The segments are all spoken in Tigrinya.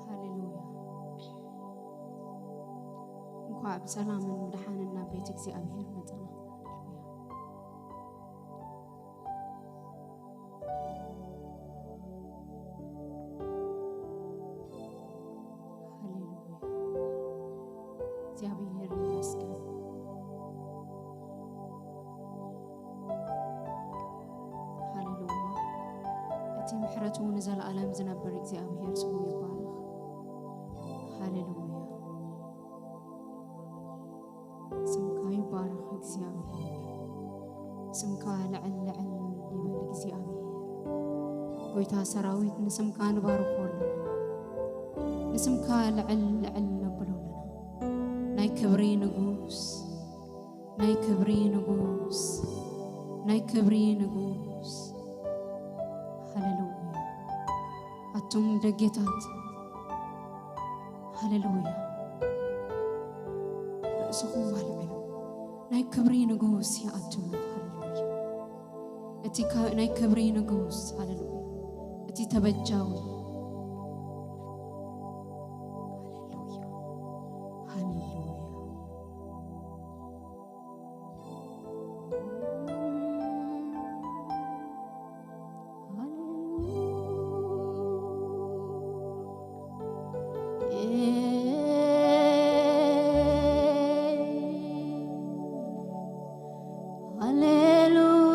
ሃሌሉያ። እንኳዕ ብሰላምን ብድሓንን ናብ ቤት እግዚኣብሔር መጻና። ሃሌሉያ። እግዚኣብሔር ይመስገን። ሃሌሉያ። እቲ ምሕረቱ ንዘለዓለም ዝነብር እግዚኣብሔር ስሙ ይባረኽ። ሃሌሉያ። ስምካ ይባረኽ እግዚኣብሔር። ስምካ ልዕል ልዕል ይበል እግዚኣብሔር። ጎይታ ሰራዊት ንስምካ ንባርኾ ኣለና። ንስምካ ልዕል ልዕል ነብሎ ኣለና። ናይ ክብሪ ንጉስ፣ ናይ ክብሪ ንጉስ፣ ናይ ክብሪ ንጉስ። ሃሌሉያ። ኣቱም ደጌታት፣ ሃሌሉያ። ርእስኹም ኣልዕሉ። ናይ ክብሪ ንጉስ ይኣቱ። ሃሌሉያ። እቲ ካ-፣ ናይ ክብሪ ንጉስ፣ ሃሌሉያ። እቲ ተበጃዊ። ሃሌሉያ። ሃሌሉያ።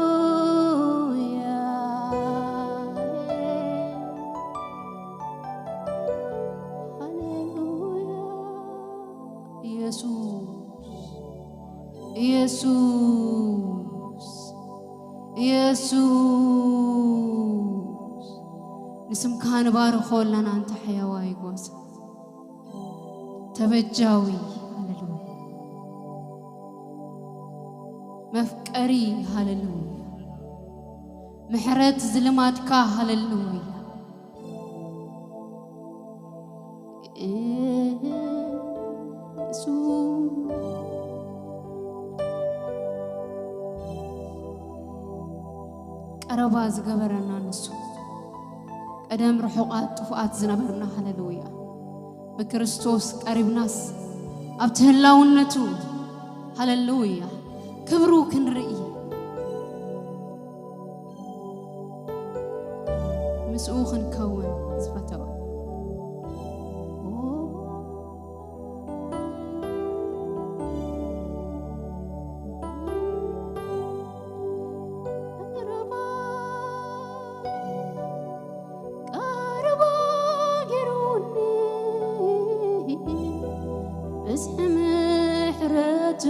ሃሌሉያ። ሃሌሉያ። ኢየሱስ፣ ኢየሱስ፣ ኢየሱስ፣ ንስምካ ንባርኾ ኣለና፣ ኣንታ ሕያዋይ ጓሳ ተበጃዊ። ሃሌሉያ። መፍቀሪ፣ ሃሌሉያ። ምሕረት ዝልማድካ፣ ሃሌሉያ። እሱ ቀረባ ዝገበረና ንሱ፣ ቀደም ርሑቓት ጥፉኣት ዝነበርና፣ ሃሌሉያ፣ ብክርስቶስ ቀሪብናስ ኣብቲ ህላውነቱ፣ ሃሌሉያ፣ ክብሩ ክንርኢ፣ ምስኡ ክንከውን ዝፈተወ። ቀረባ፣ ቀረባ ገይሩኒ፣ ብዝሒ ምሕረቱ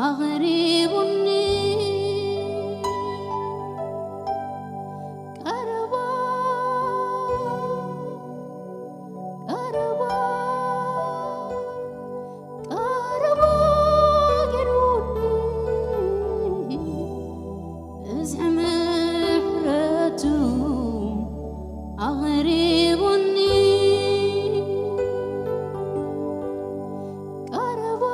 ኣቕሪቡኒ። ቀረባ፣ ቀረባ፣ ቀረባ ገይሩኒ፣ ብዝሒ ምሕረቱ ኣቕሪቡኒ። ቀረባ፣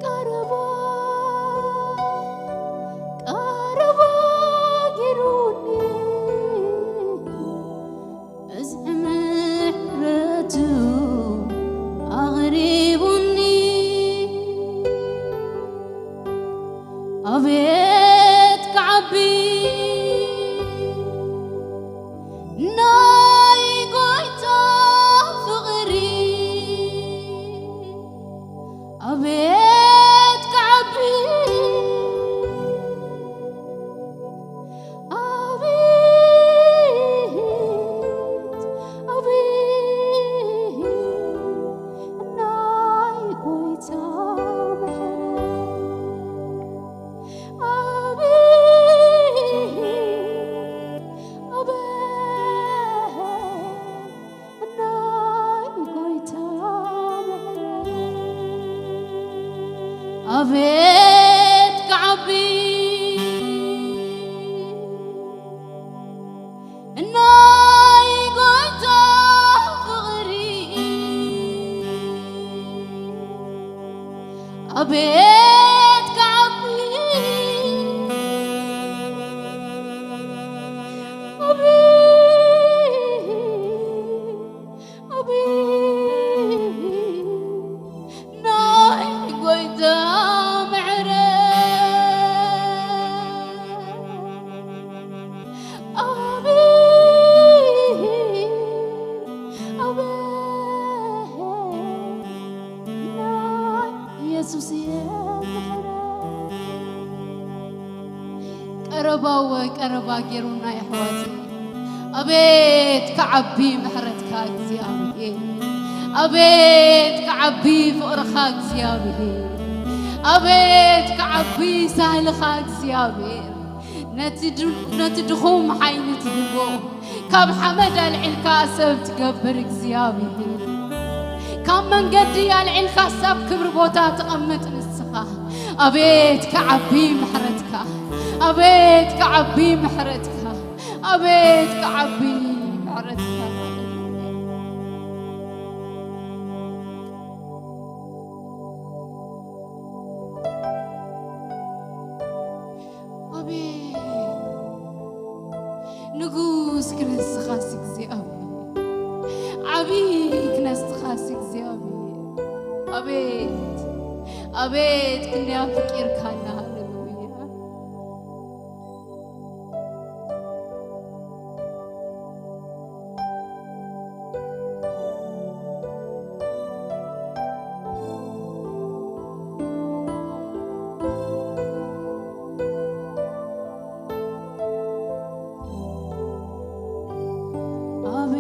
ቀረባ፣ ቀረባ ገይሩኒ፣ ብዝሒ ምሕረቱ ኣቕሪቡኒ። ኣቤት ክዓቢ ናይ ጎይታ ፍቕሪ፣ ኣቤት ክዓቢ፣ ኣቤት፣ ኣቤት ናይ ጎይታ ምሕረት። ኣቤት፣ ኣቤት ናይ ጎይታ ምሕረት። ኣቤት ክዓቢ ናይ ጎይታ ፍቕሪ፣ ኣቤት ክዓቢ፣ ኣቤት፣ ኣቤት ናይ ጎይታ ምሕረት። ኣቤት፣ ኣቤት ናይ የሱስ ምሕረት። ቀረባወ ቀረባ ገይሩና የሕዋት። ኣቤት ክዓቢ ምሕረትካ እግዚኣብሔር፣ ኣቤት ክዓቢ ፍቕርኻ እግዚኣብሔር፣ ኣቤት ክዓቢ ሳህልኻ እግዚኣብሔር። ነቲ ድ-፣ ነቲ ድኹም ሓይሊ ትህቦ፣ ካብ ሓመድ ኣልዒልካ ሰብ ትገብር እግዚኣብሔር፣ ካብ መንገዲ ኣልዒልካ ሰብ ክብሪ ቦታ ትቐምጥ ንስኻ። ኣቤት ክዓቢ ምሕረትካ፣ ኣቤት ክዓቢ ምሕረትካ፣ ኣቤት ክዓቢ ምሕረትካ። ኣቤት ንጉስ ክነስኻስ እግዚኣብሔር፣ ዓቢ ክነስኻስ እግዚኣብሔር። ኣቤት፣ ኣቤት ክንደይ ኣፍቂርካና። ሃሌሉያ።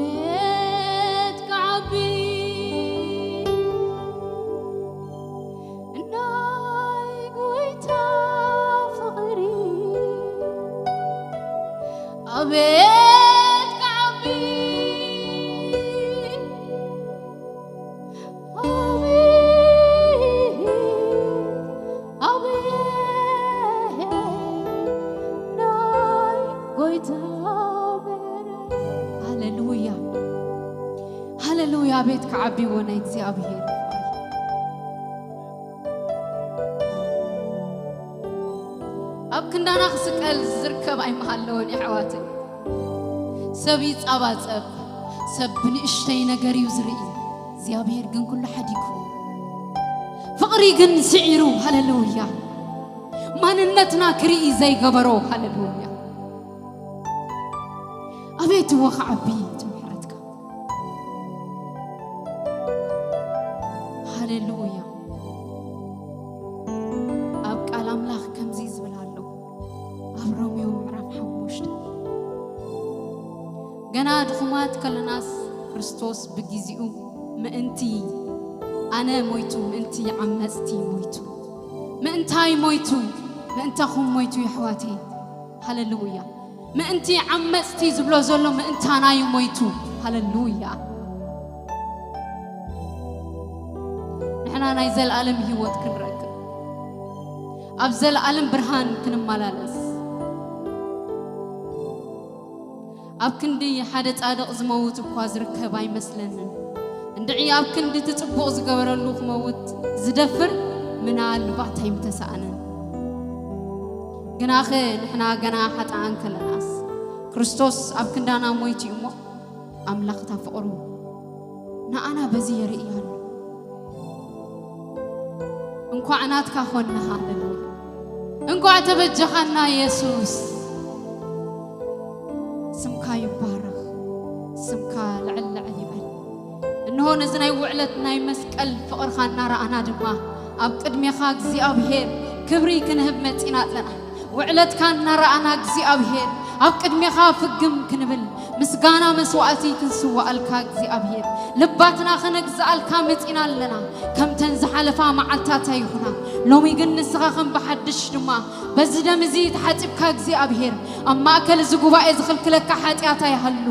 ኣቤት ክዓቢ ናይ ጎይታ ፍቕሪ፣ ኣቤት ክዓቢ፣ ኣቤት ናይ ጎይታ በረ። ሃሌሉያ፣ ሃሌሉያ። ቤት ክዓቢዎ ናይ እግዚኣብሔር። ኣብ ክንዳና ክስቀል ዝርከብ ኣይምሃለወን የሕዋተይ። ሰብ ይጻባጸብ፣ ሰብ ብንእሽተይ ነገር እዩ ዝርኢ። እግዚኣብሔር ግን ኩሉ ሓዲጉ። ፍቕሪ ግን ስዒሩ። ሃሌሉያ። ማንነትና ክርኢ ዘይገበሮ። ሃሌሉያ። ኣቤት እወ ክዓቢ እቲ ምሕረትካ። ሃሌሉያ። ኣብ ቃል ኣምላኽ ከምዚ ዝብል ኣሎ፣ ኣብ ሮሜዮ ምዕራፍ ሓሙሽተ፣ ገና ድኹማት ከለናስ ክርስቶስ ብግዜኡ ምእንቲ ኣነ ሞይቱ፣ ምእንቲ ዓመጽቲ ሞይቱ። ምእንታይ ሞይቱ? ምእንታኹም ሞይቱ የሕዋተይ። ሃሌሉያ። ምእንቲ ዓመጽቲ ዝብሎ ዘሎ ምእንታና እዩ ሞይቱ። ሃሌሉያ። ንሕና ናይ ዘለኣለም ህይወት ክንረክብ፣ ኣብ ዘለኣለም ብርሃን ክንመላለስ፣ ኣብ ክንዲ ሓደ ጻድቕ ዝመውት እኳ ዝርከብ ኣይመስለንን። እንድዒ ኣብ ክንዲ እቲ ጽቡቕ ዝገበረሉ ክመውት ዝደፍር ምናልባት ኣይምተሳእነን። ግናኸ ንሕና ገና ሓጥኣን ከለናስ ክርስቶስ ኣብ ክንዳና ሞይቱ እዩ እሞ፣ ኣምላኽ እታ ፍቕሩ ንኣና በዚ የርኢ ኣሎ። እንኳዕ ናትካ ኾንና። ሃሌሉያ። እንኳዕ ተበጀኻና የሱስ። ስምካ ይባረኽ፣ ስምካ ልዕል ልዕል ይበል። እንሆ ነዚ ናይ ውዕለት ናይ መስቀል ፍቕርኻ እናረኣና ድማ ኣብ ቅድሜኻ እግዚኣብሔር ክብሪ ክንህብ መጺና ኣለና። ውዕለትካ እናረኣና እግዚኣብሔር ኣብ ቅድሜኻ ፍግም ክንብል፣ ምስጋና መስዋዕቲ ክንስዋኣልካ እግዚኣብሔር ልባትና ከነግዝኣልካ መጺና ኣለና። ከምተን ዝሓለፋ መዓልታት ኣይኹና፣ ሎሚ ግን ንስኻ ከም ብሓድሽ ድማ በዚ ደም እዚ ተሓጺብካ እግዚኣብሔር ኣብ ማእከል እዚ ጉባኤ ዝኽልክለካ ሓጢኣት ኣይሃሉ።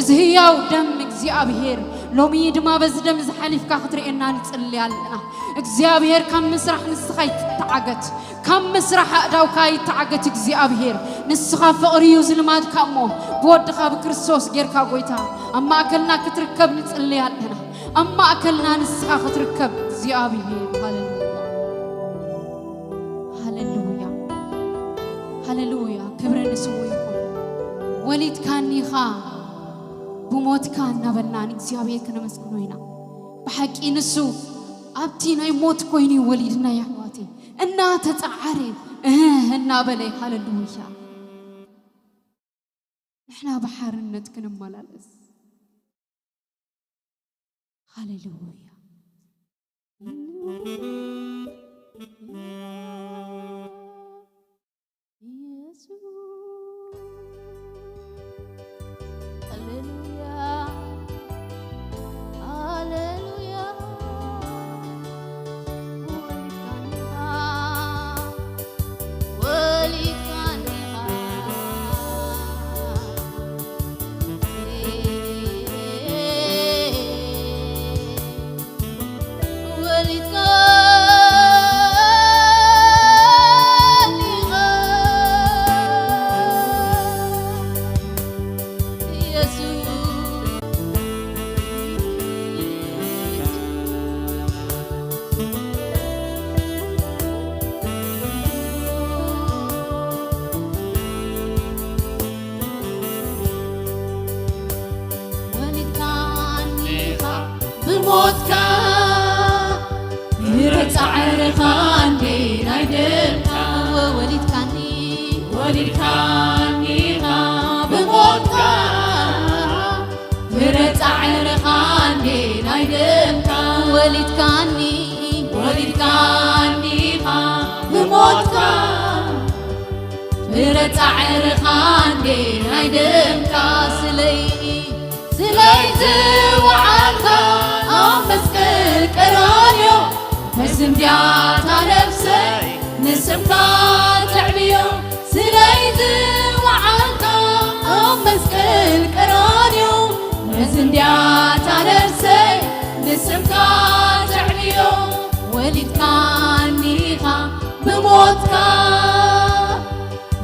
እዚ ህያው ደም እግዚኣብሔር ሎሚ ድማ በዚ ደም እዚ ሓሊፍካ ክትርእየና ንጽሊ ኣለና። እግዚኣብሔር ካብ ምስራሕ ንስኻ ይተዓገት፣ ካብ ምስራሕ ኣእዳውካ ይተዓገት እግዚኣብሔር። ንስኻ ፍቕሪ እዩ ዝልማድካ እሞ ብወድኻ ብክርስቶስ ጌርካ ጎይታ ኣብ ማእከልና ክትርከብ ንጽሊ ኣለና። ኣብ ማእከልና ንስኻ ክትርከብ እግዚኣብሔር። ሃሌሉያ፣ ሃሌሉያ፣ ሃሌሉያ። ክብሪ ንስሙ ይኹን። ወሊድካኒ ኢኻ ብሞትካ እናበልና ንእግዚኣብሔር ክነመስግኖ ኢና። ብሓቂ ንሱ ኣብቲ ናይ ሞት ኮይኑ እዩ ወሊድና፣ የሕዋተይ። እናተጸዓረ እህ እናበለ። ሃሌሉያ። ንሕና ብሓርነት ክንመላለስ። ሃሌሉያ። ኢየሱስ። ሃሌሉያ፣ ሃሌሉያ። ወሊድካኒ ኢኻ፣ ወሊድካኒ ኢኻ። ወሊድካኒ ኢኻ የሱስ። ወሊድካኒ ኢኻ ብሞትካ፣ ፍረ ጻዕርኻ እንዴ ናይ ደምካ። ወሊድካኒ፣ ወሊድካኒ ኢኻ ብሞትካ፣ ፍረ ጻዕርኻ እንዴ ናይ ደምካ። ወሊድካኒ፣ ወሊድካኒ ኢኻ ብሞትካ፣ ፍረ ጻዕርኻ እንዴ ናይ ደምካ። ስለይ፣ ስለይ ዝወዓልካ ኣብ መስቀል ቀራንዮ፣ ተስንድያ እታ ነፍሰይ ንስምካ ተዕብዮ። ስለይ ዝወዓልካ ኣብ መስቀል ቀራንዮ፣ ተስንድያ እታ ነፍሰይ ንስምካ ተዕብዮ። ወሊድካኒ ኢኻ ብሞት ሞትካ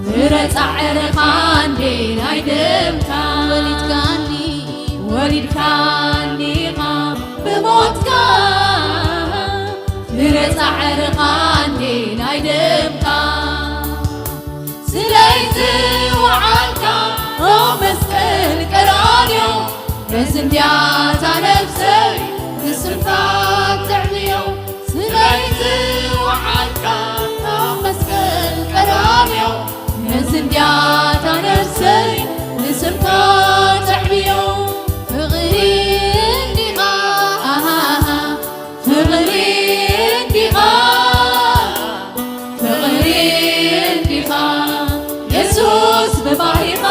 ፍረ ጻዕርኻ እንዴ ናይ ደምካ ወሊድካኒ፣ ወሊድካኒ ኢኻ ብሞትካ ፍረ ጻዕርኻ እንዴ ናይ ደምካ ስለይ ዝወዓልካ ኣብ መስቀል ቀራንዮ ነዚ እንድያታ ነፍሰይ ንስምካ ተዕብዮ ስለይ ዝወዓልካ ኣብ መስቀል ቀራንዮ ነዚ እንድያታ ነፍሰይ ንስምካ ተዕብዮ ፍቕሪ እንዲኻ ኣሃሃ ፍቕሪ እንዲኻ ፍቕሪ እንዲኻ የሱስ ብባህሪኻ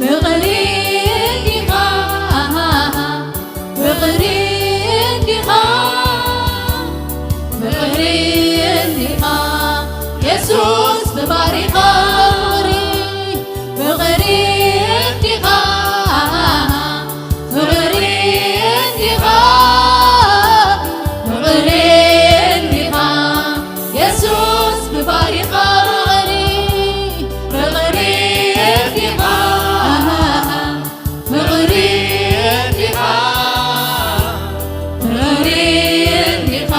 ፍቕሪ እንዲኻ ፍቕሪ እንዲኻ ፍቕሪ እንዲኻ የሱስ ብባህሪኻ ፍቕሪ ፍቕሪ እንዲኻ ፍቕሪ እንዲኻ ፍቕሪ እንዲኻ የሱስ ብባህሪኻ ፍቕሪ ፍቕሪ እንዲኻ ፍቕሪ እንዲኻ ፍቕሪ እንዲኻ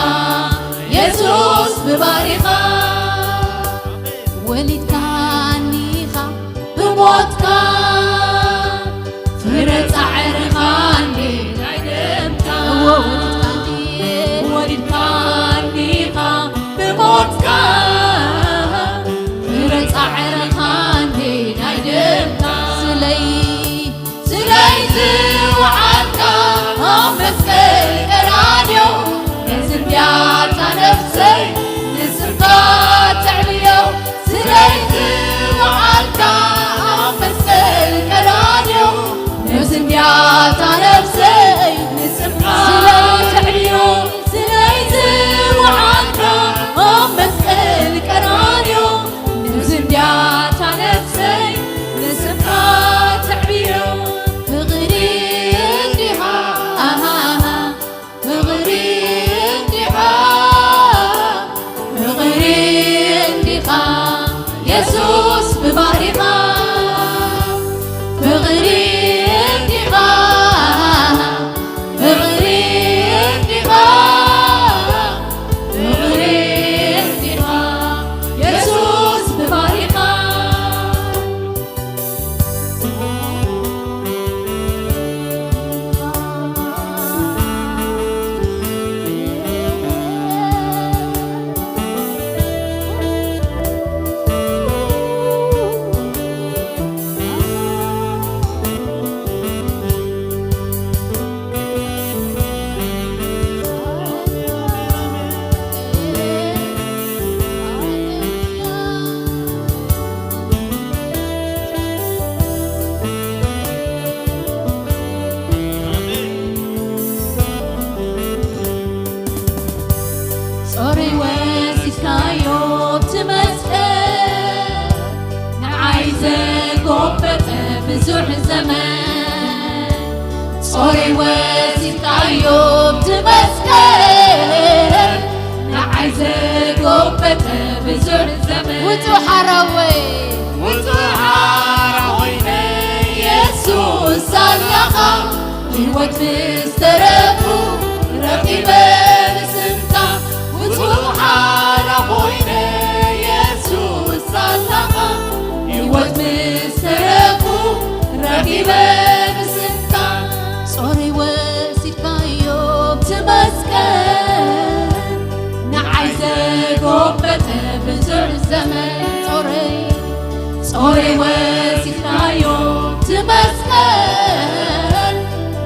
የሱስ ብባህሪኻ ወሊድካኒ ኢኻ ብሞትካ ፍረ ጻዕርኻ እንዴ ናይ ደምካ እወ ወሊድካኒ ወሊድካኒ ኢኻ ብሞትካ ፍረ ጻዕርኻ እንዴ ናይ ደምካ ስለይ ስለይ ዝወዓልካ ኣብ መስቀል ቀራንዮ ነዚ እንድያታ ነፍሰይ ንስምካ ተዕብዮ ስለይ ዝወዓልካ ኣብ መስቀል ቀራንዮ ነዚ እንድያታ ነፍሰይ ንስምካ ስለይ ተዕብዮ ስለይ ዝወዓልካ ኣብ መስቀል ቀራንዮ ነዚ እንድያታ ነፍሰይ ንስምካ ተዕብዮ ፍቕሪ እንዲኻ ኣሃሃ ፍቕሪ እንዲኻ ፍቕሪ እንዲኻ የሱስ ብባህሪኻ ፍቕሪ እንዲኻ ፍቕሪ እንዲኻ ፍቕሪ እንዲኻ የሱስ ብባህሪኻ ጾረይ ወሲድካዮ ብቲ መስቀል ንዓይ ዘጎበጠ ብዙሕ ዘመን ጾረይ ወሲድካዮ ብቲ መስቀል ንዓይ ዘጎበጠ ብዙሕ ዘመን ውጹእ ሓራወይ ውጹእ ሓራ ኮይነ የሱስ ኣላኻ ህይወት ምስ ተረፉ ረኺበ ብስምካ ውጹእ ሓራ ኮይነ የሱስ ኣላኻ ህይወት ምስ ተረፉ ረኺበ ብስምካ ጾረይ ወሲድካዮ ብቲ መስቀል ንዓይ ዘጎበጠ ብዙሕ ዘመን ጾረይ ጾረይ ወሲድካዮ ብቲ መስቀል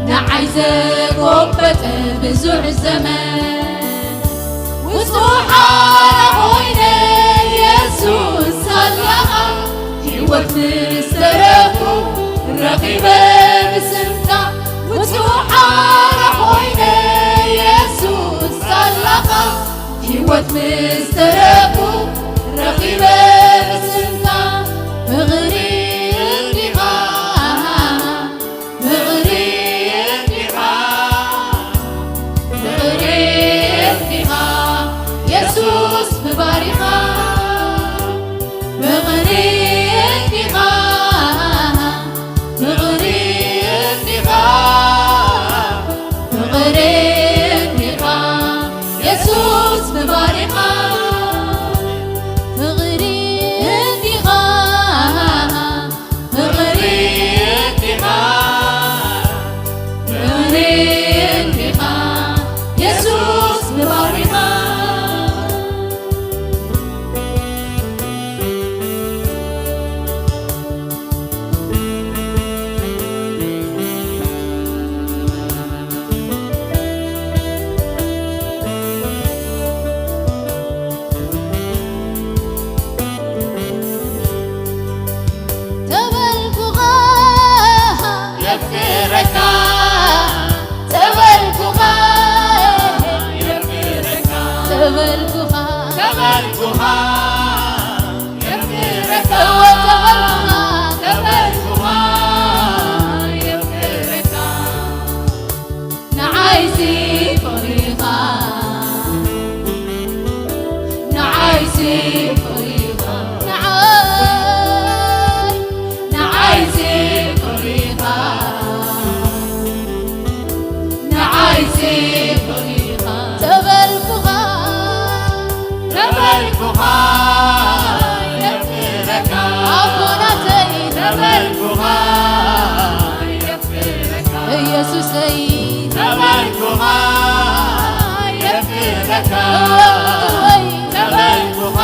ንዓይ ዘጎበጠ ብዙሕ ዘመን ውጹእ ሓራ ኮይነ የሱስ ኣላኻ ህይወት ምስ ተረፉ ረኺበ ብስምካ ውጹእ ሓራ ኮይነ የሱስ ኣላኻ ህይወት ምስ ተረፉ ረኺበ ብስምካ ፍቕሪ እንዲኻ ፍቕሪ እንዲኻ ፍቕሪ እንዲኻ የሱስ ብባ ባሪኻ ፍቕሪ እንዲኻ፣ ፍቕሪ እንዲኻ፣ ፍቕሪ እንዲኻ፣ የሱስ ንባሪኻ ፍቕሪ እንዲኻ፣ ፍቕሪ እንዲኻ፣ ፍቕሪ እንዲኻ፣ የሱስ ንባሪኻ። ተበልኩኻ የፍቅረካ፣ ተበልኩኻ የፍቅረካ፣ ተበልኩኻ ተበልኩኻ የፍቅረካ፣ እወ ተበልኩኻ ተበልኩኻ የፍቅረካ። ንዓይሲ ፍቕሪኻ፣ ንዓይሲ ፍቕሪኻ፣ ንዓይ፣ ንዓይሲ ፍቕሪኻ፣ ንዓይሲ ፍቕሪኻ፣ ተበልኩኻ፣ ተበልኩኻ፣ የፍቅረካ፣ ኣቦናተይ፣ ተበልኩኻ፣ የፍቅረካ፣ ኢየሱሰይ፣ ተበልኩኻ፣ የፍቅረካ፣ እወ፣ እወ፣ ተበልኩኻ፣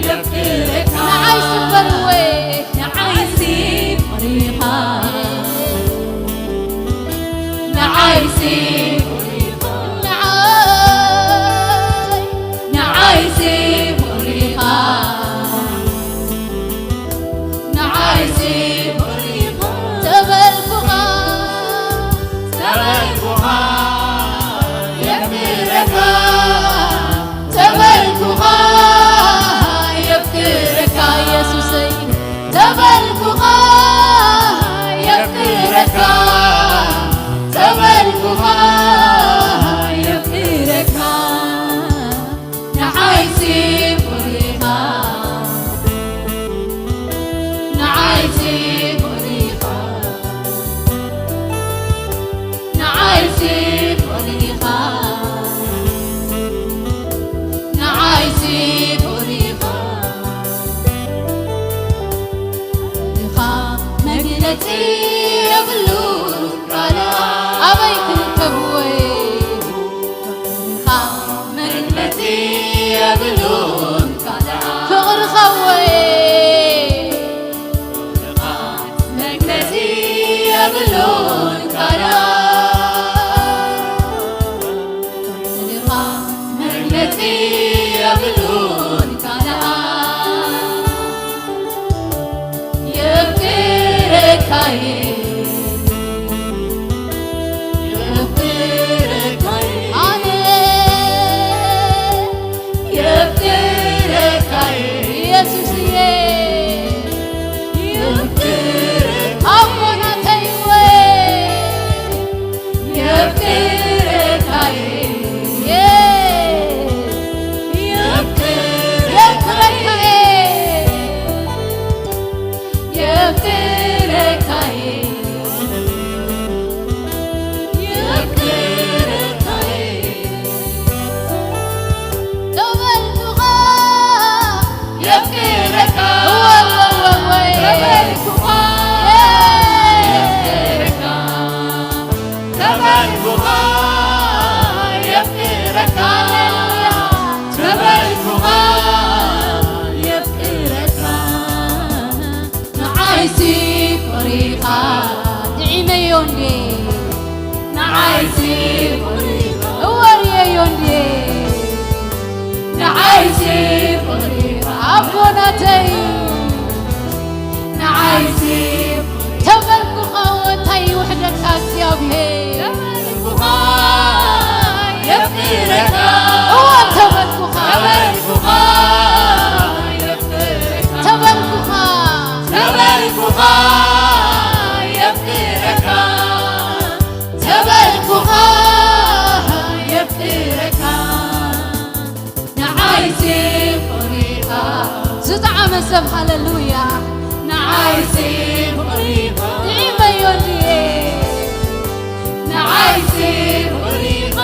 የፍቅረካ፣ ንዓይ ስበርወይ፣ ንዓይሲ ፍቕሪኻ፣ ንዓይሲ ፍቕሪኻ፣ ንዓይ፣ ንዓይሲ ፍቕሪኻ፣ ንዓይሲ ፍቕሪኻ፣ ተበልኩኻ፣ ተበልኩኻ፣ የፍቅረካ፣ ተበልኩኻ፣ የፍቅረካ፣ ኢየሱሰይ፣ ተበልኩኻ፣ የፍቅረካ፣ ተበልኩኻ፣ የፍቅረካ። ንዓይሲ ፍቕሪኻ፣ ንዓይሲ ፍቕሪኻ፣ ንዓይሲ ፍቕሪኻ፣ ንዓይሲ ፍቕሪኻ፣ ፍቕርኻ መግለጺ የብሉን ቃላት። ኣበይ ክርከብ ወይ? ፍቕርኻ መግለጺ የብሉን ቃላት። ፍቕርኻ ወይ? ፍቕርኻ መግለጺ የብሉን ቃላት። ፍቕርኻ መግለጺ የብሉን ቃላት። የፍቅረካየ፣ የፍቅረካየ፣ ኣነ የፍቅረካየ፣ ኢየሱስየ፣ የፍቅረካየ፣ ኣቦናተይወ፣ የፍቅረካየ፣ የፍቅረካየ፣ የፍቅረካየ፣ የፍቅረካየ፣ ተበልኩኻ፣ የፍቅረካ፣ እወ፣ እወ፣ እወ፣ እወ፣ ተበልኩኻ፣ የፍቅረካ፣ ተበልኩኻ፣ የፍቅረካ፣ ተበልኩኻ፣ የፍቅረካ። ንዓይሲ ፍቕሪኻ ጥዒመዮ እንዴ? ንዓይሲ ፍቕሪኻ እወ ርእየዮ እንዴ? ንዓይሲ ፍቕሪኻ ኣቦ ናተይ፣ ንዓይሲ ተበልኩኻ እወ እንታይ ይውሕደካ እግዚኣብሔር? ተበልኩኻ የፍቅረካ። እወ ተበልኩኻ። ተበልኩኻ የፍቅረካ። ተበልኩኻ። ተበልኩኻ የፍቅረካ። ተበልኩኻ የፍቅረካ። ንዓይ ዝጠዓመ ሰብ ሃሌሉያ። ንዓይሲ ፍቕሪኻ ንዒመዮ እንድየ። ንዓይሲ ፍቕሪኻ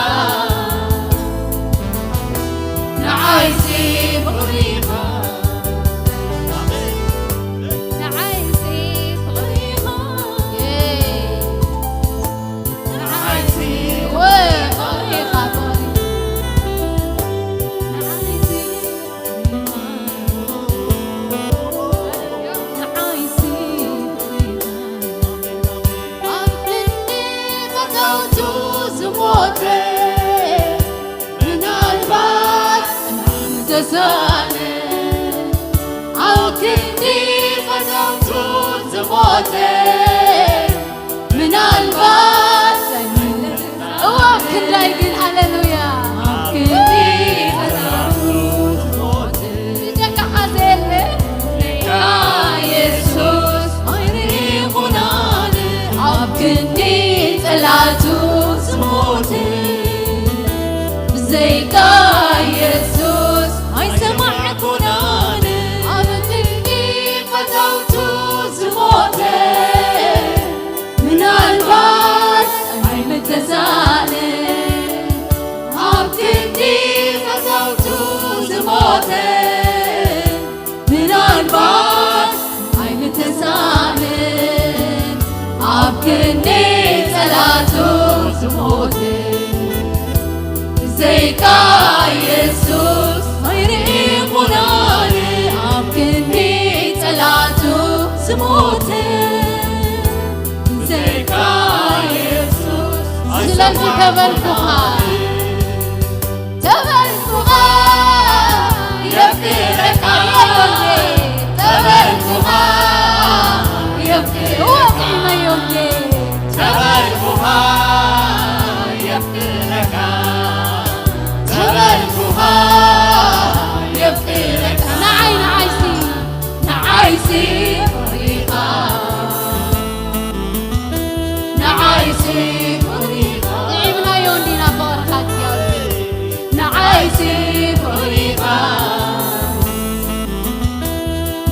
ንዓይሲ ፍቕሪኻ ንዓይሲ ፍቕሪኻ ንዓይሲ ወይ ፍቕሪኻ ፍቕሪ ንዓይሲ ንዓይሲ ኣብ ክንዲ ፈተውቱ ዝሞተ ምናልባት ተሳነ ኣብ ክንዲ ፈተውቱ ዝሞተ ምናልባት እዋ ክንዳይ ግን ሃሌሉያ ኣብ ክንዲ ፈተውቱ ዝሞተ ደቃ ሓዘለ ኢየሱስ ኣይሪኹናን ኣብ ክንዲ ጸላቱ ዝሞተ ብዘይካ ኢየሱስ ኣይሰማዕኩናን ኣብ ክንዲ ፈተውቱ ዝሞተ ምናልባት ኣይምተሳነ ኣብ ክንዲ ፈተውቱ ዝሞተ ምናልባት ኣይምተሳነ ኣብ ክንዲ ጸላቱ ዝሞተ ብዘይካ ኢየሱስ ኣይርኢኹናን ኣብ ክንዲ ጸላቱ ዝሞተ ብዘይካ ኢየሱስ ስለዚ ተበልኩኻ ተበልኩኻ የፍቅረካ ተበልኩኻ የፍቅረካ ተበልኩኻ የፍቅረካ ተበልኩኻ የፍቅረካ ንዓይ ንዓይሲ ንዓይሲ ፍቕሪኻ ንዓይሲ ፍቕሪኻ ጥዒምናዮ እንዲና ፍቕርኻ እግዚኣብሔር ንዓይሲ ፍቕሪኻ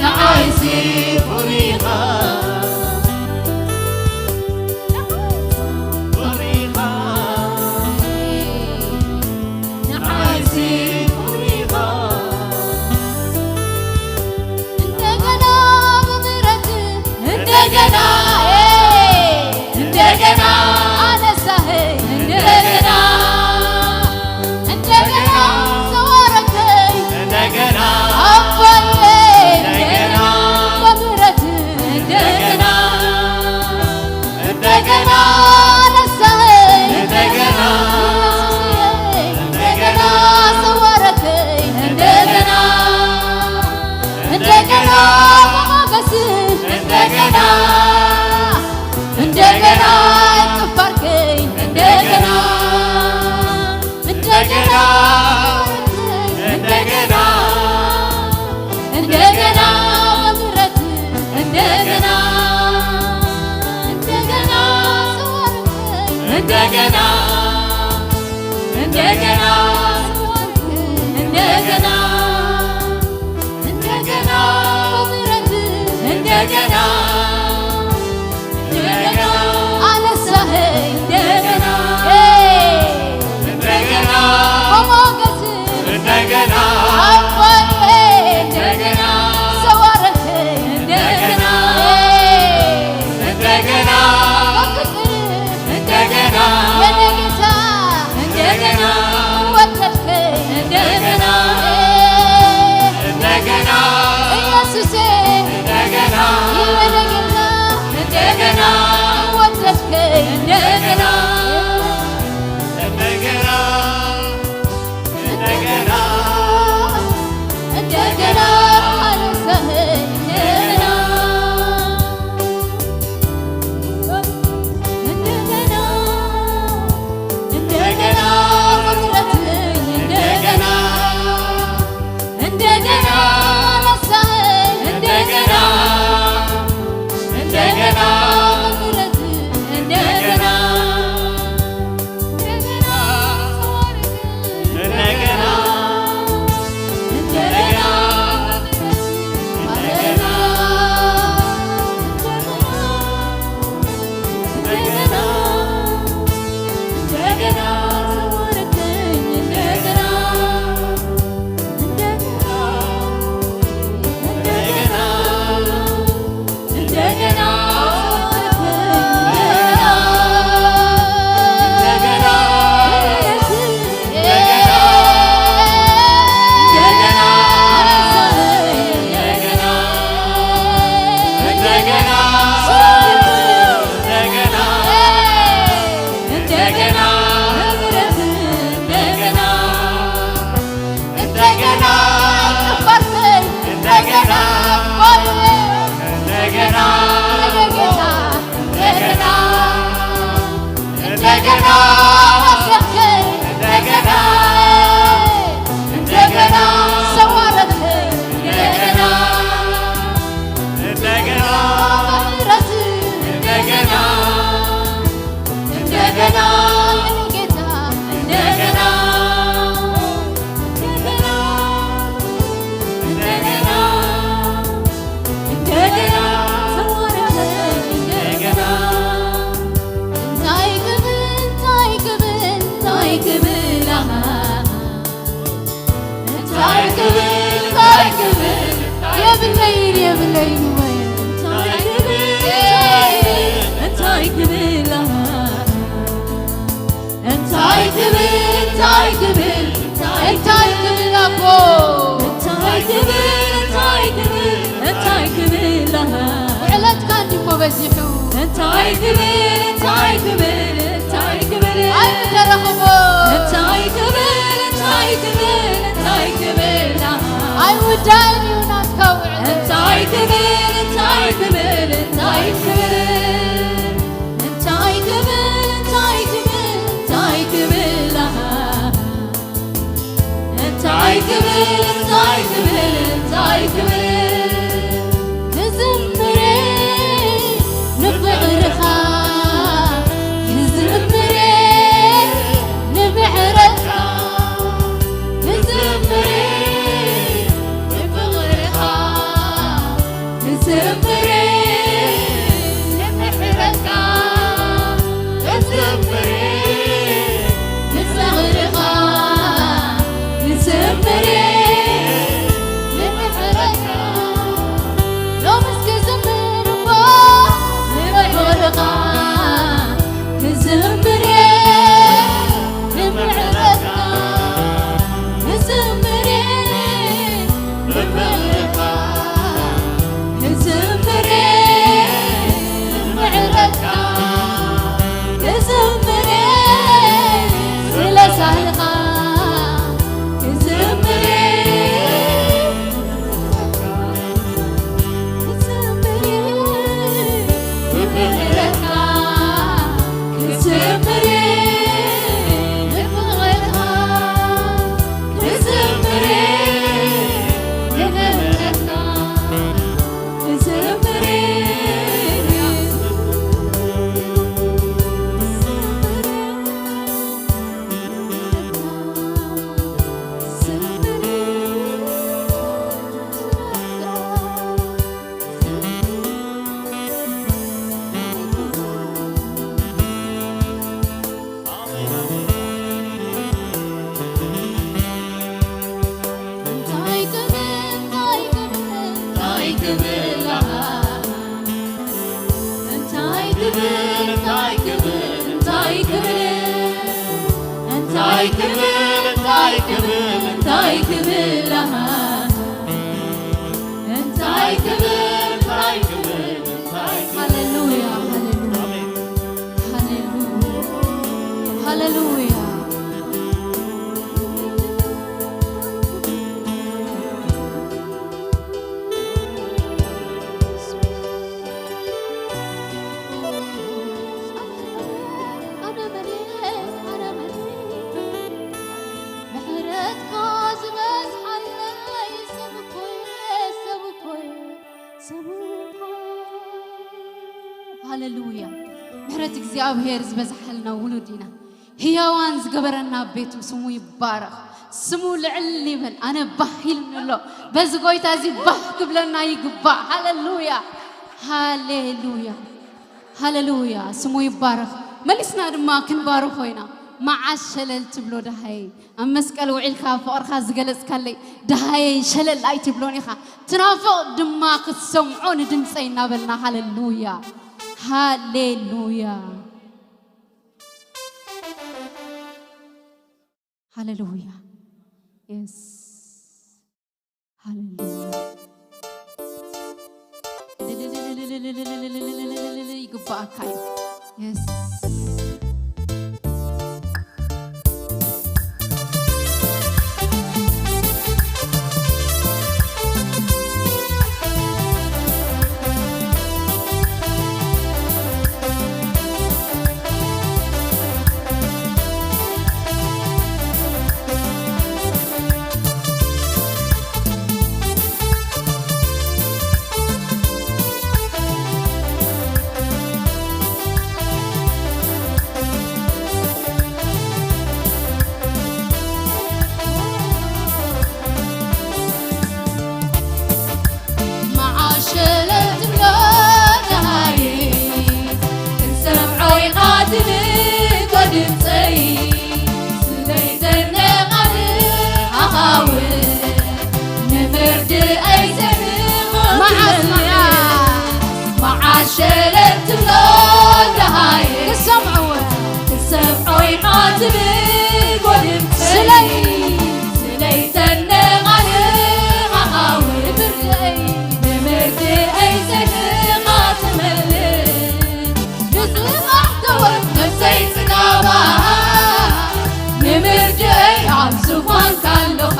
ንዓይሲ ፍቕሪኻ ፍቕሪኻ ንዓይሲ ፍቕሪኻ እንደገና ብምሕረት እንደገና እንደገና ኣነሳኸይ እንደገና እንደገና ዘዋረከይ እንደገና ኣባዬ እንደገና በምህረት እንደገና እንደገና ኣነሳኸኝ እንደገና እንደገና ዘዋረከኝ እንደገና እንደገና በሞገስ እንደገና እንደገና እቅፍ አድርገኝ እንደገና እንደገና እንደገና እንደገና በምህረት እንደገና እንደገና እንደገና እንደገና እንደገና እንደገና በምህረት እንደገና እንደገና አነሳኸኝ እንደገና እንደገና በሞገስ እንደገና አባዬ እንደገና ዘዋረከኝ እንደገና እንደገና በፍቅር እንደገና የኔ ጌታ እንደገና ወደድከኝ እንደገና እንደገና ኢየሱሴ እንደገና የኔ የብለይን፣ የብለይን ወይ። እንታይ ክብል፣ እንታይ ክብል፣ ኣሃ። እንታይ ክብል፣ እንታይ ክብል፣ እንታይ ክብል ኣቦ። እንታይ ክብል፣ እንታይ ክብል፣ እንታይ ክብል፣ ኣሃ። ውዕለትካ እንዲሞ በዚሑ። እንታይ ክብል፣ እንታይ ክብል፣ እንታይ ክብል። ኣይተረኽቦ። እንታይ ክብል፣ እንታይ ክብል፣ እንታይ ክብል፣ ኣሃ። ኣይውዳእን እዩ ናትካ ውዕለት። እንታይ ክብል፣ እንታይ ክብል፣ እንታይ ክብል። እንታይ ክብል፣ እንታይ ክብል፣ እንታይ ክብል፣ ኣሃ። እንታይ ክብል፣ እንታይ ክብል፣ እንታይ ክብል። ክዝምር ንፍቕርኻ፣ ክዝምር ንምሕረትካ፣ ክዝምር ንፍቕርኻ። ክዝምር ንምሕረትካ፣ ክዝምር ንፍቕርኻ፣ ክዝምር ንምሕረትካ። ሎምስ ክዝምር እሞ ንፍቕርኻ፣ ክዝምር ንምሕረትካ፣ ክዝምር ክዝምር ንምሕረትካ፣ ክዝምር ስለ ሳህልኻ፣ ክዝምር ክዝምር ንምሕረትካ፣ ክዝምር ንምሕረትካ። እንታይ ክብል፣ እንታይ ክብል፣ እንታይ ክብል፣ ኣሃ። እንታይ ክብል፣ እንታይ ክብል፣ እንታይ ክብል። እንታይ ክብል፣ እንታይ ክብል፣ እንታይ ክብል፣ ኣሃ። እንታይ ክብል፣ እንታይ ክብል፣ እንታይ ክብል። ሃሌሉያ፣ ሃሌሉያ። ኣሜን። ሃሌሉያ። ሃሌሉያ። ምሕረትካ ዝበዝሓለይ ሰብ እኮ እየ፣ ሰብ እኮ እየ፣ ሰብ እኮ እየ። ሃሌሉያ። ምሕረት እግዚኣብሔር ዝበዝሓልና ውሉድ ኢና። ህያዋን ዝገበረና ቤቱ ስሙ ይባረኽ። ስሙ ልዕል ይበል። ኣነ ባህ ኢሉኒ ኣሎ። በዚ ጎይታ እዚ ባህ ክብለና ይግባእ። ሃሌሉያ፣ ሃሌሉያ፣ ሃሌሉያ። ስሙ ይባረኽ። መሊስና ድማ ክንባርኾ ኢና። መዓስ ሸለል ትብሎ ደሃየይ፣ ኣብ መስቀል ውዒልካ ፍቕርካ ዝገለጽካለይ ደሃየይ ሸለል ኣይትብሎን ኢኻ። ትናፍቕ ድማ ክትሰምዖ ንድምፀይ እናበልና። ሃሌሉያ፣ ሃሌሉያ። ሃሌሉያ። የስ። ሃሌሉያ። ይግባኣካ እዩ። የስ። ትብል ጎድምተይ ስለይ ስለይተነ ቓልኻ ሓውር ንምርድእይ ንምርድእይ ሰይፍኻ ትመልእ ንዝቓሕተወት ነፍሰይ ጽጋባ ንምርድእይ ኣብ ዙፋንካ ኣለኻ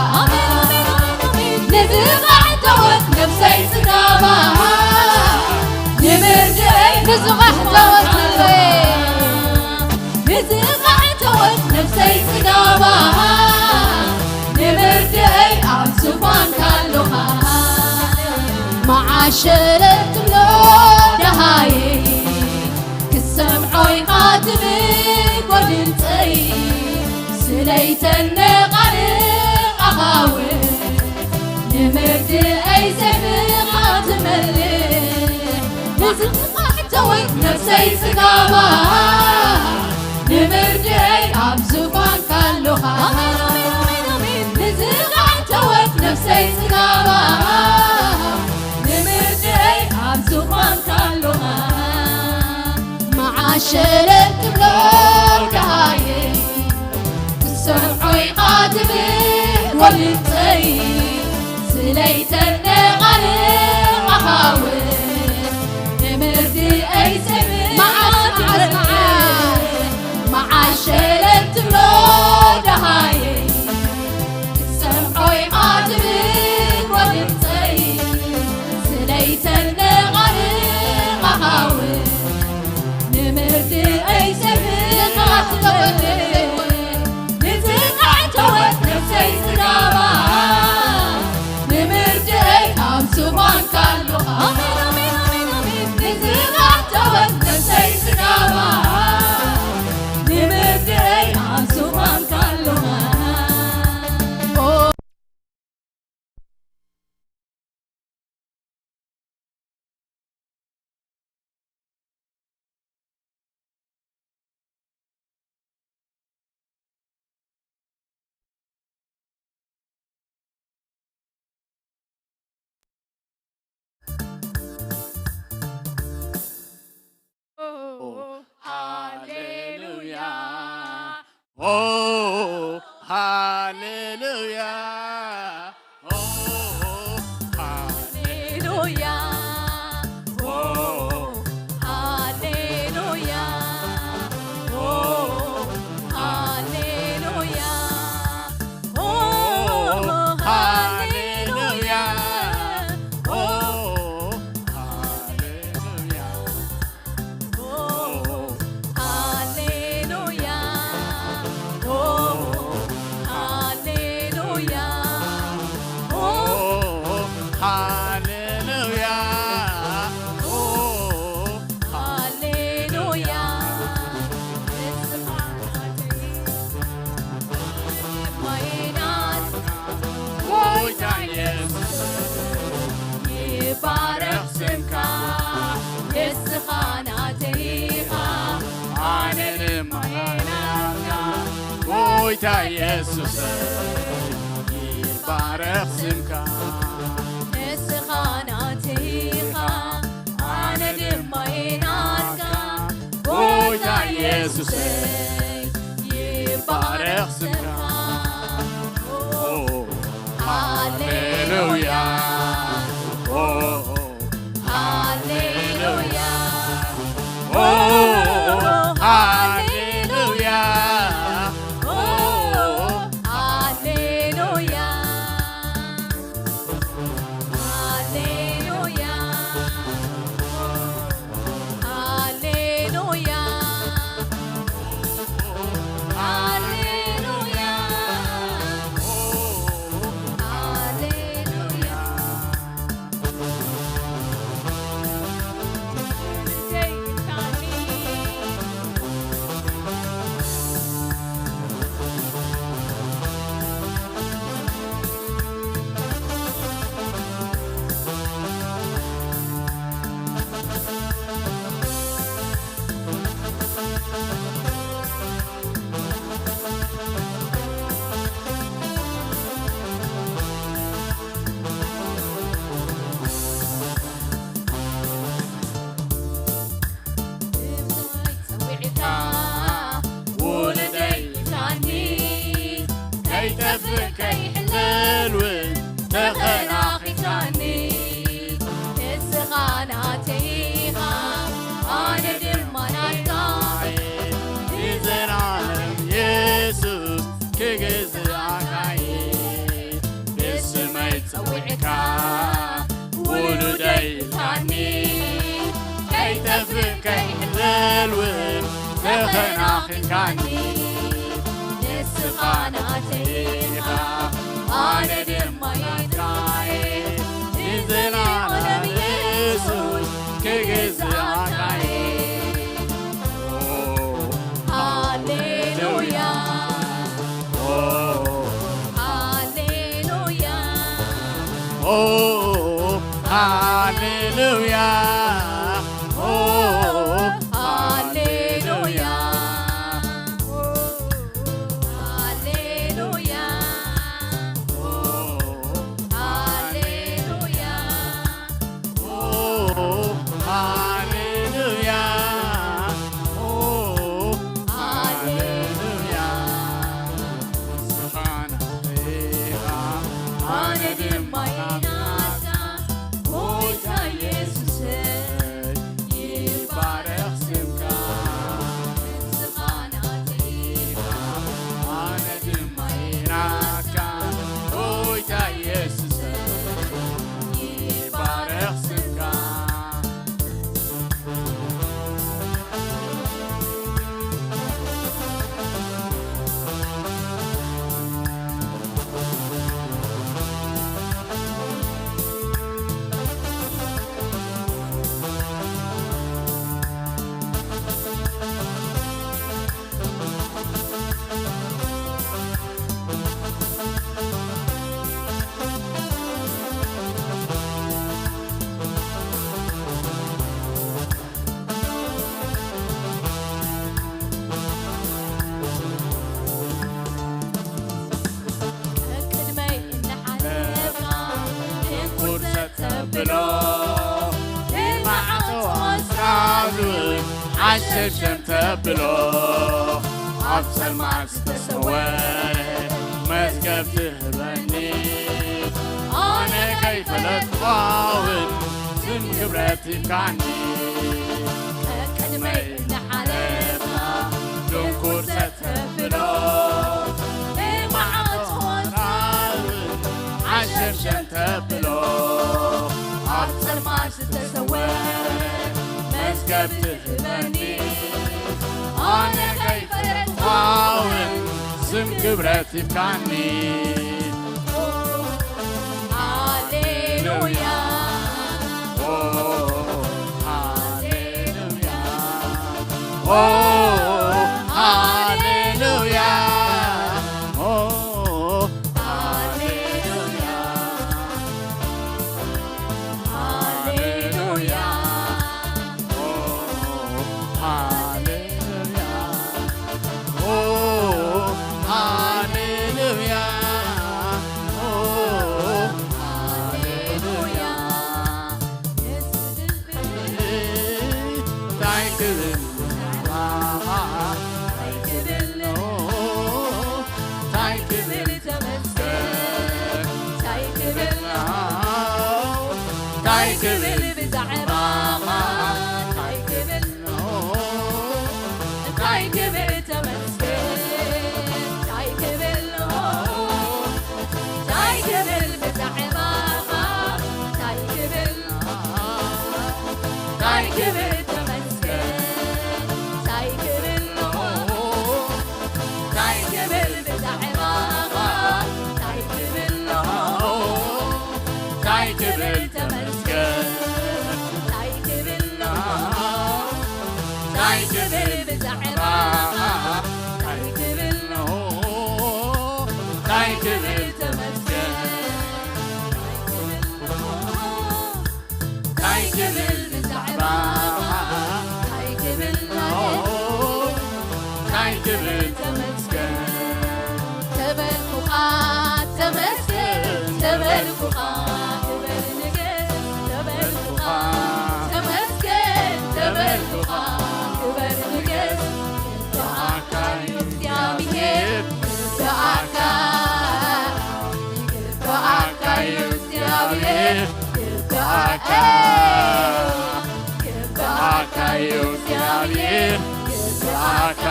ንዝቓሕተወት ነፍሰይ ጽጋባ ንምርድእይ ንዝቓሕተወት ነፍሰይ ንዝቓሕተወት ነፍሰይ ጽጋባ ንምርድእይ ኣብ ዙፋንካ ኣለኻ መዓሸለ ትብሎ ደሃየ ክሰምዖ ኢኻ ትብል ጎድንፀይ ስለይተነ ቓልኻ ሓውር ንምርድእይ ሰይፍኻ ትመልእ ንዝቓሕተወት ነፍሰይ ጽጋባ ንምርድእይ ኣብ ዙፋንካ ኣለኻ ንዝቓሕተወት ነፍሰይ ጽጋባ ንምርድእይ ኣብ ዙፋንካ ኣለኻ መዓሸለ ትብሎ ደሃየ ትሰምዖ ኢኻ ትብል ጎድንፀይ ስለይተነ ቓልኻ ሓውር ንምርድእይ ሰይፍኻ መዓስ መዓስ መዓስ መዓሸለ ትብሎ ደሃየ ትሰምዖ ኢኻ ትብል ጎድንፀይ ስለይተነ ቓልኻ ሓውር ንምርድእይ ሰይፍኻ ትመልእ ንዝቓሕተወት ነፍሰይ ጽጋባ ንምርድእይ ኣብ ዙፋንካ ኣለኻ ንዝቓሕተወት ነፍሰይ ጽጋባ ንምርድእይ ኣብ ዙፋንካ ኣለኻ ሃሌሉያ ኦ ሃሌሉያ ኦ ሃሌሉያ ኦ ሃሌሉያ ኦ ሃሌሉያ ኦ ሃሌሉያ ኦ ሃሌሉያ ሃሌሉያ ሃሌሉያ ሃሌሉያ ሃሌሉያ ይባረኽ ስምካ ንስኻ ናተይ ኢኻ ኣነ ድማ የናትካ ጎይታ የሱስ ይባረኽ ስምካ ንስኻ ናተይ ኢኻ ኣነ ድማ የናትካ ጎይታ የሱስ ይባረኽ ስምካ ሃሌሉያ ሃሌሉያ ሃሌሉያ ሃሌሉያ ሃሌሉያ ሃሌሉያ ሃሌሉያ ሃሌሉያ ጸዊዕካ ውሉደይ ኢልካኒ፣ ከይጠፍእ ከይሕለል እውን ተኸናኺንካኒ። ንስኻ ናተይ ኢኻ፣ ኣነ ድማ ናትካ እየ። ንዘለኣለም የሱስ ክግዝኣካ እየ። ሃሌሉያ፣ ሃሌሉያ፣ ሃሌሉያ፣ ሃሌሉያ፣ ሃሌሉያ፣ ሃሌሉያ። ኦ፣ ሃሌሉያ፣ ኦ፣ ሃሌሉያ። ንስኻ ናተይ ኢኻ፣ ኣነ ድማ ናትካ። ጎይታ የሱሰይ፣ ይባረኽ ስምካ። ንስኻ ናተይ ኢኻ፣ ኣነ ድማ ናትካ። ጎይታ የሱሰይ፣ ይባረኽ ስምካ። ቅድመይ እናሓለፍካ ድንኩር ሰጥ ተብሎ፣ ብማዕጾ ኣስራዚ ዓሸብሸብ ተብሎ፣ ኣብ ጸልማት ዝተሰወረ መዝገብ ትህበኒ። ኣነ ከይፈለጥኳ እውን ስም ክብረት ሂብካኒ። ቅድመይ እናሓለፍካ ድንኩር ሰጥ ተብሎ፣ ብማዕጾ ኣስራዚ ዓሸብሸብ ተብሎ፣ ኣብ ጸልማት ዝተሰወረ መዝገብ ትህበኒ። ኣነ ከይፈለጥኳ እውን ስም ክብረት ሂብካኒ። ሃሌሉያ፣ ኦ፣ ሃሌሉያ፣ ኦ፣ ሃሌሉያ፣ ኦ፣ ሃሌሉያ፣ ሃሌሉያ፣ ኦ፣ ሃሌሉያ፣ ኦ፣ ሃሌሉያ፣ ኦ፣ ሃሌሉያ። እንታይ ክብል፣ እንታይ ክብል፣ እንታይ ክብል ተመስገን፣ እንታይ ክብል፣ እንታይ ክብል ብዛዕባኻ፣ እንታይ ክብል፣ እንታይ ክብል ተመስገን፣ እንታይ ክብል፣ እንታይ ክብል ብዛዕባኻ፣ እንታይ ክብል፣ እንታይ ክብል ተመስገን፣ እንታይ ክብል፣ እንታይ ክብል ብዛዕባኻ፣ እንታይ ክብል፣ እንታይ ክብል ተመስገን፣ እንታይ ክብል፣ እንታይ ክብል ብዛዕባኻ፣ እንታይ ክብል፣ እንታይ ክብል ተመስገን፣ እንታይ ክብል፣ እንታይ ክብል ብዛዕባኻ፣ እንታይ ክብል፣ እንታይ ክብል ተመስገን። ተበልኩኻ ተመስገን፣ ተበልኩኻ ክበር ንገስ፣ ተበልኩኻ ተመስገን፣ ተበልኩኻ ክበር ንገስ። ይግብኣካ እዩ እግዚኣብሔር፣ ይግብኣካ፣ ይግብኣካ እዩ እግዚኣብሔር፣ ይግብኣካ፣ ይግብኣካ እዩ እግዚኣብሔር፣ ይግብኣካ፣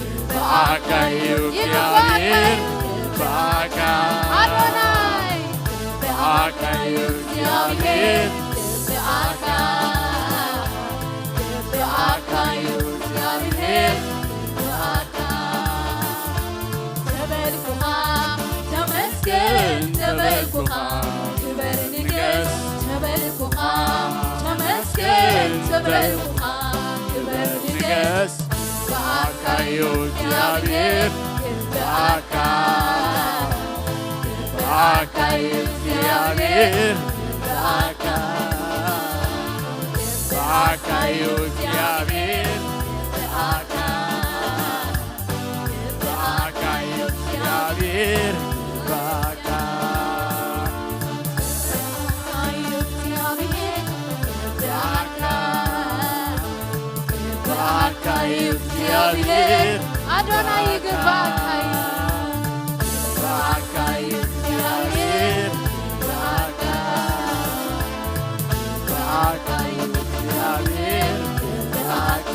ይግብኣካ እዩ እግዚኣብሔር፣ ይግብኣካ። ኣዶናይ፣ ክበር ንገስ፣ ተበልኩኻ፣ ተመስገን፣ ተበልኩኻ፣ ክበር ንገስ። በኣካዩ እግዚኣብሔር፣ በኣካ፣ በኣካዩ እግዚኣብሔር፣ በኣካ፣ በኣካዩ እግዚኣብሔር፣ በኣካ። በኣካዩ እግዚኣብሔር በኣካ። በኣካዩ እግዚኣብሔር በኣካዩ እግዚኣብሔር ኣዶናይ ይግባእካ እዩ። በኣካዩ እግዚኣብሔር በኣካ። በኣካዩ እግዚኣብሔር በኣካ።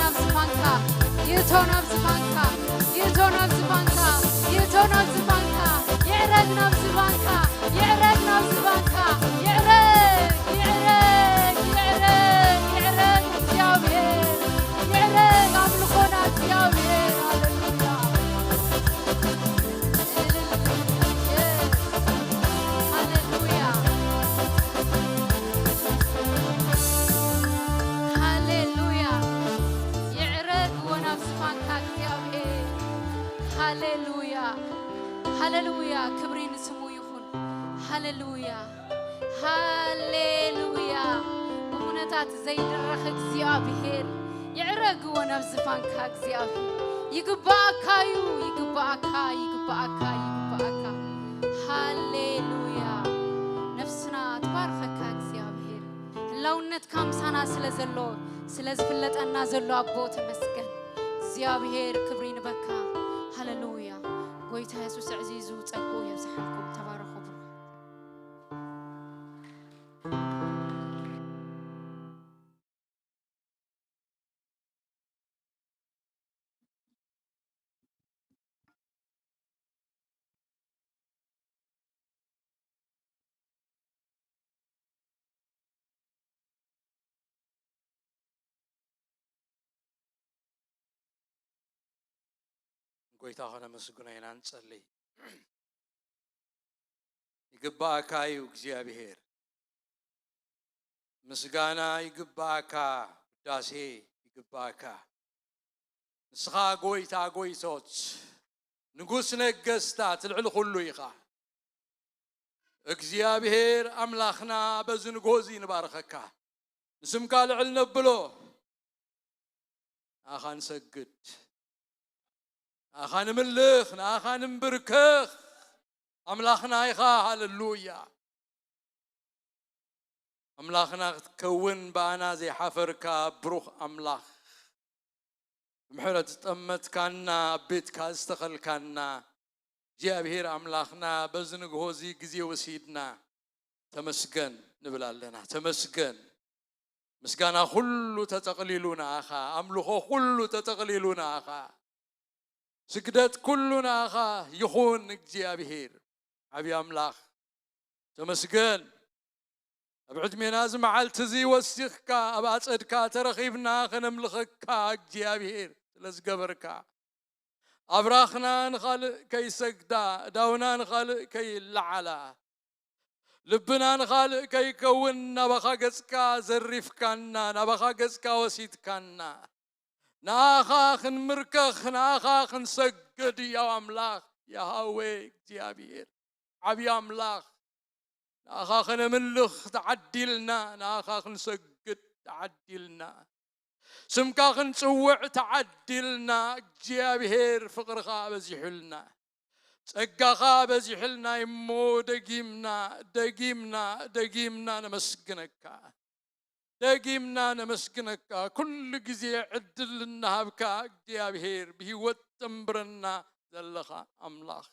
ናብ ዝፋንካ፣ ይእቶ ናብ ዝፋንካ፣ ይእቶ ናብ ዝፋንካ፣ ይእቶ ናብ ዝፋንካ፣ ይዕረግ ናብ ዝፋንካ፣ ይዕረግ ናብ ዝፋንካ፣ ይዕረግ፣ ይዕረግ፣ ይዕረግ፣ ይዕረግ እግዚኣብሔር፣ ይዕረግ ኣምልኾና እግዚኣብሔር። ሃሌሉያ። ሃሌሉያ። ሃሌሉያ። ይዕረግ እወ ናብ ዝፋንካ እግዚኣብሔር። ሃሌሉያ። ሃሌሉያ። ክብሪ ንስሙ ይኹን። ሃሌሉያ። ሃሌሉያ። ብኹነታት ዘይድረኽ እግዚኣብሔር። ይዕረግ እወ ናብ ዝፋንካ እግዚኣብሔር። ይግባኣካ እዩ፣ ይግባኣካ፣ ይግባኣካ፣ ይግባኣካ። ሃሌሉያ። ነፍስና ትባርኸካ እግዚኣብሔር። ህላውነትካ ምሳና ስለ ዘሎ፣ ስለ ዝፍለጠና ዘሎ ኣቦ ተመስገን። እግዚኣብሔር ክብሪ ንበካ። ሃሌሉያ። ጎይታ የሱስ ኣዕዚዙ ጸግኡ የብዝሓልኩም። ተባረኹ ብሩኻት። ጎይታ ኸነመስግኖ ኢና ንጸሊ። ይግባኣካ እዩ እግዚኣብሔር። ምስጋና ይግባኣካ፣ ውዳሴ ይግባኣካ። ንስኻ ጎይታ ጎይቶት፣ ንጉስ ነገስታት፣ ልዕሊ ኩሉ ኢኻ። እግዚኣብሔር ኣምላኽና በዚ ንግሆ እዚ ንባርኸካ። ንስምካ ልዕል ነብሎ። ንኣኻ ንሰግድ። ንኣኻ ንምልኽ፣ ንኣኻ ንንብርከኽ። ኣምላኽና ኢኻ። ሃሌሉያ። ኣምላኽና ክትከውን ብኣና ዘይሓፈርካ ብሩኽ ኣምላኽ። ብምሕረት ዝጠመትካና፣ ኣብ ቤትካ ዝተኸልካና፣ እግዚኣብሔር ኣምላኽና በዚ ንግሆ እዚ ግዜ ወሲድና ተመስገን ንብል ኣለና። ተመስገን። ምስጋና ኩሉ ተጠቕሊሉ ንኣኻ፣ ኣምልኾ ኩሉ ተጠቕሊሉ ንኣኻ፣ ስግደት ኩሉ ንኣኻ ይኹን እግዚኣብሔር። ዓብዪ ኣምላኽ ተመስገን። ኣብ ዕድሜና እዚ መዓልቲ እዚ ወሲኽካ ኣብ ኣጸድካ ተረኺብና ከነምልኸካ እግዚኣብሔር ስለ ዝገበርካ። ኣብራኽና ንኻልእ ከይሰግዳ፣ እዳውና ንኻልእ ከይለዓላ፣ ልብና ንኻልእ ከይከውን ናባኻ ገጽካ ዘሪፍካና፣ ናባኻ ገጽካ ወሲድካና። ንኣኻ ክንምርከኽ፣ ንኣኻ ክንሰግድ፣ ያው ኣምላኽ፣ ያሃዌ እግዚኣብሔር፣ ዓብዪ ኣምላኽ፣ ንኣኻ ከነምልኽ ተዓዲልና፣ ንኣኻ ክንሰግድ ተዓዲልና፣ ስምካ ክንጽውዕ ተዓዲልና። እግዚኣብሔር ፍቕርኻ በዚሑልና፣ ጸጋኻ በዚሑልና እሞ ደጊምና፣ ደጊምና፣ ደጊምና ነመስግነካ። ደጊምና ነመስግነካ። ኩሉ ግዜ ዕድል እናሃብካ እግዚኣብሔር ብህይወት ተንብረና ዘለኻ ኣምላኽ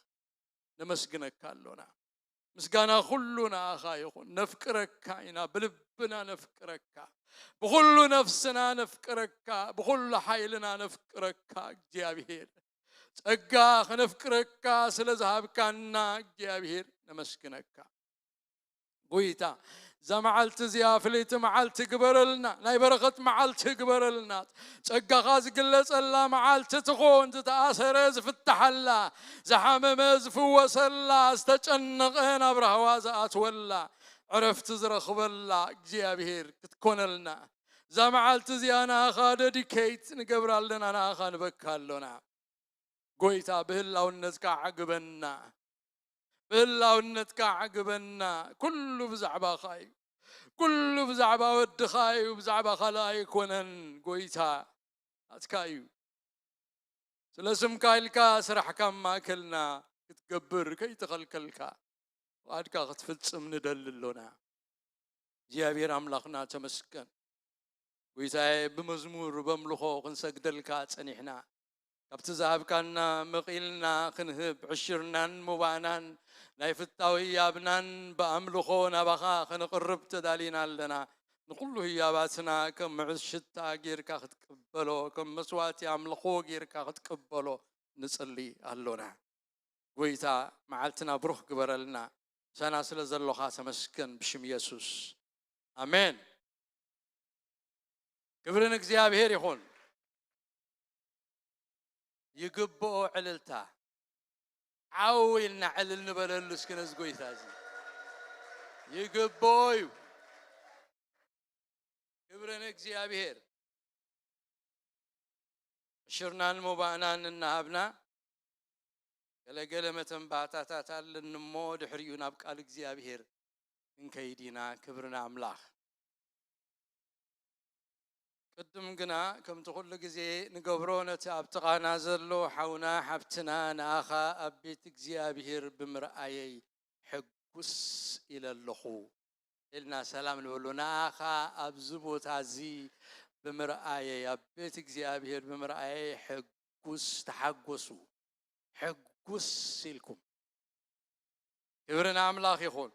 ነመስግነካ ኣሎና። ምስጋና ኩሉ ንኣኻ ይኹን። ነፍቅረካ ኢና፣ ብልብና ነፍቅረካ፣ ብኹሉ ነፍስና ነፍቅረካ፣ ብኹሉ ሓይልና ነፍቅረካ እግዚኣብሔር። ጸጋ ከነፍቅረካ ስለ ዝሃብካና እግዚኣብሔር ነመስግነካ። ጎይታ፣ እዛ መዓልቲ እዚኣ ፍልይቲ መዓልቲ ግበረልና፣ ናይ በረኸት መዓልቲ ግበረልና። ጸጋኻ ዝግለጸላ መዓልቲ ትኹን፣ ዝተኣሰረ ዝፍትሓላ፣ ዝሓመመ ዝፍወሰላ፣ ዝተጨነቐ ናብ ራህዋ ዝኣትወላ፣ ዕረፍቲ ዝረኽበላ እግዚኣብሔር ክትኮነልና። እዛ መዓልቲ እዚኣ ንኣኻ ደዲኬት ንገብራ ኣለና፣ ንኣኻ ንበካ ኣሎና። ጎይታ ብህላውነትካ ዓግበና፣ ብህላውነትካ ዓግበና። ኩሉ ብዛዕባኻ እዩ፣ ኩሉ ብዛዕባ ወድኻ እዩ፣ ብዛዕባ ካልእ ኣይኮነን። ጎይታ ናትካ እዩ። ስለ ስምካ ኢልካ ስራሕካ ኣብ ማእከልና ክትገብር ከይተኸልከልካ ፍቓድካ ክትፍጽም ንደሊ ኣሎና። እግዚኣብሔር ኣምላኽና ተመስገን። ጎይታዬ፣ ብመዝሙር በምልኾ ክንሰግደልካ ጸኒሕና፣ ካብቲ ዝሃብካና መቒልና ክንህብ፣ ዕሽርናን ሙባእናን ናይ ፍታዊ ያብናን ብኣምልኾ ናባኻ ከነቕርብ ተዳሊና ኣለና። ንኹሉ ህያባትና ከም ምዑዝ ሽታ ጌርካ ክትቅበሎ፣ ከም መስዋእቲ ኣምልኾ ጌርካ ክትቅበሎ ንጽሊ ኣሎና። ጎይታ፣ መዓልትና ብሩኽ ግበረልና። ምሳና ስለ ዘሎኻ ተመስገን፣ ብሽም የሱስ። ኣሜን። ክብሪ ንእግዚኣብሔር ይኹን። ይግብኦ ዕልልታ። ዓው ኢልና ዕልል ንበለሉ እስኪ ነዚ ጎይታ እዚ። ይግብኦ እዩ። ክብሪ ንእግዚኣብሔር። ዕሽርናን ሞባእናን እናሃብና፣ ገለገለ መተንባህታታት ኣለኒ እሞ፣ ድሕሪኡ ናብ ቃል እግዚኣብሔር ክንከይድ ኢና። ክብሪ ንኣምላኽ። ቅድም ግና፣ ከምቲ ኩሉ ግዜ ንገብሮ፣ ነቲ ኣብ ጥቓና ዘሎ ሓውና ሓብትና፣ ንኣኻ ኣብ ቤት እግዚኣብሔር ብምርኣየይ ሕጉስ ኢለ ኣለኹ ኢልና ሰላም ንበሎ። ንኣኻ ኣብዚ ቦታ እዚ ብምርኣየይ፣ ኣብ ቤት እግዚኣብሔር ብምርኣየይ ሕጉስ፣ ተሓጎሱ፣ ሕጉስ ኢልኩም። ክብሪ ንኣምላኽ ይኹን።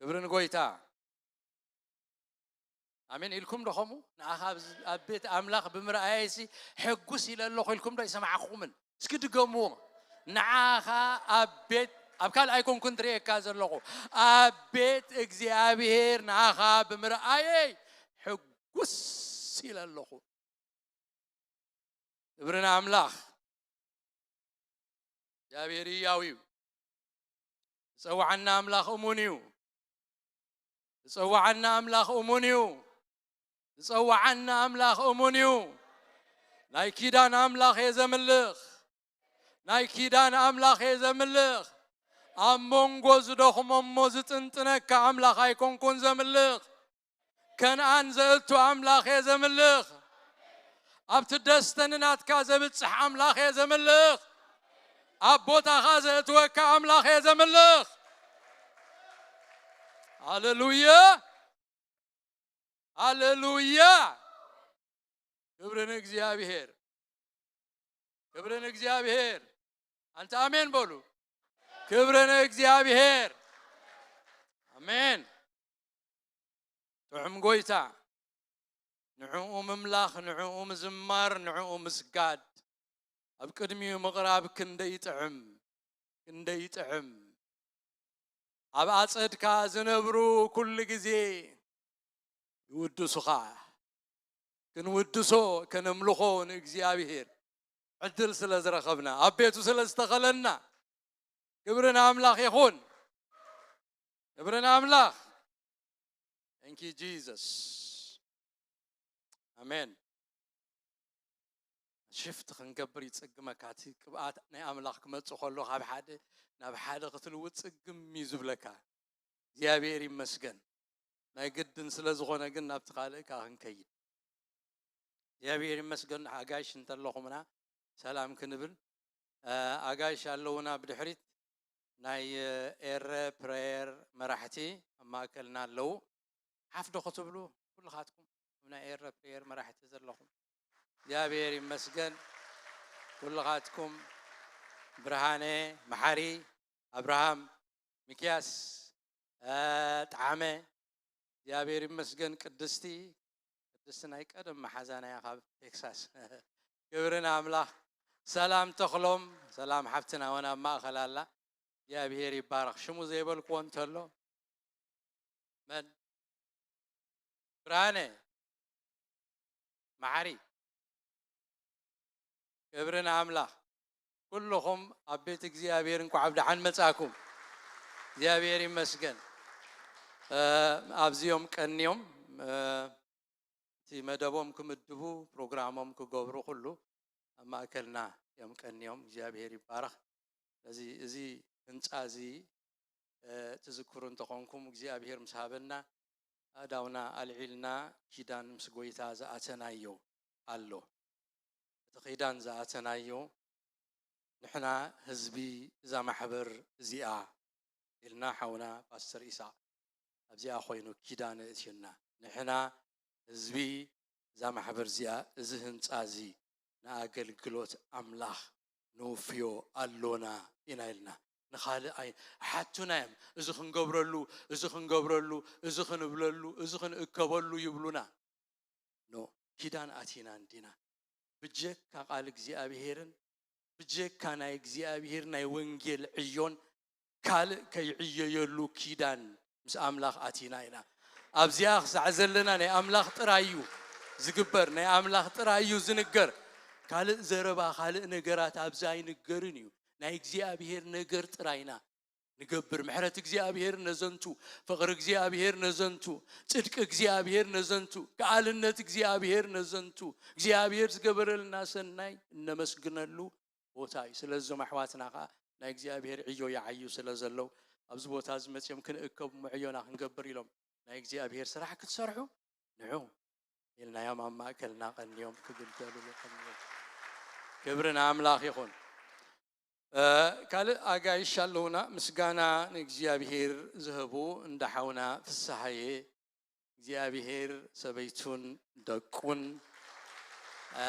ክብሪ ንጎይታ። ኣሜን ኢልኩም ዶ ከምኡ? ንኣኻ ኣብ ዝ-፣ ኣብ ቤት ኣምላኽ ብምርኣየይሲ ሕጉስ ኢለ ኣለኹ ኢልኩም ዶ ኣይሰማዕኹምን? እስኪ ድገምዎ። ንዓኻ ኣብ ቤት፣ ኣብ ካልእ ኣይኮንኩን ዝርእየካ ዘለኹ። ኣብ ቤት እግዚኣብሔር ንኣኻ ብምርኣየይ ሕጉስ ኢለ ኣለኹ። ክብሪ ንኣምላኽ። እግዚኣብሔር ህያው እዩ። ዝጸውዓና ኣምላኽ እሙን እዩ። ዝጸውዓና ኣምላኽ እሙን እዩ። ዝጸውዓና ኣምላኽ እሙን እዩ። ናይ ኪዳን ኣምላኽ እየ ዘምልኽ። ናይ ኪዳን ኣምላኽ እየ ዘምልኽ። ኣብ መንጎ ዝደኽሞ እሞ ዝጥንጥነካ ኣምላኽ ኣይኮንኩን ዘምልኽ። ከነኣን ዘእቱ ኣምላኽ እየ ዘምልኽ። ኣብቲ ደስተኒ ናትካ ዘብጽሕ ኣምላኽ እየ ዘምልኽ። ኣብ ቦታኻ ዘእትወካ ኣምላኽ እየ ዘምልኽ። ሃሌሉያ፣ ሃሌሉያ። ክብሪ ንእግዚኣብሔር፣ ክብሪ ንእግዚኣብሔር። ኣንቲ ኣሜን በሉ። ክብሪ ንእግዚኣብሔር። ኣሜን። ጥዑም ጎይታ፣ ንዕኡ ምምላኽ፣ ንዕኡ ምዝማር፣ ንዕኡ ምስጋድ፣ ኣብ ቅድሚኡ ምቕራብ ክንደይ ይጥዕም፣ ክንደይ ይጥዕም። ኣብ ኣጸድካ ዝነብሩ ኩሉ ግዜ ይውድሱኻ። ክንውድሶ፣ ከነምልኾ ንእግዚኣብሔር ዕድል ስለ ዝረኸብና፣ ኣብ ቤቱ ስለ ዝተኸለና፣ ክብሪ ንኣምላኽ ይኹን። ክብሪ ንኣምላኽ። Thank you, Jesus. ኣሜን። ሽፍት ክንገብር ይጽግመካ። እቲ ቅብኣት ናይ ኣምላኽ ክመጽእ ከሎ፣ ካብ ሓደ ናብ ሓደ ክትልውጥ ጽግም እዩ ዝብለካ። እግዚኣብሔር ይመስገን። ናይ ግድን ስለ ዝኾነ ግን ናብቲ ካልእ ከኣ ክንከይድ። እግዚኣብሔር ይመስገን። ኣጋይሽ እንተለኹምና ሰላም ክንብል፣ እ፣ ኣጋይሽ ኣለዉና ብድሕሪት። ናይ፣ እ፣ ኤረ ፕሬየር መራሕቲ ኣብ ማእከልና ኣለዉ። ሓፍ ዶ ክትብሉ ኩልኻትኩም፣ ኣብ ናይ ኤረ ፕሬየር መራሕቲ ዘለኹም? እግዚኣብሔር ይመስገን። ኩልኻትኩም፣ ብርሃነ፣ መሓሪ፣ ኣብርሃም፣ ሚክያስ፣ እ፣ ጠዓመ፣ እግዚኣብሔር ይመስገን። ቅድስቲ፣ ቅድስቲ ናይ ቀደም መሓዛና እያ ካብ ቴክሳስ። ክብሪ ንኣምላኽ። ሰላም ተኽሎም፣ ሰላም ሓፍትና እውን ኣብ ማእኸል ኣላ። እግዚኣብሔር ይባረኽ። ሽሙ ዘይበልክዎ እንተሎ፣ መን? ብርሃነ፣ መሓሪ። ክብሪ ንኣምላኽ። ኩልኹም ኣብ ቤት እግዚኣብሔር እንኳዕ ኣብ ደሓን መጻእኩም። እግዚኣብሔር ይመስገን። እ፣ ኣብዚኦም ቀንዮም፣ እ፣ እቲ መደቦም ክምድቡ፣ ፕሮግራሞም ክገብሩ፣ ኩሉ ኣብ ማእከልና እዮም ቀንዮም። እግዚኣብሔር ይባረኽ። ስለዚ እዚ ህንጻ እዚ፣ እ፣ ትዝክሩ እንተኾንኩም፣ እግዚኣብሔር ምስ ሃበና፣ ኣእዳውና ኣልዒልና ኪዳን ምስ ጎይታ ዝኣተናዮ ኣሎ። እቲ ኪዳን ዝኣተናዮ፣ ንሕና ህዝቢ እዛ ማሕበር እዚኣ ኢልና፣ ሓውና ፓስተር ኢሳቕ ኣብዚኣ ኮይኑ ኪዳን እእትዩና። ንሕና ህዝቢ እዛ ማሕበር እዚኣ፣ እዚ ህንጻ እዚ ንኣገልግሎት ኣምላኽ ንውፍዮ ኣሎና ኢና ኢልና። ንኻልእ ኣይ-፣ ሓቱና እዮም። እዚ ክንገብረሉ፣ እዚ ክንገብረሉ፣ እዚ ክንብለሉ፣ እዚ ክንእከበሉ ይብሉና። ኖ፣ ኪዳን ኣቲና እንዲና። ብጀካ ቃል እግዚኣብሄርን ብጀካ ናይ እግዚኣብሄር ናይ ወንጌል ዕዮን ካልእ ከይዕየየሉ ኪዳን ምስ ኣምላኽ ኣቲና ኢና። ኣብዚኣ ክሳዕ ዘለና ናይ ኣምላኽ ጥራይ እዩ ዝግበር፣ ናይ ኣምላኽ ጥራይ እዩ ዝንገር። ካልእ ዘረባ፣ ካልእ ነገራት ኣብዚ ኣይንገርን እዩ። ናይ እግዚኣብሄር ነገር ጥራይ ኢና ንገብር። ምሕረት እግዚኣብሄር ነዘንቱ፣ ፍቕሪ እግዚኣብሄር ነዘንቱ፣ ጽድቂ እግዚኣብሄር ነዘንቱ፣ ከኣልነት እግዚኣብሄር ነዘንቱ፣ እግዚኣብሄር ዝገበረልና ሰናይ እነመስግነሉ ቦታ እዩ። ስለዞም ኣሕዋትና ኸዓ ናይ እግዚኣብሄር ዕዮ ይዓዩ ስለ ዘለዉ ኣብዚ ቦታ እዚ መጺኦም ክንእከብ እሞ ዕዮና ክንገብር ኢሎም ናይ እግዚኣብሄር ስራሕ ክትሰርሑ ንዑ ኢልናዮም ኣብ ማእከልና ቀንዮም ክግልገሉሉ ቀንዮም። ክብሪ ንኣምላኽ ይኹን። እ፣ ካልእ ኣጋይሽ ኣለዉና። ምስጋና ንእግዚኣብሄር ዝህቡ እንዳ ሓውና ፍስሃየ እግዚኣብሄር ሰበይቱን ደቁን፣ እ፣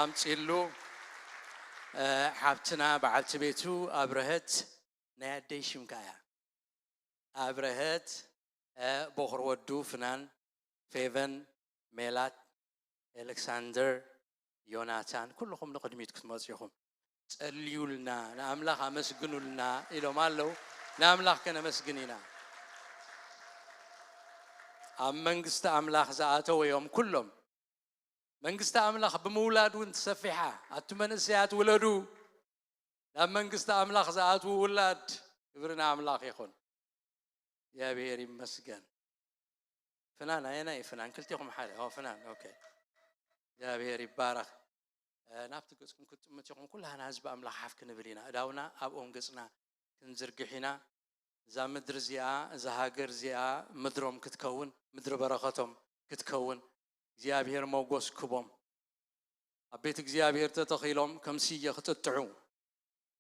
ኣምጺሉ። እ፣ ሓብትና በዓልቲ ቤቱ ኣብረሀት ናይ ኣደይ ሽም ከኣ እያ። ኣብረሀት፣ እ፣ ቦኽሪ ወዱ ፍናን፣ ፌቨን፣ ሜላት፣ ኤሌክሳንደር፣ ዮናታን፣ ኩልኹም ንቕድሚት ክትመጹ ኢኹም። ጸልዩልና፣ ንኣምላኽ ኣመስግኑልና ኢሎም ኣለዉ። ንኣምላኽ ከነመስግን ኢና። ኣብ መንግስቲ ኣምላኽ ዝኣተው እዮም ኩሎም። መንግስቲ ኣምላኽ ብምውላድ እውን ትሰፊሓ። ኣቱ መንእሰያት ውለዱ። ናብ መንግስቲ ኣምላኽ ዝኣትዉ ውላድ፣ ክብሪ ንኣምላኽ ይኹን። እግዚኣብሔር ይመስገን። ፍናን፣ ኣየናይ ፍናን? ክልቴኹም ሓደ። ኦ፣ ፍናን፣ ኦኬ። እግዚኣብሔር ይባረኽ። እ፣ ናብቲ ገጽኩም ክትጥምት ኢኹም። ኩላህና ህዝቢ ኣምላኽ ሓፍ ክንብል ኢና። እዳውና ኣብኦም ገጽና ክንዝርግሕ ኢና። እዛ ምድሪ እዚኣ፣ እዛ ሃገር እዚኣ ምድሮም ክትከውን፣ ምድሪ በረኸቶም ክትከውን፣ እግዚኣብሔር ሞጎስ ክቦም። ኣብ ቤት እግዚኣብሔር ተተኺሎም ከም ስየ ክጥጥዑ፣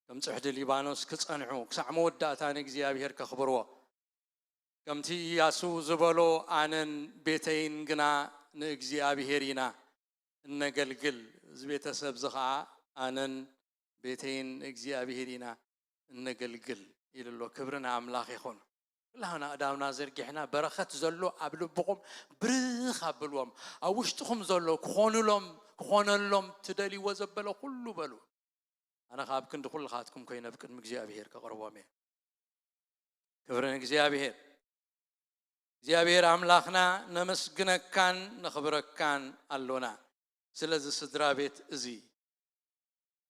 ከም ጽሕዲ ሊባኖስ ክጸንሑ፣ ክሳዕ መወዳእታ ንእግዚኣብሔር ከኽብርዎ። ከምቲ ኢያሱ ዝበሎ፣ ኣነን ቤተይን ግና ንእግዚኣብሔር ኢና እነገልግል። እዚ ቤተሰብ እዚ ኸዓ ኣነን ቤተይን ንእግዚኣብሔር ኢና እነገልግል ኢሉ ኣሎ። ክብሪ ንኣምላኽ ይኹን። ኩላህና እዳውና ዘርጊሕና፣ በረኸት ዘሎ ኣብ ልብኹም ብርኽ ኣብልዎም። ኣብ ውሽጥኹም ዘሎ ክኾኑሎም፣ ክኾነሎም ትደልይዎ ዘበለ ኩሉ በሉ። ኣነ ኻብ ክንዲ ኩልኻትኩም ኮይነ ኣብ ቅድሚ እግዚኣብሔር ከቕርቦም እየ። ክብሪ ንእግዚኣብሔር። እግዚኣብሔር ኣምላኽና ነመስግነካን ነኽብረካን ኣሎና። ስለዚ ስድራ ቤት እዚ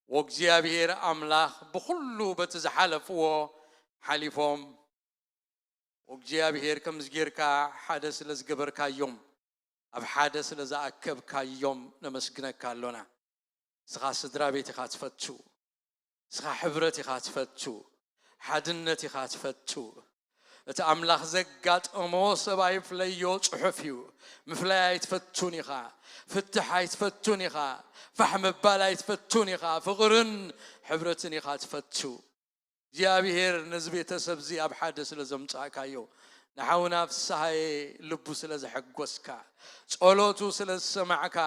ወእግዚኣብሔር ኣምላኽ ብኹሉ በቲ ዝሓለፍዎ ሓሊፎም፣ ወእግዚኣብሔር ከምዚ ጌርካ ሓደ ስለ ዝገበርካዮም፣ ኣብ ሓደ ስለ ዝኣከብካዮም ነመስግነካ ኣሎና። ንስኻ ስድራ ቤት ኢኻ ትፈቱ። ንስኻ ሕብረት ኢኻ ትፈቱ። ሓድነት ኢኻ ትፈቱ። እቲ ኣምላኽ ዘጋጠሞ ሰብ ኣይፍለዮ ጽሑፍ እዩ። ምፍላይ ኣይትፈቱን ኢኻ። ፍትሕ ኣይትፈቱን ኢኻ። ፋሕ ምባል ኣይትፈቱን ኢኻ። ፍቕርን ሕብረትን ኢኻ ትፈቱ። እግዚኣብሔር ነዚ ቤተሰብ እዚ ኣብ ሓደ ስለ ዘምጻእካዮ፣ ንሓውና ፍስሃየ ልቡ ስለ ዘሐጎስካ፣ ጸሎቱ ስለ ዝሰማዕካ፣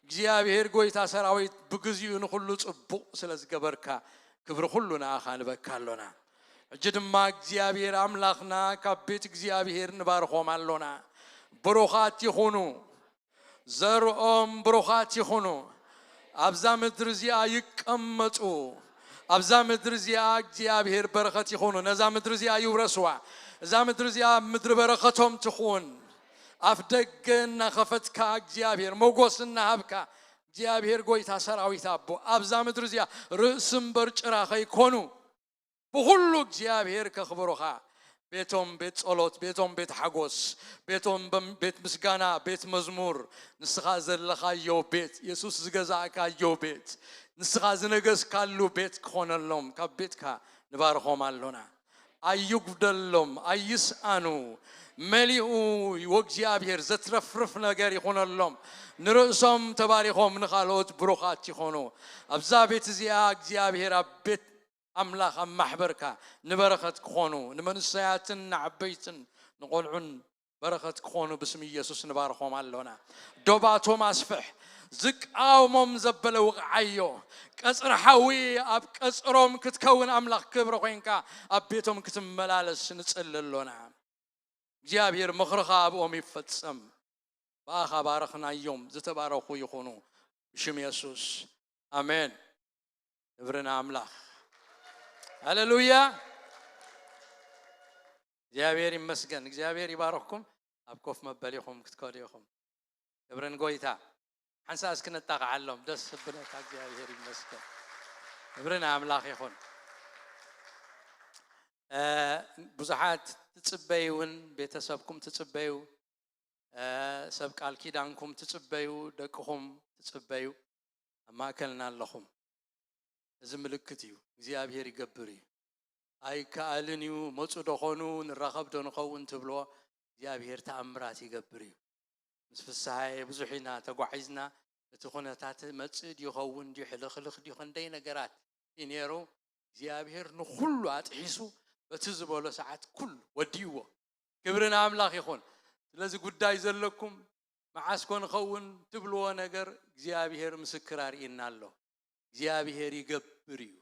እግዚኣብሔር ጐይታ ሰራዊት ብግዚኡ ንኹሉ ጽቡቕ ስለ ዝገበርካ፣ ክብሪ ኩሉ ንኣኻ ንበካ ኣሎና። ሕጂ ድማ እግዚኣብሔር ኣምላኽና ካብ ቤት እግዚኣብሔር ንባርኾም ኣሎና። ብሩኻት ይኹኑ። ዘርኦም ብሩኻት ይኹኑ። ኣብዛ ምድሪ እዚኣ ይቀመጡ። ኣብዛ ምድሪ እዚኣ እግዚኣብሔር በረኸት ይኹኑ። ነዛ ምድሪ እዚኣ ይውረስዋ። እዛ ምድሪ እዚኣ ምድሪ በረኸቶም ትኹን። ኣፍ ደገ እናኸፈትካ እግዚኣብሔር ሞጎስ እናሃብካ እግዚኣብሔር ጐይታ ሰራዊት ኣቦ ኣብዛ ምድሪ እዚኣ ርእሲ እምበር ጭራ ከይኮኑ ብኹሉ እግዚኣብሔር ከኽብሩኻ። ቤቶም ቤት ጸሎት፣ ቤቶም ቤት ሓጎስ፣ ቤቶም በም-፣ ቤት ምስጋና፣ ቤት መዝሙር፣ ንስኻ ዘለኻዮ ቤት፣ የሱስ ዝገዛእካዮ ቤት፣ ንስኻ ዝነገስካሉ ቤት ክኾነሎም ካብ ቤትካ ንባርኾም ኣሎና። ኣይጉደሎም፣ ኣይስኣኑ፣ መሊኡ ወእግዚኣብሔር ዘትረፍርፍ ነገር ይኹነሎም። ንርእሶም ተባሪኾም ንኻልኦት ብሩኻት ይኾኑ። ኣብዛ ቤት እዚኣ እግዚኣብሔር ኣብ ቤት ኣምላኽ ኣብ ማሕበርካ ንበረኸት ክኾኑ፣ ንመንእሰያትን ንዓበይትን ንቖልዑን በረኸት ክኾኑ ብስም ኢየሱስ ንባርኾም ኣሎና። ዶባቶም ኣስፍሕ፣ ዝቃወሞም ዘበለ ውቕዓዮ። ቀጽሪ ሓዊ ኣብ ቀጽሮም ክትከውን ኣምላኽ ክብሪ ኮይንካ ኣብ ቤቶም ክትመላለስ ንጽሊ ኣሎና። እግዚኣብሔር ምኽርኻ ኣብኦም ይፈጸም። ብኣኻ ባረኽናዮም፣ ዝተባረኹ ይኹኑ ብሽም የሱስ። ኣሜን። ክብሪ ንኣምላኽ። ሃሌሉያ። እግዚኣብሔር ይመስገን። እግዚኣብሔር ይባርኽኩም። ኣብ ኮፍ መበሊኹም ክትከዱ ኢኹም። ክብሪ ንጎይታ። ሓንሳእ እስኪ ነጣቕዓሎም። ደስ ዝብለካ። እግዚኣብሔር ይመስገን። ክብሪ ንኣምላኽ ይኹን። እ፣ ብዙሓት ትጽበዩ እውን፣ ቤተሰብኩም ትጽበዩ፣ እ፣ ሰብ ቃል ኪዳንኩም ትጽበዩ፣ ደቅኹም ትጽበዩ፣ ኣብ ማእከልና ኣለኹም። እዚ ምልክት እዩ። እግዚኣብሔር ይገብር እዩ። ኣይከኣልን እዩ፣ መጹ ዶ ኾኑ፣ ንራኸብ ዶ ንኸውን ትብልዎ፣ እግዚኣብሔር ተኣምራት ይገብር እዩ። ምስ ፍስሃየ ብዙሕ ኢና ተጓዒዝና። እቲ ኩነታት መጽእ ድዩ ይኸውን ድዩ፣ ሕልኽልኽ ድዩ፣ ክንደይ ነገራት እዩ ነይሩ። እግዚኣብሔር ንኹሉ ኣጥሒሱ በቲ ዝበሎ ሰዓት ኩሉ ወዲእዎ። ክብሪ ንኣምላኽ ይኹን። ስለዚ ጉዳይ ዘለኩም መዓስ ኮን ኸውን ትብልዎ ነገር እግዚኣብሔር ምስክር ኣርእየና ኣሎ። እግዚኣብሔር ይገብር እዩ።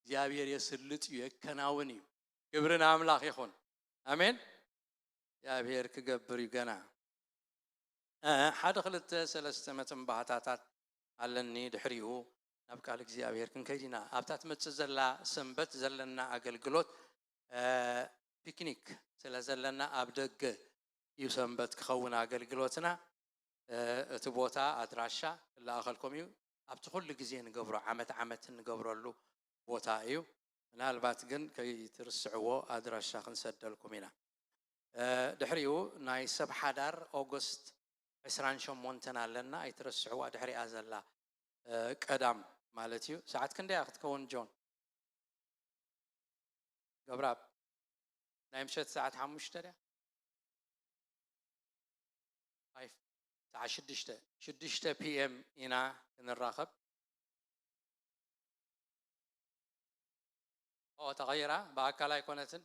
እግዚኣብሔር የስልጥ እዩ፣ የከናውን እዩ። ክብሪ ንኣምላኽ ይኹን። ኣሜን። እግዚኣብሔር ክገብር እዩ ገና። እ፣ ሓደ ክልተ ሰለስተ መተንባህታታት ኣለኒ። ድሕሪኡ ናብ ቃል እግዚኣብሔር ክንከይድ ኢና። ኣብታ ትመጽእ ዘላ ሰንበት ዘለና ኣገልግሎት፣ እ፣ ፒክኒክ ስለ ዘለና ኣብ ደገ እዩ ሰንበት ክኸውን ኣገልግሎትና። እ፣ እቲ ቦታ ኣድራሻ ክለኣኸልኩም እዩ። ኣብቲ ኩሉ ግዜ ንገብሮ፣ ዓመት ዓመት እንገብረሉ ቦታ እዩ። ምናልባት ግን ከይትርስዕዎ ኣድራሻ ክንሰደልኩም ኢና። እ፣ ድሕሪኡ ናይ ሰብ ሓዳር ኦገስት ዕስራን ሸሞንተን ኣለና፣ ኣይትረስዕዋ። ድሕሪኣ ዘላ፣ እ፣ ቀዳም ማለት እዩ። ሰዓት ክንደያ ክትከውን ጆን? ገብረኣብ፣ ናይ ምሸት ሰዓት ሓሙሽተ ድያ? ፋይፍ፣ ሰዓት ሽዱሽተ፣ ሽዱሽተ ፒ ኤም ኢና ክንራኸብ። ኦ፣ ተቐይራ፣ ብኣካል ኣይኮነትን፣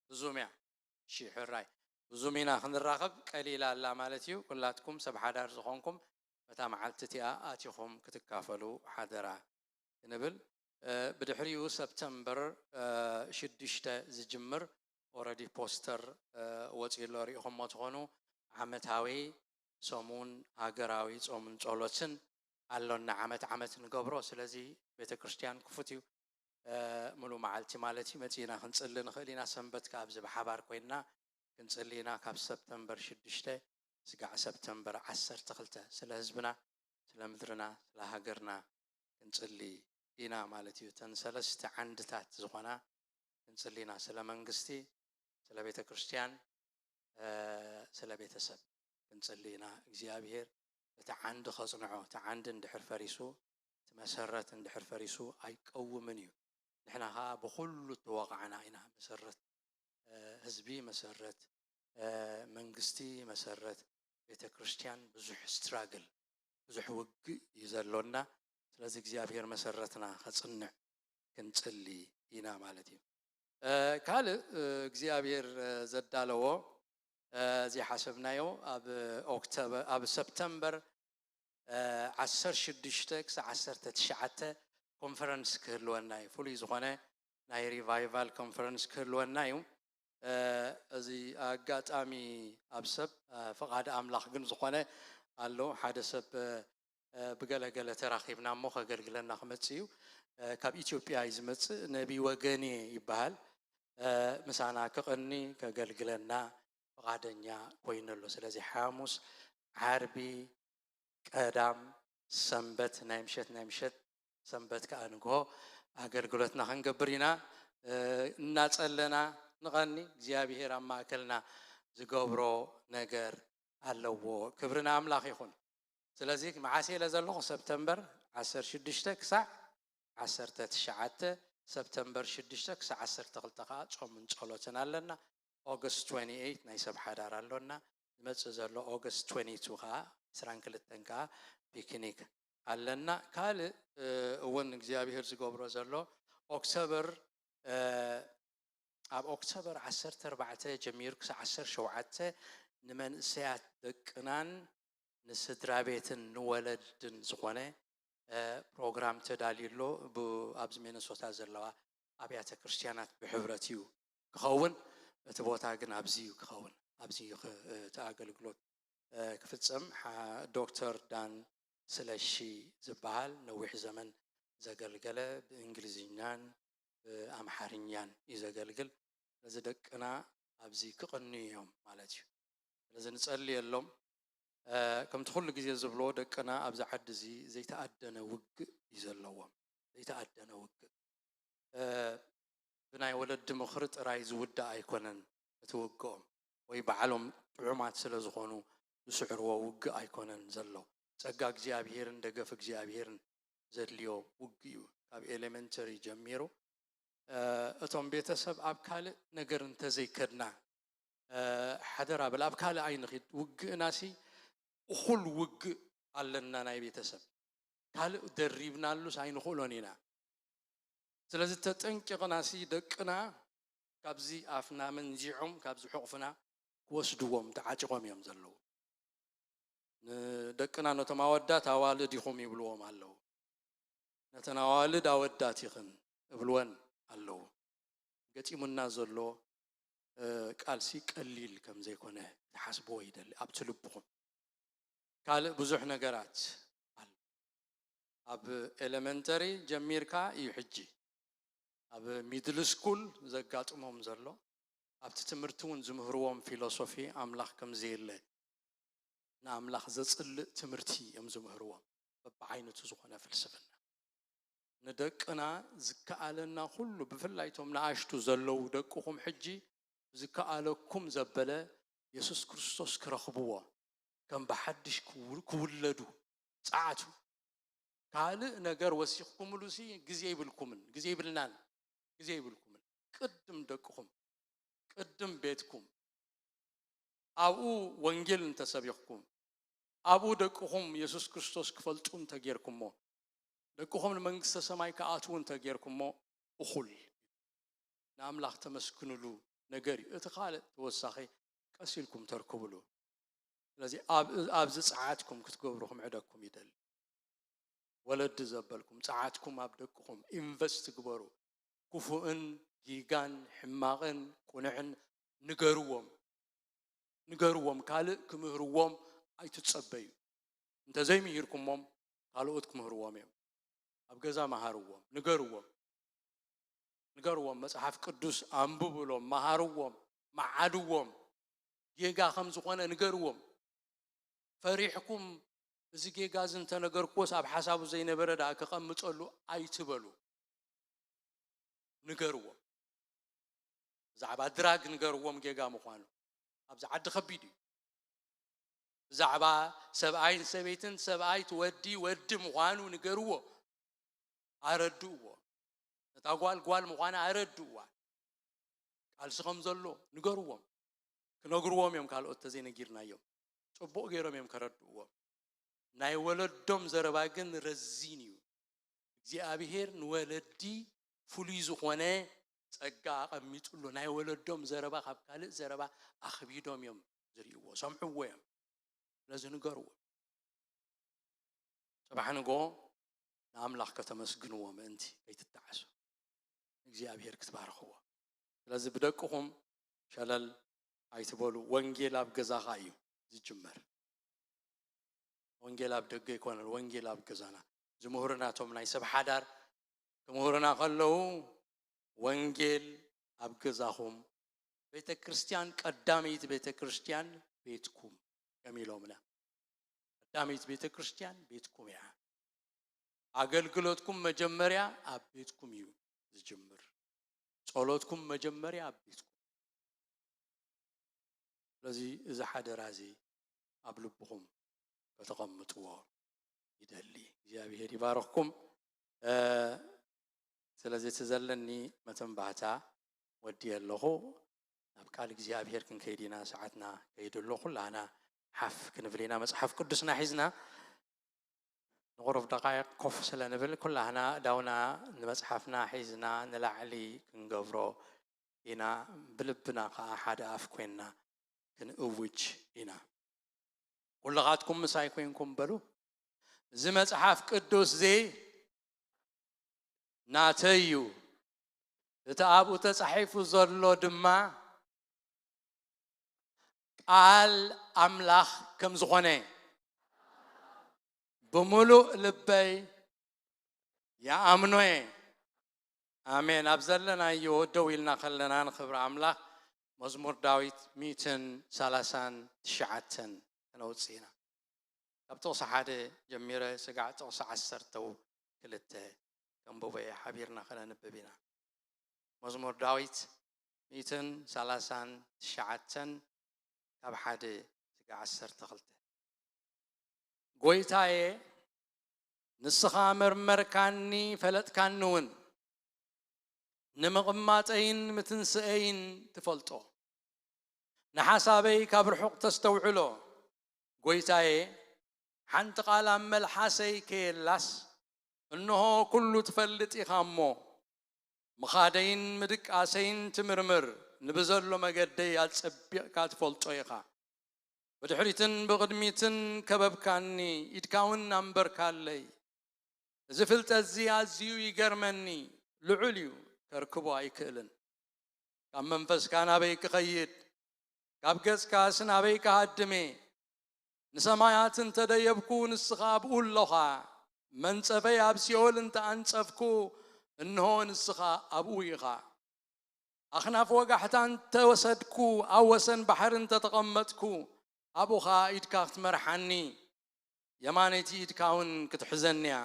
ብዙም እያ። እሺ፣ ሕራይ፣ ብዙም ኢና ክንራኸብ፣ ቀሊላ ኣላ ማለት እዩ። ኩላትኩም ሰብ ሓዳር ዝኾንኩም በታ መዓልቲ እቲኣ ኣቲኹም ክትካፈሉ ሓደራ ክንብል። እ፣ ብድሕሪኡ ሰፕተምበር፣ እ፣ ሽዱሽተ ዝጅምር ኦረዲ ፖስተር፣ እ፣ ወፂኡ ኣሎ፣ ሪኢኹሞ ትኾኑ። ዓመታዊ ሰሙን ሃገራዊ ጾምን ጸሎትን ኣሎና፣ ዓመት ዓመት ንገብሮ። ስለዚ ቤተ ክርስቲያን ክፉት እዩ፣ እ፣ ሙሉእ መዓልቲ ማለት እዩ። መጺእና ክንጽሊ ንኽእል ኢና። ሰንበት ከኣ ኣብዚ ብሓባር ኮይንና ክንጽሊ ኢና። ካብ ሰፕተምበር ሽዱሽተ ስጋዕ ሰፕተምበር ዓሰርተ ክልተ ስለ ህዝብና፣ ስለ ምድርና፣ ስለ ሃገርና ክንጽሊ ኢና ማለት እዩ። እተን ሰለስተ ዓንድታት ዝኾና ክንጽሊ ኢና። ስለ መንግስቲ፣ ስለ ቤተ ክርስቲያን፣ እ፣ ስለ ቤተሰብ ክንጽሊ ኢና። እግዚኣብሔር እቲ ዓንዲ ከጽንዖ፣ እቲ ዓንዲ እንድሕር ፈሪሱ፣ እቲ መሰረት እንድሕር ፈሪሱ ኣይቀውምን እዩ። ንሕና ኸኣ ብኹሉ እተወቓዕና ኢና። መሰረት፣ እ፣ ህዝቢ መሰረት፣ እ፣ መንግስቲ መሰረት፣ ቤተ ክርስቲያን ብዙሕ ስትራግል፣ ብዙሕ ውግእ እዩ ዘሎና። ስለዚ እግዚኣብሔር መሰረትና ከጽንዕ ክንጽሊ ኢና ማለት እዩ። እ፣ ካልእ፣ እ፣ እግዚኣብሔር፣ እ፣ ዘዳለዎ፣ እ፣ ዘይሓሰብናዮ ኣብ ኦክቶበር፣ ኣብ ሰፕተምበር፣ እ፣ ዓሰርተ ሽዱሽተ ክሳዕ ዓሰርተ ትሽዓተ ኮንፈረንስ ክህልወና እዩ። ፍሉይ ዝኾነ ናይ ሪቫይቫል ኮንፈረንስ ክህልወና እዩ። እ፣ እዚ ኣጋጣሚ ኣብ ሰብ፣ እ፣ ፍቓድ ኣምላኽ ግን ዝኾነ ኣሎ። ሓደ ሰብ፣ እ፣ እ፣ ብገለገለ ተራኺብና እሞ ከገልግለና ክመጽእ እዩ። እ፣ ካብ ኢትዮጵያ እዩ ዝመጽእ። ነቢ ወገኔ ይበሃል። እ፣ ምሳና ክቕኒ ከገልግለና ፍቓደኛ ኮይኑ ኣሎ። ስለዚ ሓሙስ፣ ዓርቢ፣ ቀዳም፣ ሰንበት፣ ናይ ምሸት፣ ናይ ምሸት፣ ሰንበት ከኣ ንግሆ ኣገልግሎትና ክንገብር ኢና። እ፣ እናጸለና ንቐኒ። እግዚኣብሔር ኣብ ማእከልና ዝገብሮ ነገር ኣለዎ። ክብሪ ንኣምላኽ ይኹን። ስለዚ መዓስ ኢለ ዘለኹ? ሰፕተምበር ዓሰርተ ሽዱሽተ ክሳዕ ዓሰርተ ትሽዓተ፣ ሰፕተምበር ሽዱሽተ ክሳዕ ዓሰርተ ክልተ ከኣ ጾምን ጸሎትን ኣለና። ኦገስት ትዌንቲ ኤይት ናይ ሰብ ሓዳር ኣሎና። ዝመጽእ ዘሎ ኦገስት ትዌንቲ ቱ ከኣ፣ ዕስራን ክልተን ከኣ ፒክኒክ ኣለና። ካልእ፣ እ፣ እውን እግዚኣብሔር ዝገብሮ ዘሎ ኦክቶበር፣ እ፣ ኣብ ኦክቶበር ዓሰርተ ኣርባዕተ ጀሚሩ ክሳብ ዓሰርተ ሸውዓተ ንመንእሰያት ደቅናን ንስድራ ቤትን ንወለድን ዝኾነ ፕሮግራም ተዳልዩ ኣሎ። ኣብዚ ሚነሶታ ዘለዋ ኣብያተ ክርስቲያናት ብሕብረት እዩ ክኸውን። እቲ ቦታ ግን ኣብዚ እዩ ክኸውን። ኣብዚ እቲ ኣገልግሎት ክፍጸም። ዶክተር ዳን ስለሺ ዝበሃል ነዊሕ ዘመን ዘገልገለ፣ ብእንግሊዝኛን ብኣምሓርኛን እዩ ዘገልግል። ስለዚ ደቅና ኣብዚ ክቕንዩ እዮም ማለት እዩ። ስለዚ ንጸልየሎም። ከምቲ ኩሉ ግዜ ዝብሎ፣ ደቅና ኣብዚ ዓዲ እዚ ዘይተኣደነ ውግእ እዩ ዘለዎም። ዘይተኣደነ ውግእ። ብናይ ወለዲ ምኽሪ ጥራይ ዝውዳእ ኣይኮነን እቲ ውግኦም፣ ወይ ባዕሎም ጥዑማት ስለ ዝኾኑ ዝስዕርዎ ውግእ ኣይኮነን ዘሎ። ጸጋ እግዚኣብሄርን ደገፍ እግዚኣብሄርን ዘድልዮ ውግእ እዩ። ካብ ኤሌመንተሪ ጀሚሩ እቶም ቤተሰብ ኣብ ካልእ ነገር እንተዘይከድና፣ ሓደራ በል፣ ኣብ ካልእ ኣይንኺድ። ውግእናሲ እኹል ውግእ ኣለና ናይ ቤተሰብ፣ ካልእ ደሪብናሉስ ኣይንኽእሎን ኢና። ስለዚ ተጠንቂቕናሲ ደቅና ካብዚ ኣፍና መንዚዖም ካብዚ ሕቑፍና ክወስድዎም ተዓጢቖም እዮም ዘለዉ። ንደቅና ነቶም ኣወዳት ኣዋልድ ኢኹም ይብልዎም ኣለዉ። ነተን ኣዋልድ ኣወዳት ኢኽን እብልወን ኣለዉ። ገጢሙና ዘሎ ቃልሲ ቀሊል ከም ዘይኮነ ክትሓስብዎ ይደሊ ኣብቲ ልብኹም። ካልእ ብዙሕ ነገራት ኣሎ። ኣብ ኤሌመንተሪ ጀሚርካ እዩ ሕጂ ኣብ ሚድል ስኩል ዘጋጥሞም ዘሎ። ኣብቲ ትምህርቲ እውን ዝምህርዎም ፊሎሶፊ ኣምላኽ ከም ዘየለ፣ ንኣምላኽ ዘጽልእ ትምህርቲ እዮም ዝምህርዎም፣ በብዓይነቱ ዝኾነ ፍልስፍና። ንደቅና ዝከኣለና ኩሉ፣ ብፍላይ እቶም ንኣሽቱ ዘለዉ ደቅኹም ሕጂ ብዝከኣለኩም ዘበለ የሱስ ክርስቶስ ክረኽብዎ፣ ከም ብሓድሽ ክው-፣ ክውለዱ ጸዓቱ። ካልእ ነገር ወሲኽኩምሉሲ ግዜ ይብልኩምን፣ ግዜ ይብልናን፣ ግዜ ይብልኩምን። ቅድም ደቅኹም፣ ቅድም ቤትኩም። ኣብኡ ወንጌል እንተሰቢኽኩም፣ ኣብኡ ደቅኹም የሱስ ክርስቶስ ክፈልጡ እንተጌርኩሞ፣ ደቅኹም ንመንግስተ ሰማይ ክኣትዉ እንተጌርኩሞ፣ እኹል ንኣምላኽ ተመስግንሉ ነገር እዩ። እቲ ካልእ ተወሳኺ ቀስ ኢልኩም ተርክብሉ። ስለዚ ኣብ-፣ ኣብዚ ጸዓትኩም ክትገብሩ ክምዕደኩም ይደሊ። ወለዲ ዘበልኩም ጸዓትኩም ኣብ ደቅኹም ኢንቨስት ግበሩ። ክፉእን ጊጋን ሕማቕን ቁኑዕን ንገርዎም፣ ንገርዎም። ካልእ ክምህርዎም ኣይትጸበዩ። እንተዘይምሂርኩሞም ካልኦት ክምህርዎም እዮም። ኣብ ገዛ መሃርዎም፣ ንገርዎም፣ ንገርዎም። መጽሓፍ ቅዱስ ኣንብቡሎም፣ መሃርዎም፣ መዓድዎም። ጌጋ ከም ዝኾነ ንገርዎም። ፈሪሕኩም፣ እዚ ጌጋ እዚ እንተነገርክዎስ ኣብ ሓሳቡ ዘይነበረ ደኣ ክቐምጠሉ ኣይትበሉ። ንገርዎም። ብዛዕባ ድራግ ንገርዎም ጌጋ ምዃኑ። ኣብዚ ዓዲ ከቢድ እዩ። ብዛዕባ ሰብኣይን ሰበይትን፣ ሰብኣይ እቲ ወዲ ወዲ ምዃኑ ንገርዎ። ኣረድእዎ። ነታ ጓል ጓል ምዃና ኣረድእዋ። ቃልሲ ከም ዘሎ ንገርዎም። ክነግርዎም እዮም፣ ካልኦት ተዘይነጊርናዮም። ጽቡቕ ገይሮም እዮም ከረድእዎም። ናይ ወለዶም ዘረባ ግን ረዚን እዩ። እግዚኣብሄር ንወለዲ ፍሉይ ዝኾነ ጸጋ ኣቐሚጥሉ። ናይ ወለዶም ዘረባ ካብ ካልእ ዘረባ ኣኽቢዶም እዮም ዝርእይዎ፣ ሰምዕዎ እዮም። ስለዚ ንገርዎ። ጽባሕ ንግሆ ንኣምላኽ ከተመስግንዎ ምእንቲ ከይትጠዓሱ፣ እግዚኣብሄር ክትባርኽዎ። ስለዚ ብደቅኹም ሸለል ኣይትበሉ። ወንጌል ኣብ ገዛኻ እዩ ዝጅመር። ወንጌል ኣብ ደገ ኣይኮነን፣ ወንጌል ኣብ ገዛና። ዝምህሩና እቶም ናይ ሰብ ሓዳር ክምህሩና ከለዉ፣ ወንጌል ኣብ ገዛኹም፣ ቤተ ክርስቲያን፣ ቀዳመይቲ ቤተ ክርስቲያን ቤትኩም እዮም ኢሎምና። ቀዳመይቲ ቤተ ክርስቲያን ቤትኩም እያ። ኣገልግሎትኩም መጀመርያ ኣብ ቤትኩም እዩ ዝጅምር። ጸሎትኩም መጀመርያ ኣብ ቤትኩም። ስለዚ እዚ ሓደራ እዚ ኣብ ልብኹም ከተቐምጥዎ ይደሊ። እግዚኣብሄር ይባርኽኩም። እ፣ ስለዚ እቲ ዘለኒ መተንባህታ ወዲየ ኣለኹ። ናብ ቃል እግዚኣብሄር ክንከይድ ኢና፣ ሰዓትና ከይዱ ኣሎ። ኩላህና ሓፍ ክንብል ኢና፣ መጽሓፍ ቅዱስና ሒዝና ንቑሩብ ደቓይቕ ኮፍ ስለ ንብል፣ ኩላህና እዳውና ንመጽሓፍና ሒዝና ንላዕሊ ክንገብሮ ኢና፣ ብልብና ከዓ ሓደ ኣፍ ኮይንና ክንእውጅ ኢና። ኩልኻትኩም ምሳይ ኮይንኩም በሉ፣ እዚ መጽሓፍ ቅዱስ እዚ ናተይ እዩ፣ እቲ ኣብኡ ተጻሒፉ ዘሎ ድማ ቃል ኣምላኽ ከም ዝኾነ ብምሉእ ልበይ ይኣምኖ እየ። ኣሜን። ኣብ ዘለናዮ ደው ኢልና ከለና ንኽብሪ ኣምላኽ መዝሙር ዳዊት ሚእትን ሰላሳን ትሽዓተን ከነውፅእ ኢና። ካብ ጥቕሲ ሓደ ጀሚረ ስጋዕ ጥቕሲ ዓሰርተ ክልተ ከንብቦ እየ። ሓቢርና ከነንብብ ኢና። መዝሙር ዳዊት ሚእትን ሰላሳን ትሽዓተን ካብ ሓደ ስጋዕ ዓሰርተ ክልተ። ጎይታየ፣ ንስኻ መርመርካኒ፣ ፈለጥካኒ እውን። ንምቕማጠይን ምትንስአይን ትፈልጦ። ንሓሳበይ ካብ ርሑቕ ተስተውዕሎ። ጎይታየ፣ ሓንቲ ቃል ኣብ መልሓሰይ ከየላስ፣ እንሆ ኩሉ ትፈልጥ ኢኻ እሞ፣ ምኻደይን ምድቃሰይን ትምርምር፣ ንብዘሎ መገደይ ኣጸቢቕካ ትፈልጦ ኢኻ። ብድሕሪትን ብቕድሚትን ከበብካኒ፣ ኢድካ እውን ኣንበርካለይ። እዚ ፍልጠት እዚ ኣዝዩ ይገርመኒ፣ ልዑል እዩ፣ ከርክቦ ኣይክእልን። ካብ መንፈስካ ናበይ ክኸይድ? ካብ ገጽካስ ናበይ ክሃድም እየ? ንሰማያት እንተ ደየብኩ፣ ንስኻ ኣብኡ ኣሎኻ። መንጸፈይ ኣብ ሲኦል እንተ ኣንጸፍኩ፣ እንሆ ንስኻ ኣብኡ ኢኻ። ኣኽናፍ ወጋሕታ እንተ ወሰድኩ፣ ኣብ ወሰን ባሕሪ እንተ ተቐመጥኩ፣ ኣብኡ ኸኣ ኢድካ ክትመርሓኒ፣ የማነይቲ ኢድካ እውን ክትሕዘኒ እያ።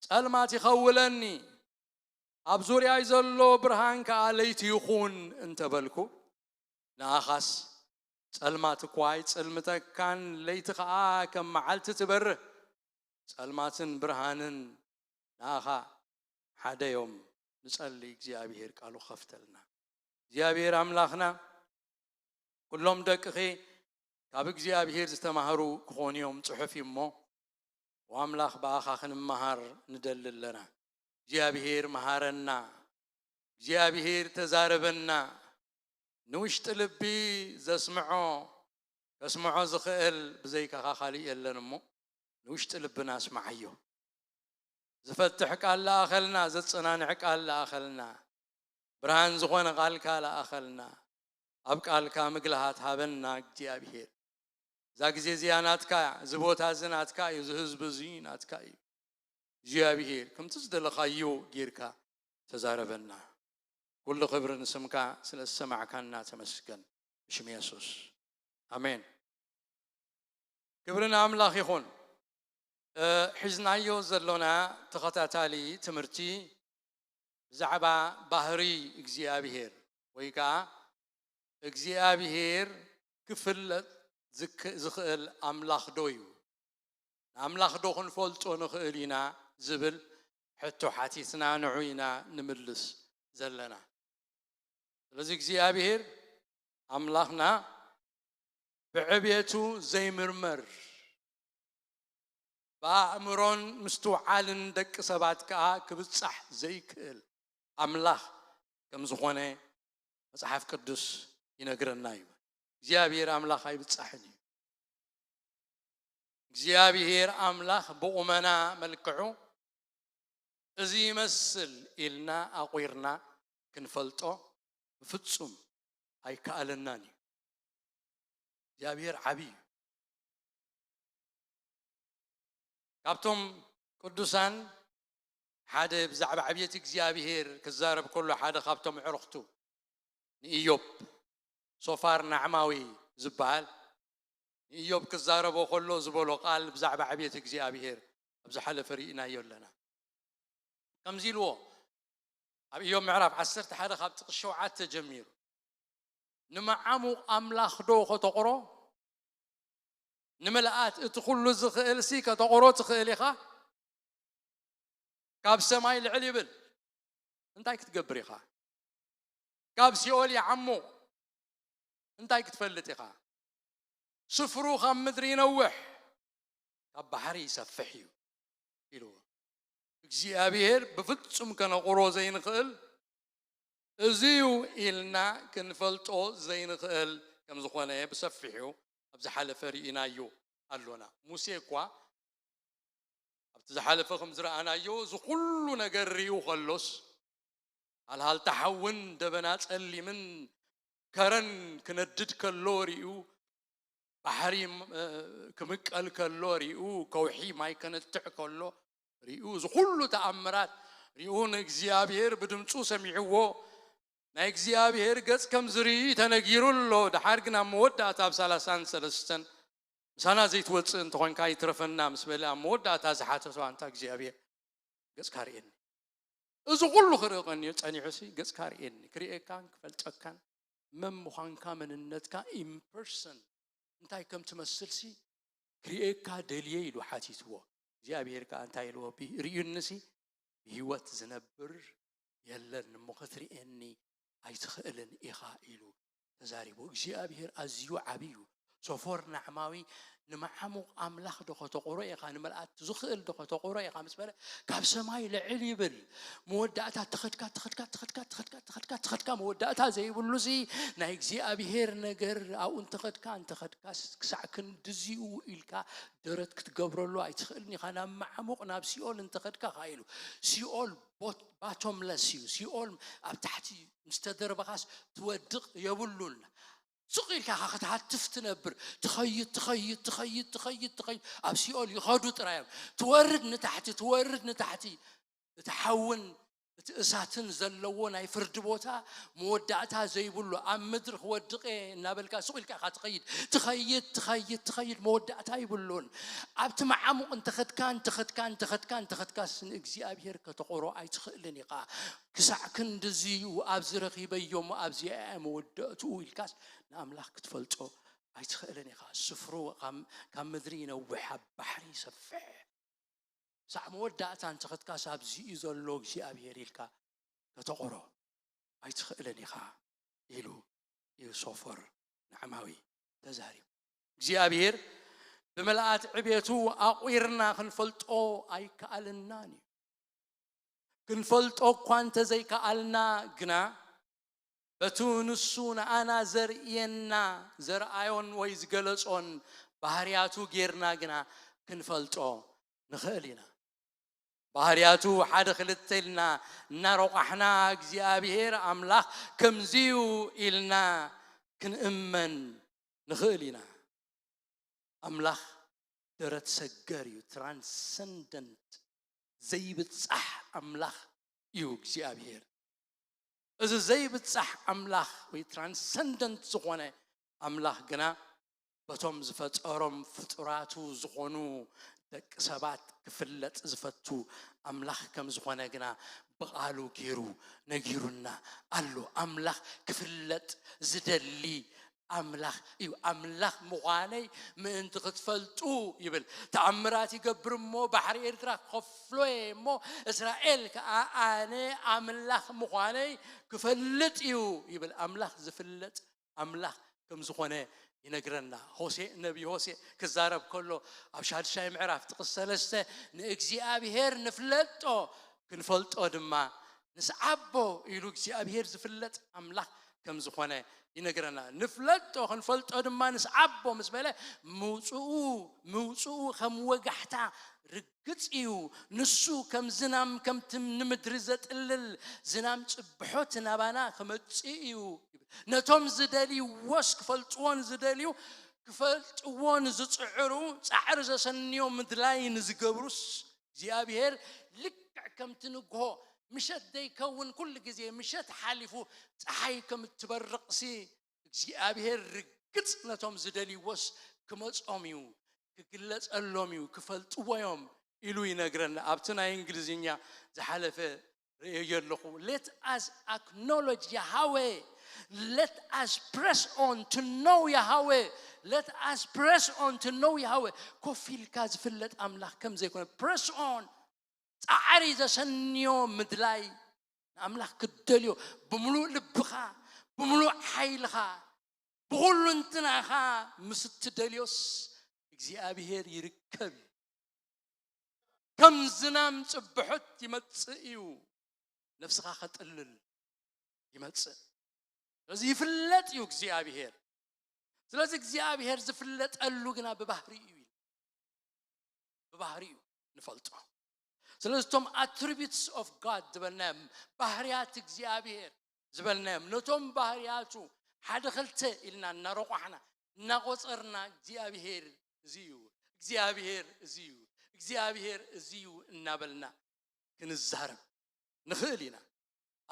ጸልማት ይኸውለኒ፣ ኣብ ዙርያይ ዘሎ ብርሃን ከኣ ለይቲ ይኹን እንተ በልኩ፣ ንኣኻስ ጸልማት እኳ ኣይጽልምተካን፣ ለይቲ ኸኣ ከም መዓልቲ ትበርህ። ጸልማትን ብርሃንን ንኣኻ ሓደ እዮም። ንጸሊ፣ እግዚኣብሄር ቃሉ ክኸፍተልና። እግዚኣብሄር ኣምላኽና፣ ኩሎም ደቅኺ ካብ እግዚኣብሄር ዝተማህሩ ክኾኑ እዮም፣ ጽሑፍ እዩ እሞ፣ ወኣምላኽ ብኣኻ ክንመሃር ንደሊ ኣለና። እግዚኣብሄር መሃረና፣ እግዚኣብሄር ተዛረበና። ንውሽጢ ልቢ ዘስምዖ፣ ከስምዖ ዝኽእል ብዘይካኻ ካልእ የለን እሞ፣ ንውሽጢ ልብና ኣስምዓዮ። ዝፈትሕ ቃል ለኣኸልና፣ ዘጸናንዕ ቃል ለኣኸልና፣ ብርሃን ዝኾነ ቃልካ ለኣኸልና። ኣብ ቃልካ ምግልሃት ሃበና እግዚኣብሄር። እዛ ግዜ እዚኣ ናትካ እያ፣ እዚ ቦታ እዚ ናትካ እዩ፣ እዚ ህዝቢ እዚ ናትካ እዩ። እግዚኣብሄር፣ ከምቲ ዝደለኻዮ ጌርካ ተዛረበና። ኩሉ ክብሪ ንስምካ ስለ ዝሰማዕካና ተመስገን። ብሽም የሱስ። ኣሜን። ክብሪ ንኣምላኽ ይኹን። እ፣ ሒዝናዮ ዘሎና ተኸታታሊ ትምህርቲ ብዛዕባ ባህሪ እግዚኣብሄር ወይ ከኣ እግዚኣብሄር ክፍለጥ ዝክ-፣ ዝኽእል ኣምላኽ ዶ እዩ? ንኣምላኽ ዶ ክንፈልጦ ንኽእል ኢና ዝብል ሕቶ ሓቲትና ንዑ ኢና ንምልስ ዘለና። ስለዚ እግዚኣብሄር ኣምላኽና ብዕቤቱ ዘይምርመር፣ ብኣእምሮን ምስትውዓልን ደቂ ሰባት ከኣ ክብጻሕ ዘይክእል ኣምላኽ ከም ዝኾነ መጽሓፍ ቅዱስ ይነግረና እዩ። እግዚኣብሔር ኣምላኽ ኣይብጻሕን እዩ። እግዚኣብሔር ኣምላኽ ብቑመና መልክዑ እዚ ይመስል ኢልና ኣቑርና ክንፈልጦ ብፍጹም ኣይከኣለናን እዩ። እግዚኣብሔር ዓብዪ እዩ። ካብቶም ቅዱሳን ሓደ ብዛዕባ ዕብየት እግዚኣብሔር ክዛረብ ከሎ ሓደ ካብቶም ኣዕሩኽቱ ንኢዮብ ሶፋር ናዕማዊ ዝበሃል ንኢዮብ ክዛረቦ ከሎ ዝበሎ ቃል ብዛዕባ ዕብየት እግዚኣብሔር ኣብ ዝሓለፈ ርኢናዮ ኣለና። ከምዚ ኢልዎ ኣብ ኢዮብ ምዕራፍ ዓሰርተ ሓደ ካብ ጥቕሲ ሸውዓተ ጀሚሩ ንመዓሙቕ ኣምላኽ ዶ ከተቑሮ? ንምልኣት እቲ ኩሉ ዝኽእል ሲ ከተቑሮ ትኽእል ኢኻ? ካብ ሰማይ ልዕል ይብል እንታይ ክትገብር ኢኻ? ካብ ሲኦል ይዓሙቕ እንታይ ክትፈልጥ ኢኻ? ስፍሩ ካብ ምድሪ ይነውሕ ካብ ባሕሪ ይሰፍሕ እዩ ኢልዎ። እግዚኣብሔር ብፍጹም ከነቑሮ ዘይንኽእል እዚዩ ኢልና ክንፈልጦ ዘይንኽእል ከም ዝኾነ ብሰፊሑ ኣብ ዝሓለፈ ርኢናዮ ኣሎና። ሙሴ እኳ ኣብቲ ዝሓለፈ ከም ዝረኣናዮ፣ እዚ ኩሉ ነገር ርእዩ ከሎስ፣ ሃልሃልታ ሓውን ደበና ጸሊምን ከረን ክነድድ ከሎ ርእዩ፣ ባሕሪ፣ እ፣ ክምቀል ከሎ ርእዩ፣ ከውሒ ማይ ከነትዕ ከሎ ርእዩ፣ እዚ ኩሉ ተኣምራት ርእዩ፣ ንእግዚኣብሔር ብድምፁ ሰሚዕዎ፣ ናይ እግዚኣብሔር ገጽ ከም ዝርኢ ተነጊሩ ኣሎ። ደሓር ግን ኣብ መወዳእታ ኣብ ሰላሳን ሰለስተን፣ "ምሳና ዘይትወጽእ እንተኾንካ ይትረፈና" ምስ በለ፣ ኣብ መወዳእታ ዝሓተቶ፣ "ኣንታ እግዚኣብሔር፣ ገጽካ ርእየኒ። እዚ ኩሉ ክርኢ ቀንዩ ጸኒሑሲ፣ ገጽካ ርእየኒ፣ ክርእየካን ክፈልጠካን፣ መን ምዃንካ፣ መንነትካ፣ ኢምፐርሰን እንታይ ከም ትመስልሲ ክርእየካ ደልየ" ኢሉ ሓቲትዎ። እግዚኣብሔር ከኣ እንታይ ኢልዎ? "ብ-፣ ርእዩኒሲ ብህይወት ዝነብር የለን እሞ ክትርእየኒ ኣይትኽእልን ኢኻ" ኢሉ ተዛሪቡ። እግዚኣብሔር ኣዝዩ ዓቢ እዩ። ሶፎር ናዕማዊ ንመዓሙቕ ኣምላኽ ዶ ከተቑሮ ኢኻ? ንመልኣት ዝኽእል ዶ ከተቑሮ ኢኻ? ምስ በለ፣ ካብ ሰማይ ልዕል ይብል። መወዳእታ ተኸድካ፣ ተኸድካ፣ ተኸድካ፣ ተኸድካ፣ ተኸድካ፣ ተኸድካ፣ መወዳእታ ዘይብሉሲ ናይ እግዚኣብሔር ነገር ኣብኡ እንተኸድካ፣ እንተኸድካ ክሳዕ ክንድዚኡ ኢልካ ደረት ክትገብረሉ ኣይትኽእልን ኢኻ። ናብ መዓሙቕ፣ ናብ ሲኦል እንተኸድካ ኸኣ ኢሉ። ሲኦል ቦት-፣ ባቶምለስ እዩ። ሲኦል ኣብ ታሕቲ ምስ ተደርበኻስ ትወድቕ የብሉን። ሱቕ ኢልካ ኢኻ ክትሃትፍ ትነብር። ትኸይድ፣ ትኸይድ፣ ትኸይድ፣ ትኸይድ፣ ትኸይድ። ኣብ ሲኦል ይኸዱ ጥራይ እዮም። ትወርድ ንታሕቲ፣ ትወርድ ንታሕቲ። እቲ ሓውን እቲ እሳትን ዘለዎ ናይ ፍርዲ ቦታ መወዳእታ ዘይብሉ፣ ኣብ ምድሪ ክወድቕ እየ እናበልካ ሱቕ ኢልካ ኢኻ ትኸይድ። ትኸይድ፣ ትኸይድ፣ ትኸይድ፣ መወዳእታ ይብሉን። ኣብቲ መዓሙቕ እንተኸድካ፣ እንተኸድካ፣ እንተኸድካ፣ እንተኸድካስ ንእግዚኣብሔር ከተቑሮ ኣይትኽእልን ኢኻ። ክሳዕ ክንድዚ እዩ፣ ኣብዚ ረኺበዮ እሞ ኣብዚኣ እያ መወዳእትኡ ኢልካስ ንኣምላኽ ክትፈልጦ ኣይትኽእልን ኢኻ። ስፍሩ ካብ፣ ካብ ምድሪ ይነውሕ፣ ኣብ ባሕሪ ይሰፍሕ። ክሳዕ መወዳእታ እንተኸድካስ ኣብዚ እዩ ዘሎ እግዚኣብሔር ኢልካ ከተቑሮ ኣይትኽእልን ኢኻ ኢሉ እዩ ሶፎር ናዕማዊ ተዛሪቡ። እግዚኣብሔር ብምልኣት ዕቤቱ ኣቑርና ክንፈልጦ ኣይከኣልናን እዩ። ክንፈልጦ እኳ እንተዘይከኣልና ግና፣ በቲ ንሱ ንኣና ዘርእየና፣ ዘርኣዮን ወይ ዝገለጾን ባህርያቱ ጌርና ግና ክንፈልጦ ንኽእል ኢና። ባህርያቱ ሓደ ክልተ ኢልና እናሮቋሕና፣ እግዚኣብሔር ኣምላኽ ከምዚዩ ኢልና ክንእመን ንኽእል ኢና። ኣምላኽ ደረት ሰገር እዩ። ትራንሰንደንት፣ ዘይብጻሕ ኣምላኽ እዩ እግዚኣብሔር። እዚ ዘይብጻሕ ኣምላኽ ወይ ትራንሰንደንት ዝኾነ ኣምላኽ ግና በቶም ዝፈጠሮም ፍጡራቱ ዝኾኑ ደቂ ሰባት ክፍለጥ ዝፈቱ ኣምላኽ ከም ዝኾነ ግና ብቓሉ ገይሩ ነጊሩና ኣሎ። ኣምላኽ ክፍለጥ ዝደሊ ኣምላኽ እዩ። ኣምላኽ ምዃነይ ምእንቲ ክትፈልጡ ይብል። ተኣምራት ይገብር እሞ ባሕሪ ኤርትራ ክኸፍሎ እየ እሞ እስራኤል ከኣ ኣነ ኣምላኽ ምዃነይ ክፈልጥ እዩ ይብል። ኣምላኽ ዝፍለጥ ኣምላኽ ከም ዝኾነ ይነግረና። ሆሴእ፣ ነቢ ሆሴእ ክዛረብ ከሎ ኣብ ሻድሻይ ምዕራፍ ጥቕስ ሰለስተ፣ "ንእግዚኣብሔር ንፍለጦ፣ ክንፈልጦ ድማ ንስዓቦ" ኢሉ እግዚኣብሔር ዝፍለጥ ኣምላኽ ከም ዝኾነ ይነግረና። "ንፍለጦ፣ ክንፈልጦ ድማ ንስዓቦ" ምስ በለ፣ ምውፅኡ፣ ምውፅኡ ከም ወጋሕታ ርግጽ እዩ። ንሱ ከም ዝናም፣ ከምቲ ንምድሪ ዘጥልል ዝናም ጽብሖት ናባና ክመጽእ እዩ። ነቶም ዝደልይዎስ፣ ክፈልጥዎ ንዝደልዩ፣ ክፈልጥዎ ንዝጽዕሩ፣ ጻዕሪ ዘሰንዮ ምድላይ ንዝገብሩስ፣ እግዚኣብሔር ልክዕ ከምቲ ንግሆ ምሸት ዘይከውን፣ ኩሉ ግዜ ምሸት ሓሊፉ ጸሓይ ከም እትበርቕሲ፣ እግዚኣብሔር ርግጽ ነቶም ዝደልይዎስ ክመጾም እዩ፣ ክግለጸሎም እዩ፣ ክፈልጥዎ እዮም ኢሉ ይነግረና። ኣብቲ ናይ እንግሊዝኛ ዝሓለፈ ርእየዮ ኣለኹ። Let us acknowledge Yahweh. Let us press on to know Yahweh. Let us press on to know Yahweh. ኮፍ ኢልካ ዝፍለጥ ኣምላኽ ከም ዘይኮነ፣ press on፣ ጻዕሪ ዘሰንዮ ምድላይ፣ ንኣምላኽ ክትደልዮ ብምሉእ ልብኻ፣ ብምሉእ ሓይልኻ፣ ብኹሉ እንትናኻ ምስ እትደልዮስ እግዚኣብሔር ይርከብ እዩ። ከም ዝናም ጽብሖት ይመጽእ እዩ፣ ነፍስኻ ከጥልል፣ ይመጽእ። ስለዚ ይፍለጥ እዩ እግዚኣብሔር። ስለዚ እግዚኣብሔር ዝፍለጠሉ ግና ብባህሪ እዩ፣ ብባህሪ እዩ ንፈልጦ። ስለዚ እቶም attributes of God ዝበልናዮም፣ ባህርያት እግዚኣብሔር ዝበልናዮም፣ ነቶም ባህርያቱ ሓደ ክልተ ኢልና እናረቋሕና እናቆጸርና እግዚኣብሔር እዚ እዩ፣ እግዚኣብሔር እዚ እዩ፣ እግዚኣብሔር እዚ እዩ እናበልና ክንዛረብ ንኽእል ኢና።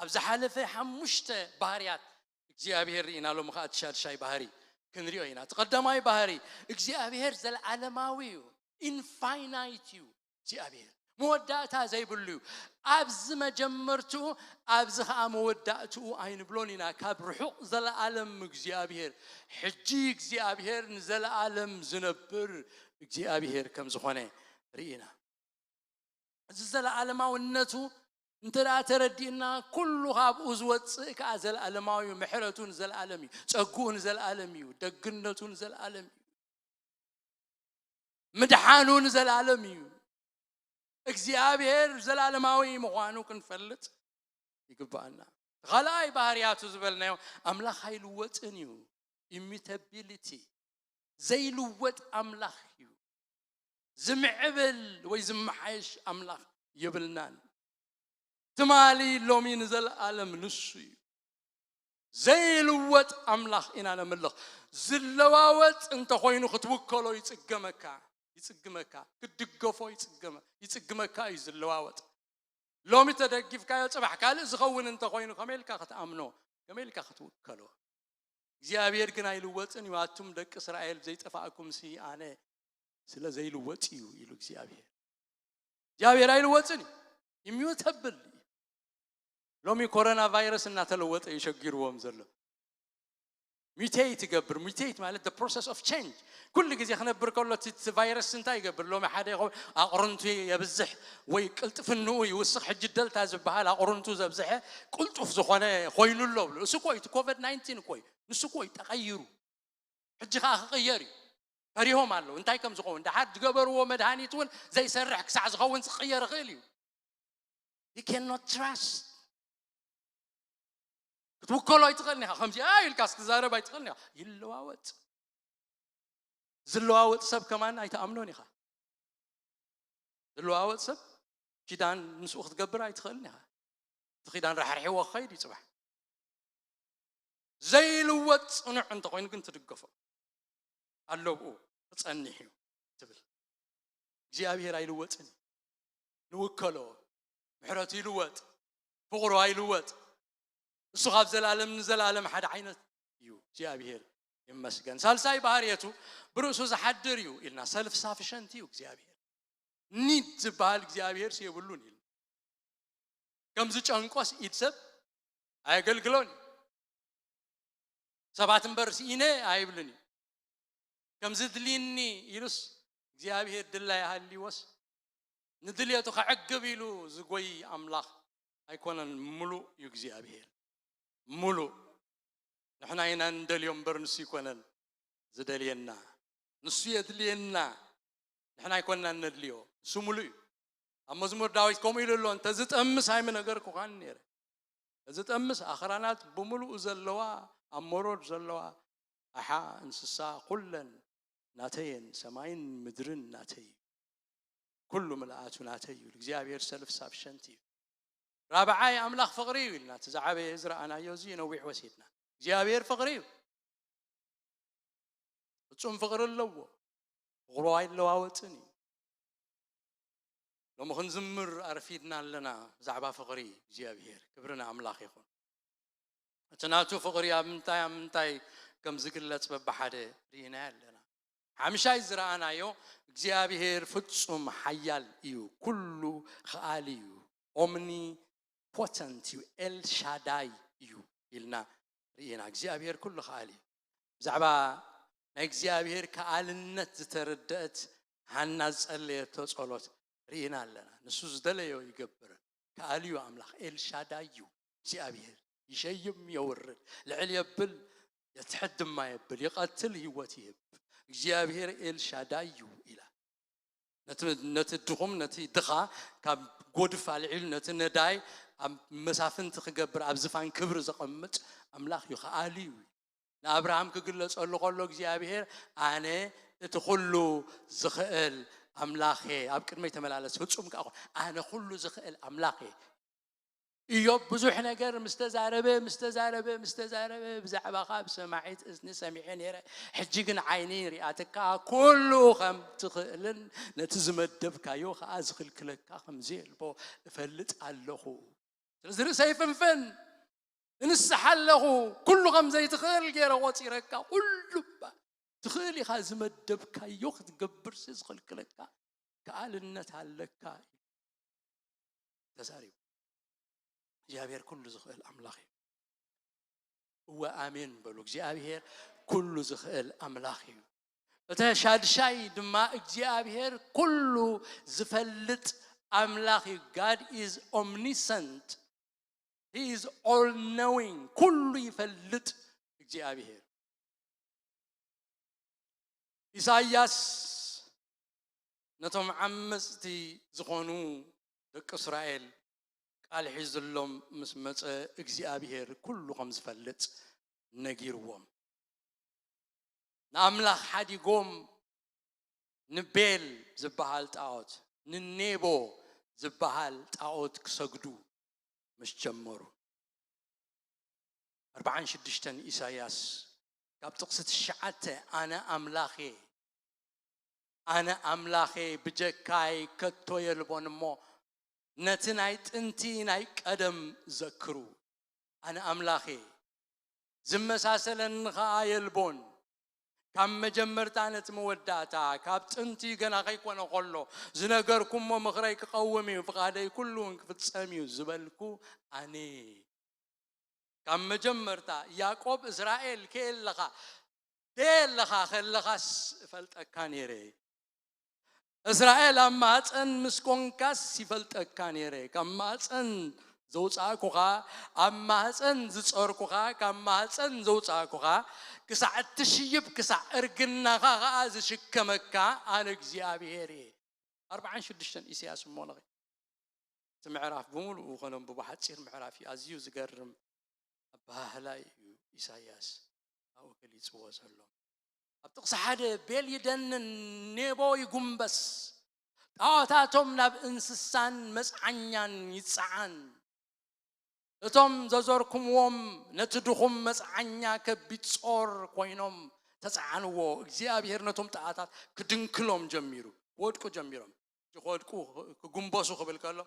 ኣብ ዝሓለፈ ሓሙሽተ ባህርያት እግዚኣብሔር ርኢና፣ ሎሚ ከዓ እቲ ሻድሻይ ባህሪ ክንሪኦ ኢና። እቲ ቀዳማይ ባህሪ እግዚኣብሔር ዘለዓለማዊ እዩ፣ ኢንፋይናይት እዩ እግዚኣብሔር፣ መወዳእታ ዘይብሉ እዩ። ኣብዚ መጀመርትኡ ኣብዚ ከዓ መወዳእትኡ ኣይንብሎን ኢና። ካብ ርሑቕ ዘለዓለም እግዚኣብሔር፣ ሕጂ እግዚኣብሔር ንዘለዓለም ዝነብር እግዚኣብሔር ከም ዝኾነ ርኢና። እዚ ዘለዓለማውነቱ እንተ ደኣ ተረዲእና፣ ኩሉ ካብኡ ዝወጽእ ከኣ ዘለዓለማዊ እዩ። ምሕረቱ ንዘለዓለም እዩ። ጸግኡ ንዘለዓለም እዩ። ደግነቱ ንዘለዓለም እዩ። ምድሓኑ ንዘለዓለም እዩ። እግዚኣብሔር ዘለዓለማዊ ምዃኑ ክንፈልጥ ይግብኣና። ካልኣይ ባህርያቱ ዝበልናዮ፣ ኣምላኽ ኣይልወጥን እዩ። ኢሚተቢሊቲ፣ ዘይልወጥ ኣምላኽ እዩ። ዝምዕብል ወይ ዝመሓየሽ ኣምላኽ የብልናን። ትማሊ፣ ሎሚ፣ ንዘለኣለም ንሱ እዩ። ዘይልወጥ ኣምላኽ ኢና ነምልኽ። ዝለዋወጥ እንተኾይኑ ክትውከሎ ይጽገመካ፣ ይጽግመካ፣ ክትድገፎ ይጽገመ-፣ ይጽግመካ እዩ ዝለዋወጥ። ሎሚ ተደጊፍካዮ ጽባሕ ካልእ ዝኸውን እንተኾይኑ ከመይ ኢልካ ክትኣምኖ? ከመይ ኢልካ ክትውከሎ? እግዚኣብሔር ግን ኣይልወጥን እዩ። ኣቱም ደቂ እስራኤል ዘይጠፋእኩምሲ ኣነ ስለ ዘይልወጥ እዩ ኢሉ እግዚኣብሔር። እግዚኣብሔር ኣይልወጥን እዩ። ኢሚዩተብል እዩ። ሎሚ ኮሮና ቫይረስ እናተለወጠ እዩ ሸጊርዎም ዘሎ። ሚቴይት ይገብር። ሚቴይት ማለት the process of change። ኩሉ ግዜ ክነብር ከሎ እቲ፣ እቲ ቫይረስ እንታይ ይገብር? ሎሚ ሓደ ይኸውን፣ ኣቕርንቱ የብዝሕ ወይ ቅልጥፍንኡ ይውስኽ። ሕጂ ደልታ ዝበሃል ኣቕርንቱ ዘብዝሐ ቅልጡፍ ዝኾነ ኮይኑ ኣሎ ብሎ። እሱ እኮ እዩ፣ እቲ ኮቪድ ናይንቲን እኮ እዩ። ንሱ እኮ እዩ ተቐይሩ። ሕጂ ኸዓ ክቕየር እዩ። ፈሪሆም ኣለዉ። እንታይ ከም ዝኸውን፣ ደሓር ዝገበርዎ መድሃኒት እውን ዘይሰርሕ ክሳዕ ዝኸውን ክቕየር ይኽእል እዩ። You cannot trust። ክትውከሎ ኣይትኽእልን ኢኻ። ከምዚኣ ኢልካስ ክትዛረብ ኣይትኽእልን ኢኻ። ይለዋወጥ። ዝለዋወጥ ሰብ ከማን ኣይትኣምኖን ኢኻ። ዝለዋወጥ ሰብ ኪዳን ምስኡ ክትገብር ኣይትኽእልን ኢኻ። እቲ ኪዳን ራሕሪሕዎ ክኸይድ እዩ ጽባሕ። ዘይልወጥ ጽኑዕ እንተኾይኑ ግን ትድገፎ። ኣሎ ብኡ ክጸንሕ እዩ ትብል። እግዚኣብሔር ኣይልወጥን እዩ። ንውከሎ። ምሕረቱ ይልወጥ፣ ፍቕሩ ኣይልወጥ። እሱ ካብ ዘላለም ንዘላለም ሓደ ዓይነት እዩ። እግዚኣብሔር ይመስገን። ሳልሳይ ባህርየቱ ብርእሱ ዝሓድር እዩ ኢልና፣ ሰልፍ ሳፊሸንት እዩ እግዚኣብሔር። ኒድ ዝበሃል እግዚኣብሔር የብሉን ኢልና። ከም ዝጨንቆስ ኢድ ሰብ ኣየገልግሎን እዩ። ሰባት እምበር ስኢነ ኣይብልን እዩ። ከም ዝድልኒ ኢሉስ እግዚኣብሔር ድላይ ኣሃልይዎስ ንድልየቱ ከዕግብ ኢሉ ዝጎይ ኣምላኽ ኣይኮነን። ምሉእ እዩ እግዚኣብሔር። ምሉእ። ንሕና ኢና እንደልዮ እምበር ንሱ ኣይኮነን ዝደልየና። ንሱ የድልየና። ንሕና ኣይኮንና እነድልዮ። ንሱ ምሉእ እዩ። ኣብ መዝሙር ዳዊት ከምኡ ኢሉ ኣሎ፣ "እንተ ዝጠምስ ኣይምነገርኩኻን ነይረ። እንተ ዝጠምስ ኣኽራናት ብምሉኡ ዘለዋ፣ ኣብ መሮር ዘለዋ ኣሓ እንስሳ ኩለን ናተየን፣ ሰማይን ምድርን ናተይ እዩ። ኩሉ ምልኣቱ ናተይ እዩ." እግዚኣብሔር ሰልፍ ሳፊሸንት እዩ። ራብዓይ ኣምላኽ ፍቕሪ እዩ ኢልና፣ እቲ ዝዓበየ ዝረኣናዮ እዚ ነዊሕ ወሲድና። እግዚኣብሔር ፍቕሪ እዩ። ፍጹም ፍቕሪ ኣለዎ። ፍቕሩ ኣይለዋወጥን እዩ። ሎሚ ክንዝምር ኣርፊድና ኣለና ብዛዕባ ፍቕሪ እግዚኣብሔር። ክብሪ ንኣምላኽ ይኹን። እቲ ናቱ ፍቕሪ ኣብ ምንታይ፣ ኣብ ምንታይ ከም ዝግለጽ በብሓደ ርኢናዮ ኣለና። ሓምሻይ ዝረኣናዮ እግዚኣብሔር ፍጹም ሓያል እዩ፣ ኩሉ ኸኣሊ እዩ፣ ኦምኒፖተንት እዩ፣ ኤልሻዳይ እዩ ኢልና ርኢና። እግዚኣብሔር ኩሉ ኸኣሊ እዩ። ብዛዕባ ናይ እግዚኣብሔር ከኣልነት ዝተረደአት ሃና ዝጸለየቶ ጸሎት ርኢና ኣለና። ንሱ ዝደለዮ ይገብር። ከኣሊ እዩ ኣምላኽ፣ ኤልሻዳይ እዩ እግዚኣብሔር። ይሸይም የውርድ፣ ልዕል የብል የትሕት ድማ የብል፣ ይቐትል ህይወት ይህብ። እግዚኣብሔር ኤልሻዳይ እዩ ኢላ። ነቲ፣ ነቲ ድኹም፣ ነቲ ድኻ ካብ ጎድፍ ኣልዒሉ፣ ነቲ ነዳይ ኣብ መሳፍንቲ ክገብር፣ ኣብ ዝፋን ክብሪ ዘቐምጥ ኣምላኽ እዩ፣ ከኣሊ እዩ። ንኣብርሃም ክግለጸሉ ከሎ እግዚኣብሔር ኣነ እቲ ኩሉ ዝኽእል ኣምላኽ እየ፣ ኣብ ቅድመይ ተመላለስ፣ ፍጹም ከኣ ኩን። ኣነ ኩሉ ዝኽእል ኣምላኽ እየ። ኢዮብ ብዙሕ ነገር ምስ ተዛረበ፣ ምስ ተዛረበ፣ ምስ ተዛረበ፣ ብዛዕባኻ ብሰማዒት እዝኒ ሰሚዐ ነይረ፣ ሕጂ ግን ዓይኒ ሪኣትካ፣ ኩሉ ከም ትኽእልን ነቲ ዝመደብካዮ ከኣ ዝኽልክለካ ከም ዘየልቦ እፈልጥ ኣለኹ። ስለዚ ርእሰይ ፍንፍን፣ እንስሓ ኣለኹ፣ ኩሉ ከም ዘይትኽእል ገይረ ቆጺረካ፣ ኩሉ እባ ትኽእል ኢኻ፣ ዝመደብካዮ ክትገብርሲ ዝኽልክለካ ከኣልነት ኣለካ ኢሉ ተዛሪቡ። እግዚኣብሔር ኩሉ ዝኽእል ኣምላኽ እዩ። እወ ኣሜን በሉ። እግዚኣብሔር ኩሉ ዝኽእል ኣምላኽ እዩ። እቲ ሻድሻይ ድማ እግዚኣብሔር ኩሉ ዝፈልጥ ኣምላኽ እዩ። God is omniscient. He is all knowing. ኩሉ ይፈልጥ እግዚኣብሔር። ኢሳይያስ ነቶም ዓመጽቲ ዝኾኑ ደቂ እስራኤል ቃል ሒዝሎም ምስ መጸ እግዚኣብሔር ኩሉ ከም ዝፈልጥ ነጊርዎም። ንኣምላኽ ሓዲጎም ንቤል ዝበሃል ጣዖት፣ ንኔቦ ዝበሃል ጣዖት ክሰግዱ ምስ ጀመሩ። ኣርብዓን ሽዱሽተን ኢሳይያስ ካብ ጥቕሲ ትሽዓተ ኣነ ኣምላኽ እየ፣ ኣነ ኣምላኽ እየ፣ ብጀካይ ከቶ የልቦን እሞ ነቲ ናይ ጥንቲ ናይ ቀደም ዘክሩ። ኣነ ኣምላኽ እየ፣ ዝመሳሰለኒ ኸኣ የልቦን። ካብ መጀመርታ ነቲ መወዳእታ፣ ካብ ጥንቲ ገና ከይኮነ ኸሎ፣ ዝነገርኩሞ ምኽረይ ክቐውም እዩ፣ ፍቓደይ ኩሉ እውን ክፍጸም እዩ ዝበልኩ ኣነ። ካብ መጀመርታ ያዕቆብ፣ እስራኤል ከየለኻ፣ ከየለኻ ከለኻስ እፈልጠካ ነይረ። እስራኤል ኣብ ማህፀን ምስ ኮንካስ ይፈልጠካ ነይረ። ካብ ማህፀን ዘውፃእኩኻ፣ ኣብ ማህፀን ዝፀርኩኻ፣ ካብ ማህፀን ዘውፃእኩኻ፣ ክሳዕ እትሽይብ፣ ክሳዕ እርግናኻ ኸዓ ዝሽከመካ ኣነ እግዚኣብሄር እየ። ኣርብዓን ሽዱሽተን ኢሳያስ እሞ ንኺ። እቲ ምዕራፍ ብምሉኡ ከነንብቦ ሓጺር ምዕራፍ እዩ። ኣዝዩ ዝገርም ኣበሃህላ እዩ ኢሳያስ ኣብኡ ገሊጽዎ ዘሎ። ኣብ ጥቕሲ ሓደ ቤል ይደንን፣ ኔቦ ይጉንበስ፣ ጣዖታቶም ናብ እንስሳን መጽዓኛን ይጸዓን። እቶም ዘዞርኩምዎም ነቲ ድኹም መጽዓኛ ከቢድ ጾር ኮይኖም ተጸዓንዎ። እግዚኣብሄር ነቶም ጣዖታት ክድንክሎም ጀሚሩ። ክወድቁ ጀሚሮም። ሕጂ ክወድቁ፣ ክጉንበሱ ክብል ከሎ፣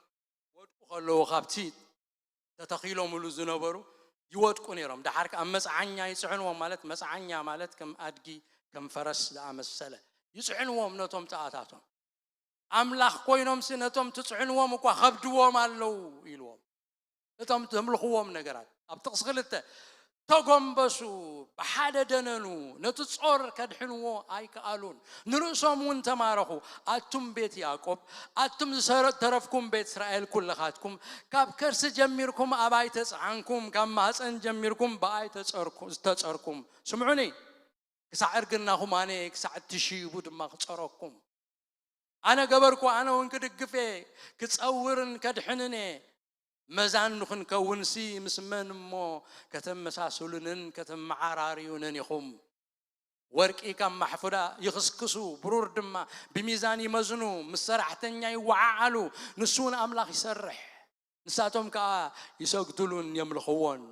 ክወድቁ ከለዉ ካብቲ ተተኺሎምሉ ዝነበሩ ይወድቁ ነይሮም። ደሓር ከኣ መጽዓኛ ይጽዕንዎም፣ ማለት መጽዓኛ ማለት ከም ኣድጊ፣ ከም ፈረስ ዝኣመሰለ ይጽዕንዎም ነቶም ጣዖታቶም። ኣምላኽ ኮይኖምሲ ነቶም ትጽዕንዎም እኳ ከብድዎም ኣለዉ ኢልዎም። እቶም ተምልኽዎም ነገራት። ኣብ ጥቕሲ ክልተ፣ ተጎንበሱ፣ ብሓደ ደነኑ፣ ነቲ ጾር ከድሕንዎ ኣይከኣሉን። ንርእሶም እውን ተማረኹ። ኣቱም ቤት ያዕቆብ፣ ኣቱም ዝተረፍኩም ቤት እስራኤል ኩለኻትኩም፣ ካብ ከርሲ ጀሚርኩም ኣባይ ተጽዓንኩም፣ ካብ ማህፀን ጀሚርኩም ብኣይ ተጸርኩ-፣ ዝተጸርኩም። ስምዑኒ፣ ክሳዕ እርግናኹም ኣነ፣ ክሳዕ እትሽይቡ ድማ ክጸረኩም። ኣነ ገበርኩ፣ ኣነ እውን ክድግፍ እየ፣ ክጸውርን ከድሕንን እየ። መዛን ንኽንከውንሲ ምስ መን እሞ ከተመሳስሉንን ከተመዓራርዩንን ኢኹም? ወርቂ ካብ ማሕፉዳ ይኽስክሱ፣ ብሩር ድማ ብሚዛን ይመዝኑ፣ ምስ ሰራሕተኛ ይወዓዓሉ፣ ንሱ እውን ኣምላኽ ይሰርሕ። ንሳቶም ከኣ ይሰግዱሉን የምልኽዎን።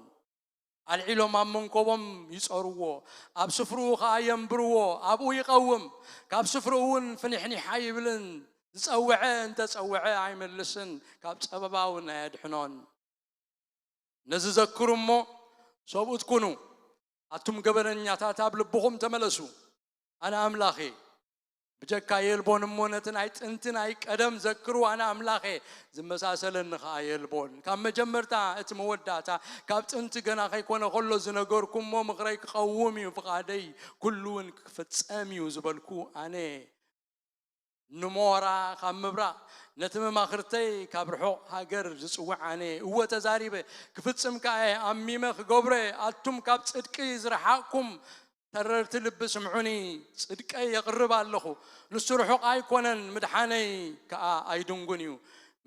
ኣልዒሎም ኣብ መንኮቦም ይጸርዎ፣ ኣብ ስፍርኡ ኸኣ የንብርዎ፣ ኣብኡ ይቐውም። ካብ ስፍርኡ እውን ፍኒሕኒሕ ኣይብልን፣ ዝጸውዐ እንተ ጸውዐ ኣይመልስን፣ ካብ ጸበባ እውን ኣየድሕኖን። ነዚ ዘክሩ እሞ ሰብኡት ኩኑ፣ ኣቱም ገበነኛታት ኣብ ልብኹም ተመለሱ። ኣነ ኣምላኽ እየ፣ ብጀካ የልቦን እሞ ነቲ ናይ ጥንቲ ናይ ቀደም ዘክሩ፣ ኣነ ኣምላኽ እየ፣ ዝመሳሰለኒ ኸኣ የልቦን። ካብ መጀመርታ እቲ መወዳእታ፣ ካብ ጥንቲ ገና ከይኮነ ከሎ ዝነገርኩ እሞ ምኽረይ ክቐውም እዩ፣ ፍቓደይ ኩሉ እውን ክፍጸም እዩ ዝበልኩ ኣነ እየ። ንሞራ ካብ ምብራቕ፣ ነቲ መማኽርተይ ካብ ርሑቕ ሃገር ዝጽውዕ ኣነ እየ። እወ ተዛሪበ፣ ክፍጽም ከኣ እየ፣ ኣሚመ ክገብሮ እየ። ኣቱም ካብ ጽድቂ ዝረሓቕኩም ተረርቲ ልቢ ስምዑኒ፣ ጽድቀይ የቕርብ ኣለኹ። ንሱ ርሑቕ ኣይኮነን፣ ምድሓነይ ከኣ ኣይድንጉን እዩ።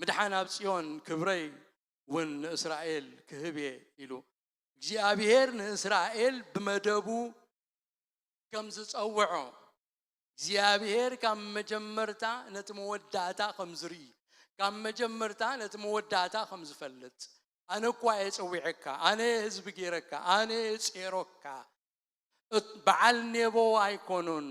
ምድሓን ኣብ ጽዮን ክብረይ እውን ንእስራኤል ክህብ እየ ኢሉ እግዚኣብሔር ንእስራኤል ብመደቡ ከም ዝጸውዖ እግዚኣብሔር ካብ መጀመርታ ነቲ መወዳእታ ከም ዝርኢ ካብ መጀመርታ ነቲ መወዳእታ ከም ዝፈልጥ ኣነ እኳ እየ ጸዊዐካ ኣነ ህዝቢ ገይረካ ኣነ እየ ጼሮካ በዓል ኔቦ ኣይኮኑን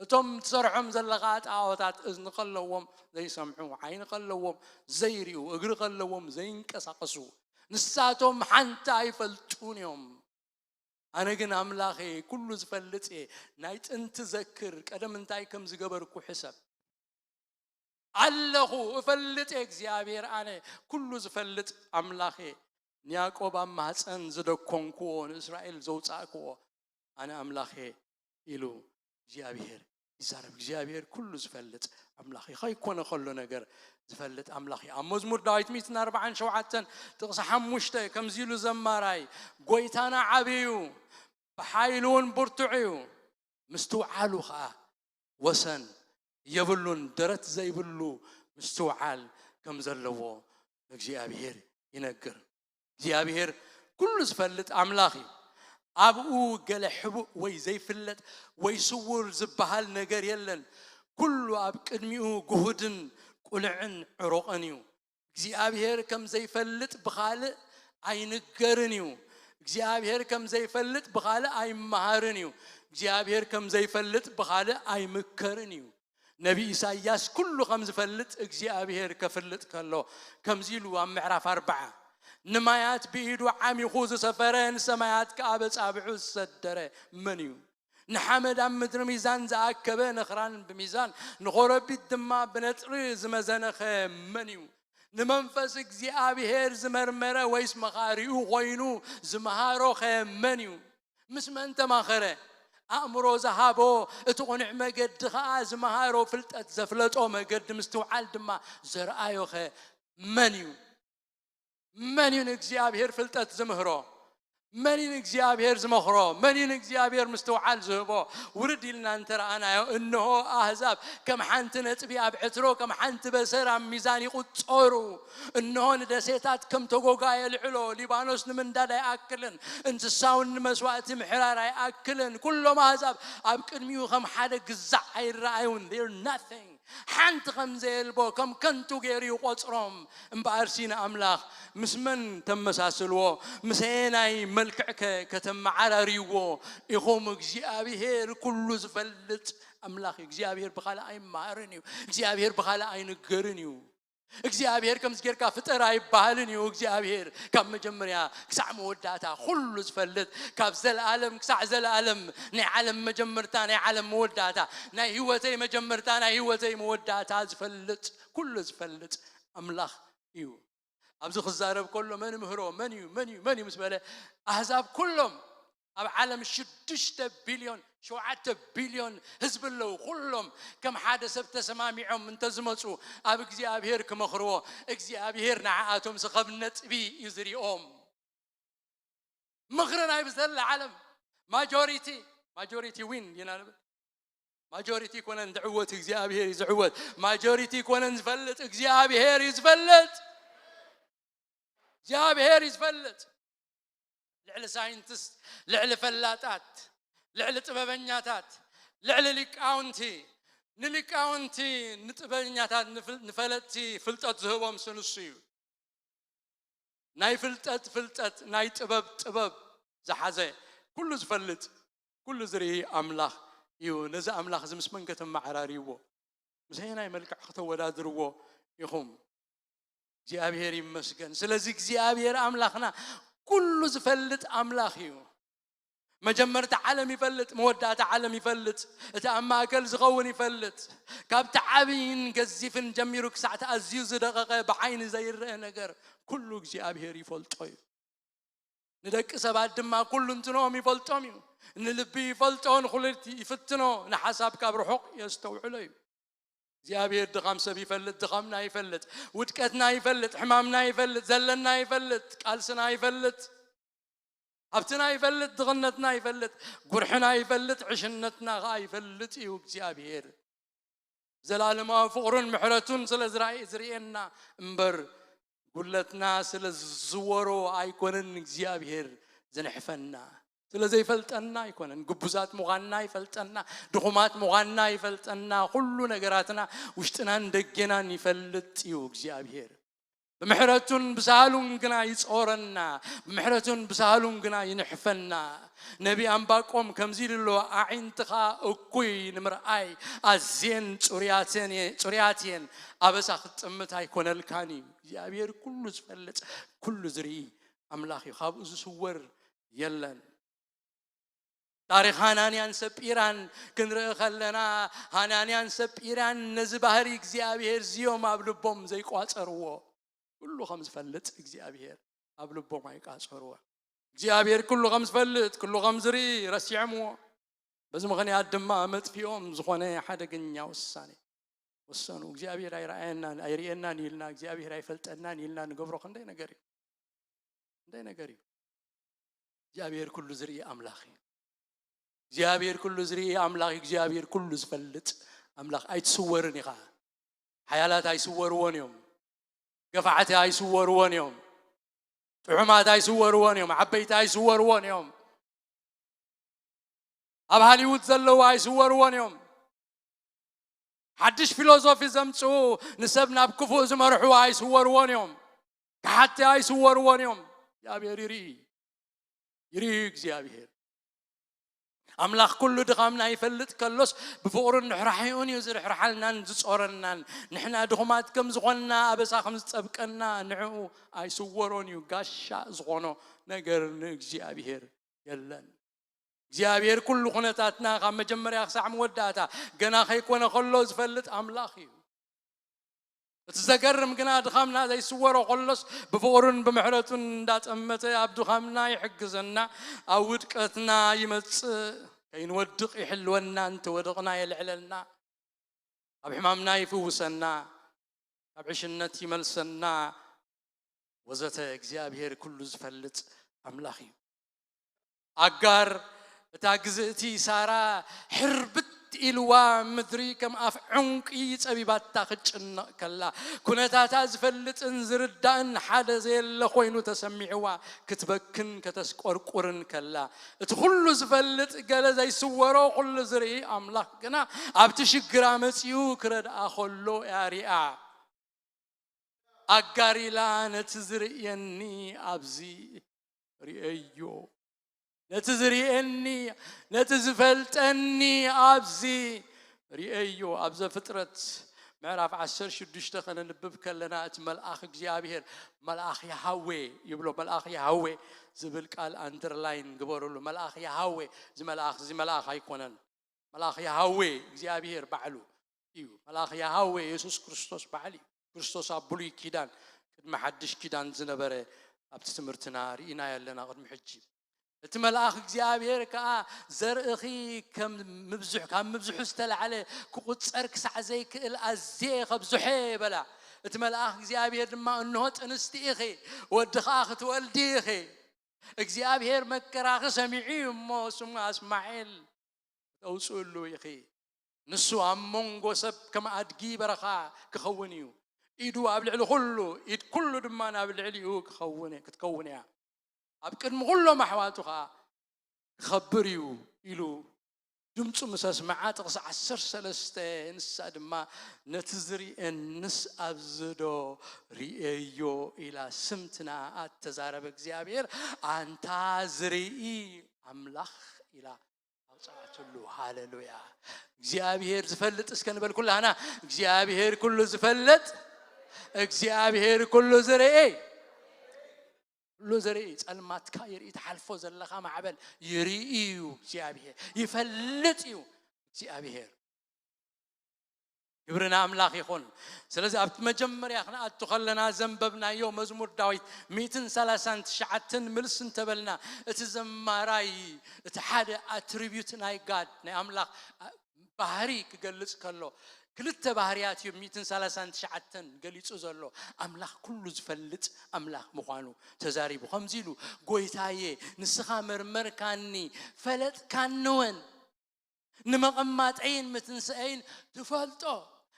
እቶም ትሰርሖም ዘለኻ ጣዖታት እዝኒ ከለዎም ዘይሰምዑ ዓይኒ ከለዎም ዘይርእዩ እግሪ ከለዎም ዘይንቀሳቀሱ ንሳቶም ሓንቲ ኣይፈልጡን እዮም ኣነ ግን ኣምላኽ እየ ኩሉ ዝፈልጥ እየ ናይ ጥንቲ ዘክር ቀደም እንታይ ከም ዝገበርኩ ሕሰብ ኣለኹ እፈልጥ እየ እግዚኣብሔር ኣነ ኩሉ ዝፈልጥ ኣምላኽ እየ ንያዕቆብ ኣብ ማህፀን ዝደኮንክዎ ንእስራኤል ዘውፃእክዎ ኣነ ኣምላኽ እየ ኢሉ እግዚኣብሔር ይዛረብ እግዚኣብሔር ኩሉ ዝፈልጥ ኣምላኽ እዩ ከይኮነ ከሎ ነገር ዝፈልጥ ኣምላኽ እዩ ኣብ መዝሙር ዳዊት ሚትን ኣርባዓን ሸውዓተን ጥቕሲ ሓሙሽተ ከምዚ ኢሉ ዘማራይ ጎይታና ዓብዩ ብሓይሉ እውን ብርቱዕ እዩ ምስትውዓሉ ኸዓ ወሰን የብሉን ደረት ዘይብሉ ምስትውዓል ከም ዘለዎ እግዚኣብሔር ይነግር እግዚኣብሔር ኩሉ ዝፈልጥ ኣምላኽ እዩ ኣብኡ ገለ ሕቡእ ወይ ዘይፍለጥ ወይ ስውር ዝበሃል ነገር የለን ኩሉ ኣብ ቅድሚኡ ግሁድን ቁልዕን ዕሩቕን እዩ እግዚኣብሔር ከም ዘይፈልጥ ብኻልእ ኣይንገርን እዩ እግዚኣብሔር ከም ዘይፈልጥ ብኻልእ ኣይመሃርን እዩ እግዚኣብሔር ከም ዘይፈልጥ ብኻልእ ኣይምከርን እዩ ነቢ ኢሳይያስ ኩሉ ከም ዝፈልጥ እግዚኣብሔር ከፍልጥ ከሎ ከምዚ ኢሉ ኣብ ምዕራፍ ኣርባዓ ንማያት ብኢዱ ዓሚኹ ዝሰፈረ ንሰማያት ከኣ በጻብዑ ዝሰደረ መን እዩ ንሓመድ ኣብ ምድሪ ሚዛን ዝኣከበ ንኽራን ብሚዛን ንኾረቢት ድማ ብነጥሪ ዝመዘነኸ መን እዩ ንመንፈስ እግዚኣብሔር ዝመርመረ ወይስ መኻሪኡ ኮይኑ ዝመሃሮኸ መን እዩ ምስ መን ተማኸረ ኣእምሮ ዝሃቦ እቲ ቁኑዕ መገዲ ኸዓ ዝመሃሮ ፍልጠት ዘፍለጦ መገዲ ምስትውዓል ድማ ዘርኣዮኸ መን እዩ መን እዩ ንእግዚኣብሔር ፍልጠት ዝምህሮ መን እዩ ንእግዚኣብሔር ዝመኽሮ መን እዩ ንእግዚኣብሔር ምስትውዓል ዝህቦ ውርድ ኢልና እንተረኣናዮ እንሆ ኣህዛብ ከም ሓንቲ ነጥቢ ኣብ ዕትሮ ከም ሓንቲ በሰር ኣብ ሚዛን ይቁጸሩ እንሆ ንደሴታት ከም ተጎጋ የልዕሎ ሊባኖስ ንምንዳድ ኣይኣክልን እንስሳውን ንመስዋእቲ ምሕራር ኣይኣክልን ኩሎም ኣህዛብ ኣብ ቅድሚኡ ከም ሓደ ግዛዕ ኣይረኣዩን ሓንቲ ከም ዘየልቦ ከም ከንቱ ገይሩ ይቆጽሮም እምበኣርሲ ንኣምላኽ ምስ መን ተመሳስልዎ ምሰየናይ መልክዕከ ከተመዓራርይዎ ኢኹም እግዚኣብሄር ኩሉ ዝፈልጥ ኣምላኽ እዩ እግዚኣብሄር ብኻልእ ኣይመሃርን እዩ እግዚኣብሄር ብኻልእ ኣይንገርን እዩ እግዚኣብሄር ከምዚ ጌርካ ፍጠር ኣይበሃልን እዩ እግዚኣብሄር ካብ መጀመርያ ክሳዕ መወዳእታ ኩሉ ዝፈልጥ ካብ ዘለኣለም ክሳዕ ዘለኣለም ናይ ዓለም መጀመርታ ናይ ዓለም መወዳእታ ናይ ህይወተይ መጀመርታ ናይ ህይወተይ መወዳእታ ዝፈልጥ ኩሉ ዝፈልጥ ኣምላኽ እዩ ኣብዚ ክዛረብ ከሎ መን ምህሮ መን እዩ መን እዩ መን እዩ ምስ በለ ኣህዛብ ኩሎም ኣብ ዓለም ሽዱሽተ ቢልዮን ሸውዓተ ቢልዮን ህዝቢ ኣለዉ ኩሎም ከም ሓደ ሰብ ተሰማሚዖም እንተዝመፁ ኣብ እግዚኣብሄር ክመኽርዎ እግዚኣብሄር ንዓኣቶም ዝኸብ ነጥቢ እዩ ዝሪኦም ምኽሪ ናይ ብዘላ ዓለም ማጆሪቲ ማጆሪቲ ዊን ኢና ንብል ማጆሪቲ ኮነን ዝዕወት እግዚኣብሄር እዩ ዝዕወት ማጆሪቲ ኮነን ዝፈልጥ እግዚኣብሄር እዩ ዝፈልጥ እግዚኣብሄር እዩ ዝፈልጥ ልዕሊ ሳይንቲስት ልዕሊ ፈላጣት ልዕሊ ጥበበኛታት ልዕሊ ሊቃውንቲ ንሊቃውንቲ ንጥበበኛታት ንፈለጥቲ ፍልጠት ዝህቦም ስንሱ እዩ ናይ ፍልጠት ፍልጠት ናይ ጥበብ ጥበብ ዝሓዘ ኩሉ ዝፈልጥ ኩሉ ዝርኢ ኣምላኽ እዩ ነዚ ኣምላኽ እዚ ምስ መን ከተመዓራርይዎ ምስ ኣየናይ መልክዕ ከተወዳድርዎ ኢኹም እግዚኣብሔር ይመስገን ስለዚ እግዚኣብሔር ኣምላኽና ኩሉ ዝፈልጥ ኣምላኽ እዩ መጀመርታ ዓለም ይፈልጥ መወዳእታ ዓለም ይፈልጥ እቲ ኣብ ማእከል ዝኸውን ይፈልጥ ካብቲ ዓብይን ገዚፍን ጀሚሩ ክሳዕ ተኣዝዩ ዝደቐቐ ብዓይኒ ዘይረአ ነገር ኩሉ እግዚኣብሔር ይፈልጦ እዩ ንደቂ ሰባት ድማ ኩሉ እንትኖም ይፈልጦም እዩ ንልቢ ይፈልጦ ንኩልልቲ ይፍትኖ ንሓሳብ ካብ ርሑቕ የስተውዕሎ እዩ እግዚኣብሔር ድኻም ሰብ ይፈልጥ ድኻምና ይፈልጥ ውድቀትና ይፈልጥ ሕማምና ይፈልጥ ዘለና ይፈልጥ ቃልስና ይፈልጥ ሃብትና ይፈልጥ ድኽነትና ይፈልጥ ጉርሕና ይፈልጥ ዕሽነትና ኸዓ ይፈልጥ እዩ እግዚኣብሔር ዘላለማዊ ፍቕሩን ምሕረቱን ስለ ዝርእየና እምበር ጉድለትና ስለ ዝዝወሮ ኣይኮነን እግዚኣብሔር ዝንሕፈና። ስለ ዘይፈልጠና ኣይኮነን። ግቡዛት ምዃንና ይፈልጠና፣ ድኹማት ምዃንና ይፈልጠና። ኩሉ ነገራትና ውሽጥናን ደጌናን ይፈልጥ እዩ እግዚኣብሔር። ብምሕረቱን ብሳህሉን ግና ይጾረና፣ ብምሕረቱን ብሳህሉን ግና ይንሕፈና። ነቢ ኣምባቆም ከምዚ ኢሉ ኣሎ፣ ኣዒንትኻ እኩይ ንምርኣይ ኣዝየን ጽሩያትን እየ-፣ ጽሩያት እየን፣ ኣበሳ ክትጥምት ኣይኮነልካን እዩ። እግዚኣብሔር ኩሉ ዝፈልጥ፣ ኩሉ ዝርኢ ኣምላኽ እዩ። ካብኡ ዝስወር የለን። ታሪኽ ሃናንያን ሰጲራን ክንርኢ ከለና፣ ሃናንያን ሰጲራን ነዚ ባህሪ እግዚኣብሔር እዚኦም ኣብ ልቦም ዘይቋጸርዎ፣ ኩሉ ከም ዝፈልጥ እግዚኣብሔር ኣብ ልቦም ኣይቋጸርዎ። እግዚኣብሔር ኩሉ ከም ዝፈልጥ፣ ኩሉ ከም ዝርኢ ረሲዖምዎ። በዚ ምኽንያት ድማ መጥፊኦም ዝኾነ ሓደገኛ ውሳኔ ወሰኑ። እግዚኣብሔር ኣይረኣየናን፣ ኣይርእየናን ኢልና፣ እግዚኣብሔር ኣይፈልጠናን ኢልና ንገብሮ ክንደይ ነገር እዩ። ክንደይ ነገር እዩ። እግዚኣብሔር ኩሉ ዝርኢ ኣምላኽ እዩ። እግዚኣብሔር ኩሉ ዝርኢ ኣምላኽ እዩ። እግዚኣብሔር ኩሉ ዝፈልጥ ኣምላኽ። ኣይትስወርን ኢኻ። ሓያላት ኣይስወርዎን እዮም። ገፋዕቲ ኣይስወርዎን እዮም። ጥዑማት ኣይስወርዎን እዮም። ዓበይቲ ኣይስወርዎን እዮም። ኣብ ሃሊውድ ዘለዉ ኣይስወርዎን እዮም። ሓድሽ ፊሎዞፊ ዘምጽኡ፣ ንሰብ ናብ ክፉእ ዝመርሑ ኣይስወርዎን እዮም። ከሓቲ ኣይስወርዎን እዮም። እግዚኣብሔር ይርኢ፣ ይርኢ እግዚኣብሔር። ኣምላኽ ኩሉ ድኻምና ይፈልጥ ከሎስ፣ ብፍቕሩን ርሕራሒኡን እዩ ዝርሕርሓልናን ዝጾረናን። ንሕና ድኹማት ከም ዝኾንና፣ ኣበሳ ከም ዝጸብቀና ንዕኡ ኣይስወሮን እዩ። ጋሻ ዝኾኖ ነገር ንእግዚኣብሔር የለን። እግዚኣብሔር ኩሉ ኩነታትና ካብ መጀመርያ ክሳዕ መወዳእታ ገና ከይኮነ ከሎ ዝፈልጥ ኣምላኽ እዩ። እቲ ዘገርም ግና ድኻምና ዘይስወሮ ከሎስ ብፍቕሩን ብምሕረቱን እንዳጠመተ ኣብ ድኻምና ይሕግዘና፣ ኣብ ውድቀትና ይመጽእ፣ ከይንወድቕ ይሕልወና፣ እንተወደቕና የልዕለልና፣ ካብ ሕማምና ይፍውሰና፣ ካብ ዕሽነት ይመልሰና፣ ወዘተ እግዚኣብሔር ኩሉ ዝፈልጥ ኣምላኽ እዩ። ኣጋር እታ ግዝእቲ ሳራ ሕርብት ኢልዋ ምድሪ ከም ኣፍ ዕንቂ ጸቢባታ ክትጭነቕ ከላ፣ ኩነታታ ዝፈልጥን ዝርዳእን ሓደ ዘየለ ኮይኑ ተሰሚዕዋ ክትበክን ከተስቆርቁርን ከላ፣ እቲ ኩሉ ዝፈልጥ ገለ ዘይስወሮ ኩሉ ዝርኢ ኣምላኽ ግና ኣብቲ ሽግራ መጺኡ ክረድኣ ከሎ እያ ሪኣ። ኣጋር ኢላ ነቲ ዝርእየኒ ኣብዚ ርእየዮ፣ ነቲ ዝርእየኒ፣ ነቲ ዝፈልጠኒ ኣብዚ ርእየዮ። ኣብ ዘፍጥረት ምዕራፍ ዓሰርተ ሽዱሽተ ከነንብብ ከለና፣ እቲ መልኣኽ እግዚኣብሔር፣ መልኣኽ ያሃዌ ይብሎ። መልኣኽ ያሃዌ ዝብል ቃል ኣንደርላይን ግበሩሉ። መልኣኽ ያሃዌ፣ እዚ መልኣኽ፣ እዚ መልኣኽ ኣይኮነን። መልኣኽ ያሃዌ እግዚኣብሔር ባዕሉ እዩ። መልኣኽ ያሃዌ የሱስ ክርስቶስ ባዕሉ እዩ። ክርስቶስ ኣብ ብሉይ ኪዳን፣ ቅድሚ ሓድሽ ኪዳን ዝነበረ፣ ኣብቲ ትምህርትና ርኢናዮ ኣለና ቅድሚ ሕጂ። እቲ መልኣኽ እግዚኣብሔር ከኣ፣ "ዘርእኺ ከም ምብዝሑ፣ ካብ ምብዝሑ ዝተላዕለ ክቑጸር ክሳዕ ዘይክእል ኣዝየ ከብዝሖ እየ" በላ። እቲ መልኣኽ እግዚኣብሔር ድማ፣ "እንሆ ጥንስቲ ኢኺ፣ ወዲ ኸኣ ክትወልዲ ኢኺ። እግዚኣብሔር መከራኺ ሰሚዑ እዩ እሞ፣ ስሙ ኣስማኤል ክተውፅእሉ ኢኺ። ንሱ ኣብ መንጎ ሰብ ከም ኣድጊ በረኻ ክኸውን እዩ። ኢዱ ኣብ ልዕሊ ኩሉ፣ ኢድ ኩሉ ድማ ናብ ልዕሊኡ ክኸውን፣ ክትከውን እያ። ኣብ ቅድሚ ኩሎም ኣሕዋቱ ኸኣ ክኸብር እዩ" ኢሉ ድምፁ ምስ ኣስመዓ፣ ጥቕሲ ዓሰርተ ሰለስተ፣ ንሳ ድማ፣ "ነቲ ዝርእየንስ ኣብዚ ዶ ርእየዮ?" ኢላ ስምቲ ንኣኣ እተዛረበ እግዚኣብሔር፣ "ኣንታ ዝርኢ ኣምላኽ" ኢላ ኣውፅኣትሉ። ሃሌሉያ! እግዚኣብሔር ዝፈልጥ እስከ ንበል ኩላህና፣ እግዚኣብሔር ኩሉ ዝፈልጥ፣ እግዚኣብሔር ኩሉ ዝርኢ፣ ኩሉ ዝርኢ፣ ጸልማትካ ይርኢ፣ ትሓልፎ ዘለኻ ማዕበል ይርኢ እዩ እግዚኣብሔር፣ ይፈልጥ እዩ እግዚኣብሔር። ክብሪ ንኣምላኽ ይኹን። ስለዚ ኣብቲ መጀመርያ ክንኣቱ ከለና ዘንበብናዮ መዝሙር ዳዊት ሚእትን ሰላሳን ትሽዓተን ምልስ እንተበልና፣ እቲ ዘማራይ እቲ ሓደ ኣትሪቢዩት ናይ ጋድ፣ ናይ ኣምላኽ ባህሪ ክገልጽ ከሎ፣ ክልተ ባህርያት እዩ ሚእትን ሰላሳን ትሽዓተን ገሊጹ ዘሎ። ኣምላኽ ኩሉ ዝፈልጥ ኣምላኽ ምዃኑ ተዛሪቡ። ከምዚ ኢሉ፣ "ጎይታዬ፣ ንስኻ መርመርካኒ፣ ፈለጥካኒ እውን። ንመቐማጠይን ምትንስአይን ትፈልጦ፣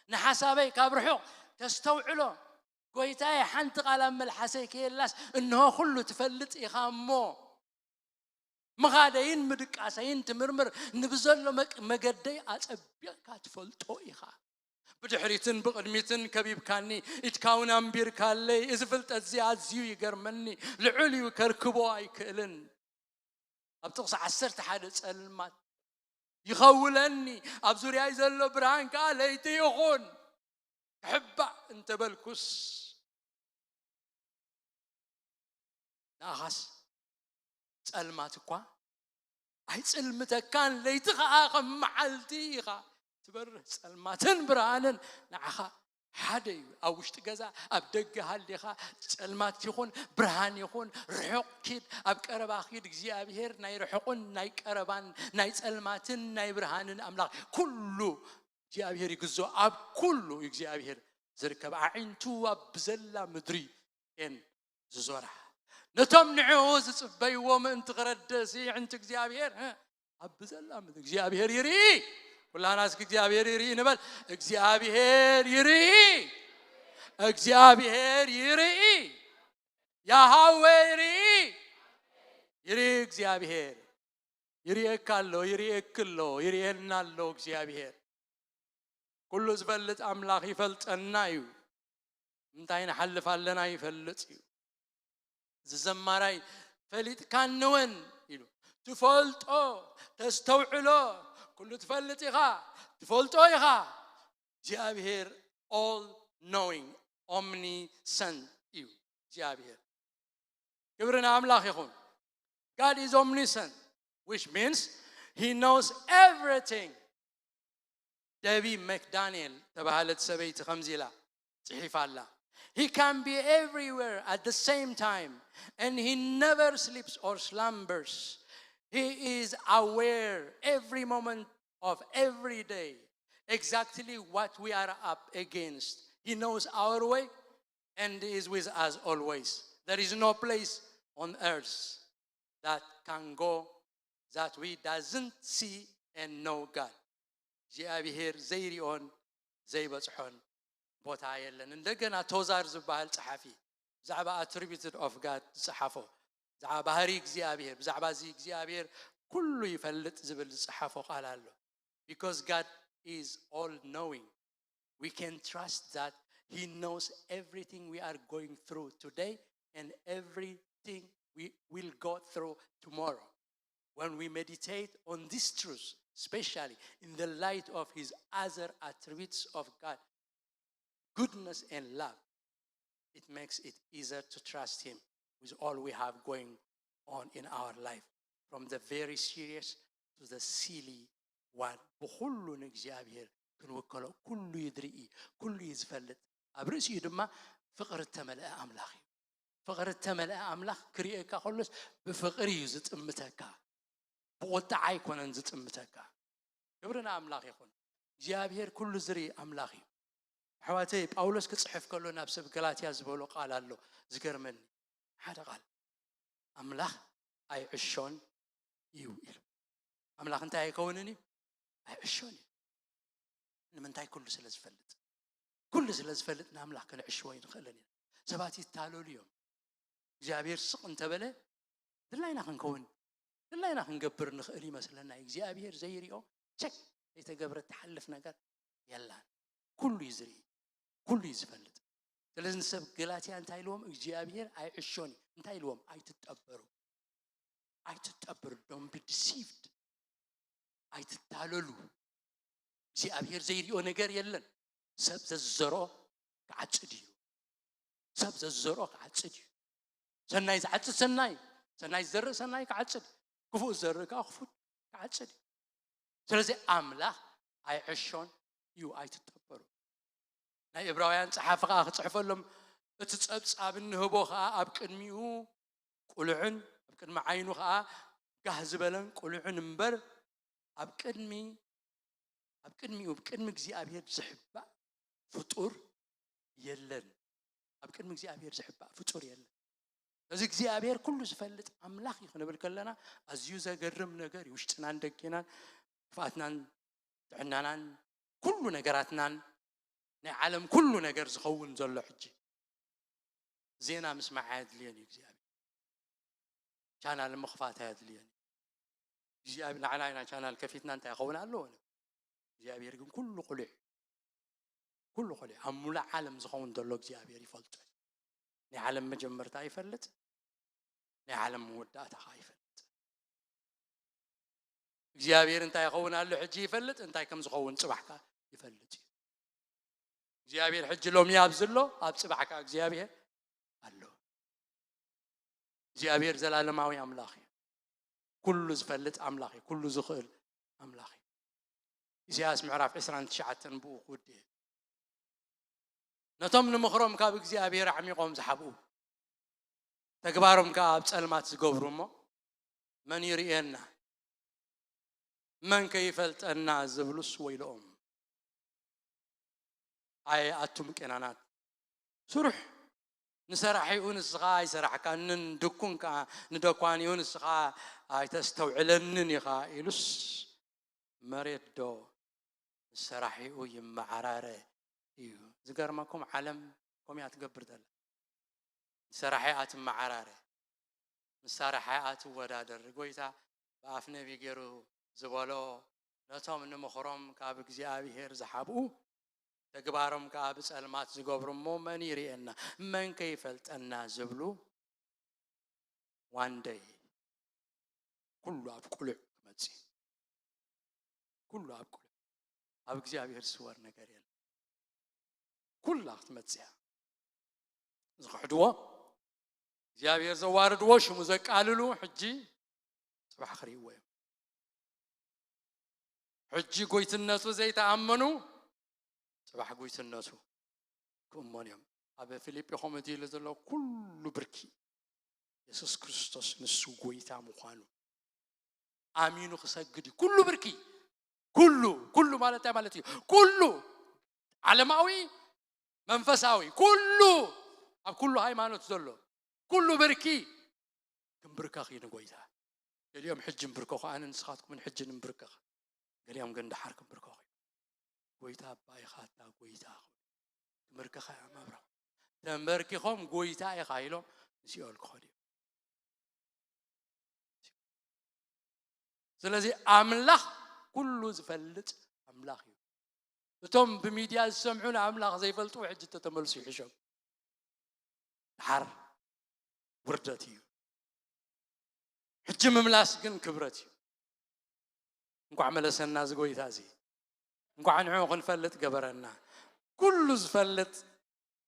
ንሓሳበይ ካብ ርሑቕ ተስተውዕሎ። ጎይታየ፣ ሓንቲ ቃል ኣብ መልሓሰይ ከየላስ፣ እንሆ ኩሉ ትፈልጥ ኢኻ እሞ፣ ምኻደይን ምድቃሰይን ትምርምር፣ ንብዘሎ መቅ-፣ መገደይ ኣጸቢቕካ ትፈልጦ ኢኻ። ብድሕሪትን ብቕድሚትን ከቢብካኒ፣ ኢድካ እውን ኣንቢርካለይ። እዚ ፍልጠት እዚ ኣዝዩ ይገርመኒ፣ ልዑል እዩ፣ ከርክቦ ኣይክእልን። ኣብ ጥቕሲ ዓሰርተ ሓደ ጸልማት ይኸውለኒ፣ ኣብ ዙርያይ ዘሎ ብርሃን ከኣ ለይቲ ይኹን። ክሕባእ እንተበልኩስ፣ ንኣኻስ ጸልማት እኳ ኣይጽልምተካን፣ ለይቲ ኸኣ ከም መዓልቲ ኢኻ ትበርህ። ጸልማትን ብርሃንን ንዓኻ ሓደ እዩ። ኣብ ውሽጢ ገዛ፣ ኣብ ደገ ሃሊኻ፣ ጸልማት ይኹን ብርሃን ይኹን፣ ርሑቕ ኪድ፣ ኣብ ቀረባ ኪድ፣ እግዚኣብሔር ናይ ርሑቕን ናይ ቀረባን፣ ናይ ጸልማትን ናይ ብርሃንን ኣምላኽ፣ ኩሉ እግዚኣብሔር ይግዞ። ኣብ ኩሉ እዩ እግዚኣብሔር ዝርከብ። ኣዒንቱ ኣብ ብዘላ ምድሪ እየን ዝዞራ። ነቶም ንዕኡ ዝጽበይዎ ምእንቲ ክረድእ፣ እዚ ኣዒንቲ እግዚኣብሔር፣ እ፣ ኣብ ብዘላ ምድሪ እግዚኣብሔር ይርኢ። ኩላና እስኪ እግዚኣብሔር ይርኢ ንበል። እግዚኣብሔር ይርኢ። እግዚኣብሔር ይርኢ። ያሃዌ ይርኢ። ይርኢ እግዚኣብሔር። ይርእየካ ኣሎ፣ ይርእየኪ ኣሎ፣ ይርእየና ኣሎ እግዚኣብሔር። ኩሉ ዝፈልጥ ኣምላኽ ይፈልጠና እዩ። እንታይ ንሓልፍ ኣለና ይፈልጥ እዩ። እዚ ዘማራይ ፈሊጥካኒ እውን ኢሉ፣ ትፈልጦ፣ ተስተውዕሎ፣ ኩሉ ትፈልጥ ኢኻ፣ ትፈልጦ ኢኻ። እግዚኣብሔር all knowing, omniscient እዩ እግዚኣብሔር። ክብሪ ንኣምላኽ ይኹን። God is omniscient, which means he knows everything. ደቢ መክዳንኤል ተባሃለት ሰበይቲ ከምዚ ኢላ ጽሒፋ ኣላ። He can be everywhere at the same time, and he never sleeps or slumbers. He is aware every moment of every day, exactly what we are up against. He knows our way and is with us always. There is no place on earth that can go that we doesn't see and know God. እግዚኣብሔር ዘይሪኦን ዘይበጽሖን ቦታ የለን። እንደገና ቶዛር ዝበሃል ጸሓፊ ብዛዕባ attributed of God ዝጸሓፎ፣ ብዛዕባ ባህሪ እግዚኣብሔር፣ ብዛዕባ እዚ እግዚኣብሔር ኩሉ ይፈልጥ ዝብል ዝጸሓፎ ቃል ኣሎ። Because God is all knowing, we can trust that he knows everything we are going through today and everything we will go through tomorrow. When we meditate on this truth, especially in the light of his other attributes of God, goodness and love, it makes it easier to trust him with all we have going on in our life, from the very serious to the silly one. ብኹሉ ንእግዚኣብሔር ክንውከሎ፣ ኩሉ እዩ ዝርኢ፣ ኩሉ እዩ ዝፈልጥ። ኣብ ርእሲኡ ድማ ፍቕሪ እተመልአ ኣምላኽ እዩ። ፍቕሪ እተመልአ ኣምላኽ ክርእየካ ከሎስ ብፍቕሪ እዩ ዝጥምተካ፣ ብቑጣዓ ኣይኮነን ዝጥምተካ። ክብሪ ንኣምላኽ ይኹን። እግዚኣብሔር ኩሉ ዝርኢ ኣምላኽ እዩ። ኣሕዋተይ፣ ጳውሎስ ክጽሕፍ ከሎ ናብ ሰብ ገላትያ ዝበሎ ቃል ኣሎ ዝገርመኒ። ሓደ ቃል፣ ኣምላኽ ኣይዕሾን እዩ ኢሉ። ኣምላኽ እንታይ ኣይከውንን እዩ? ኣይዕሾን እዩ። ንምንታይ? ኩሉ ስለ ዝፈልጥ። ኩሉ ስለ ዝፈልጥ ንኣምላኽ ክንዕሽዎ ኣይንኽእልን ኢና። ሰባት ይታለሉ እዮም። እግዚኣብሔር ስቕ እንተበለ ድላይና ክንከውን፣ ድላይና ክንገብር ንኽእል ይመስለና። እግዚኣብሔር ዘይሪኦ፣ ቸክ ዘይተገብረ ትሓልፍ ነገር የላን። ኩሉ እዩ ዝርኢ፣ ኩሉ እዩ ዝፈልጥ። ስለዚ ንሰብ ገላትያ እንታይ ኢልዎም? እግዚኣብሔር ኣይዕሾን እዩ። እንታይ ኢልዎም? ኣይትጠበሩ፣ ኣይትጠበሩ፣ don't be deceived። ኣይትታለሉ። እግዚኣብሔር ዘይሪኦ ነገር የለን። ሰብ ዘዝዘርኦ ክዓጽድ እዩ። ሰብ ዘዝዘርኦ ክዓጽድ እዩ። ሰናይ ዝዓጽድ ሰናይ፣ ሰናይ ዝዘርእ ሰናይ ክዓጽድ፣ ክፉእ ዝዘርእ ከኣ ክፉእ ክዓጽድ እዩ። ስለዚ ኣምላኽ ኣይዕሾን እዩ፣ ኣይትጠበሩ። ናይ ዕብራውያን ጸሓፊ ከኣ ክጽሕፈሎም፣ እቲ ጸብጻብ እንህቦ ከኣ ኣብ ቅድሚኡ ቁሉዕን ኣብ ቅድሚ ዓይኑ ከኣ ጋህ ዝበለን ቁሉዕን እምበር፣ ኣብ ቅድሚ፣ ኣብ ቅድሚኡ፣ ኣብ ቅድሚ እግዚኣብሔር ዝሕባእ ፍጡር የለን። ኣብ ቅድሚ እግዚኣብሔር ዝሕባእ ፍጡር የለን። እዚ እግዚኣብሔር ኩሉ ዝፈልጥ ኣምላኽ እዩ ክንብል ከለና ኣዝዩ ዘገርም ነገር እዩ። ውሽጥናን ደጌናን፣ ክፍኣትናን ጥዕናናን፣ ኩሉ ነገራትናን፣ ናይ ዓለም ኩሉ ነገር ዝኸውን ዘሎ ሕጂ። ዜና ምስማዕ ኣየድልዮን እዩ እግዚኣብሔር። ቻናል ምኽፋት ኣየድልዮን እዩ እግዚኣብሔር። ንዓና ኢና ቻናል ከፊትና እንታይ ይኸውን ኣለዎ? እግዚኣብሔር ግን ኩሉ ቁሉዕ እዩ። ኩሉ ቁሉዕ ኣብ ሙሉእ ዓለም ዝኸውን ዘሎ እግዚኣብሔር ይፈልጦ እዩ። ናይ ዓለም መጀመርታ ይፈልጥ፣ ናይ ዓለም መወዳእታ ኸዓ ይፈልጥ። እግዚኣብሔር እንታይ ይኸውን ኣሎ ሕጂ ይፈልጥ፣ እንታይ ከም ዝኸውን ጽባሕ ከኣ ይፈልጥ እዩ። እግዚኣብሔር ሕጂ ሎሚ ኣብዚ ኣሎ፣ ኣብ ጽባሕ ከኣ እግዚኣብሔር ኣሎ። እግዚኣብሔር ዘላለማዊ ኣምላኽ እዩ። ኩሉ ዝፈልጥ ኣምላኽ እዩ። ኩሉ ዝኽእል ኣምላኽ እዩ። ኢሳያስ ምዕራፍ ዕስራን ትሽዓተን ብኡ ክውድእ። ነቶም ንምኽሮም ካብ እግዚኣብሔር ኣዕሚቖም ዝሓብኡ፣ ተግባሮም ከኣ ኣብ ጸልማት ዝገብሩ እሞ፣ መን ይርእየና? መን ከ ይፈልጠና ዝብሉስ ወይልኦም። ኣየ ኣቱም ቄናናት፣ ስሩሕ ንሰራሒኡ ንስኻ ኣይሰራሕካንን፣ ድኩን ከኣ ንደኳኒኡ ንስኻ ኣይተስተውዕለንን ኢኻ ኢሉስ፣ መሬት ዶ ምስ ሰራሒኡ ይመዓራረ እዩ። ዝገርመኩም፣ ዓለም ከምኡ እያ ትገብር ዘላ። ሰራሒኣ ትመዓራረ፣ ምስ ሰራሒኣ ትወዳደር። ጎይታ ብኣፍ ነቢ ገይሩ ዝበሎ፣ ነቶም ንምኽሮም ካብ እግዚኣብሔር ዝሓብኡ፣ ተግባሮም ከኣ ብጸልማት ዝገብሩ እሞ መን ይርእየና? መን ከ ይፈልጠና? ዝብሉ፣ ዋን ደይ ኩሉ ኣብ ቁሉዕ ክመጽእ እዩ። ኩሉ ኣብ ቁሉዕ። ኣብ እግዚኣብሔር ዝስወር ነገር የለን። ኩላ ክትመጽእ እያ። ዝኽሕድዎ፣ እግዚኣብሔር ዘዋርድዎ፣ ሽሙ ዘቃልሉ፣ ሕጂ ጽባሕ ክርእይዎ እዮም። ሕጂ ጎይትነቱ ዘይተኣመኑ፣ ጽባሕ ጎይትነቱ ክእመኑ እዮም። ኣብ ፊልጲ ከምኡ ኢሉ ዘሎ፣ ኩሉ ብርኪ፣ የሱስ ክርስቶስ ንሱ ጎይታ ምዃኑ ኣሚኑ ክሰግድ እዩ። ኩሉ ብርኪ፣ ኩሉ፣ ኩሉ ማለት እንታይ ማለት እዩ? ኩሉ ዓለማዊ፣ መንፈሳዊ፣ ኩሉ፣ ኣብ ኩሉ ሃይማኖት ዘሎ፣ ኩሉ ብርኪ ክንብርከኽ እዩ ንጎይታ። ገሊኦም ሕጂ እንብርከኹ፣ ኣነ ንስኻትኩምን ሕጂ ንንብርከኽ። ገሊኦም ግን ደሓር ክንብርከኹ እዩ። ጎይታ ኣባ ኢኻ፣ ኣታ ጎይታ። ክምርከኻ እዮም ኣብርሆም። ተንበርኪኾም ጎይታ ኢኻ ኢሎም ንሲኦል ክኸዱ እዮም። ስለዚ ኣምላኽ ኩሉ ዝፈልጥ ኣምላኽ እዩ። እቶም ብሚድያ ዝሰምዑ ንኣምላኽ ዘይፈልጡ ሕጂ ተተመልሱ ይሕሾም። ደሓር ውርደት እዩ። ሕጂ ምምላስ ግን ክብረት እዩ። እንኳዕ መለሰና እዚ ጎይታ እዚ። እንኳዕ ንዕኡ ክንፈልጥ ገበረና። ኩሉ ዝፈልጥ፣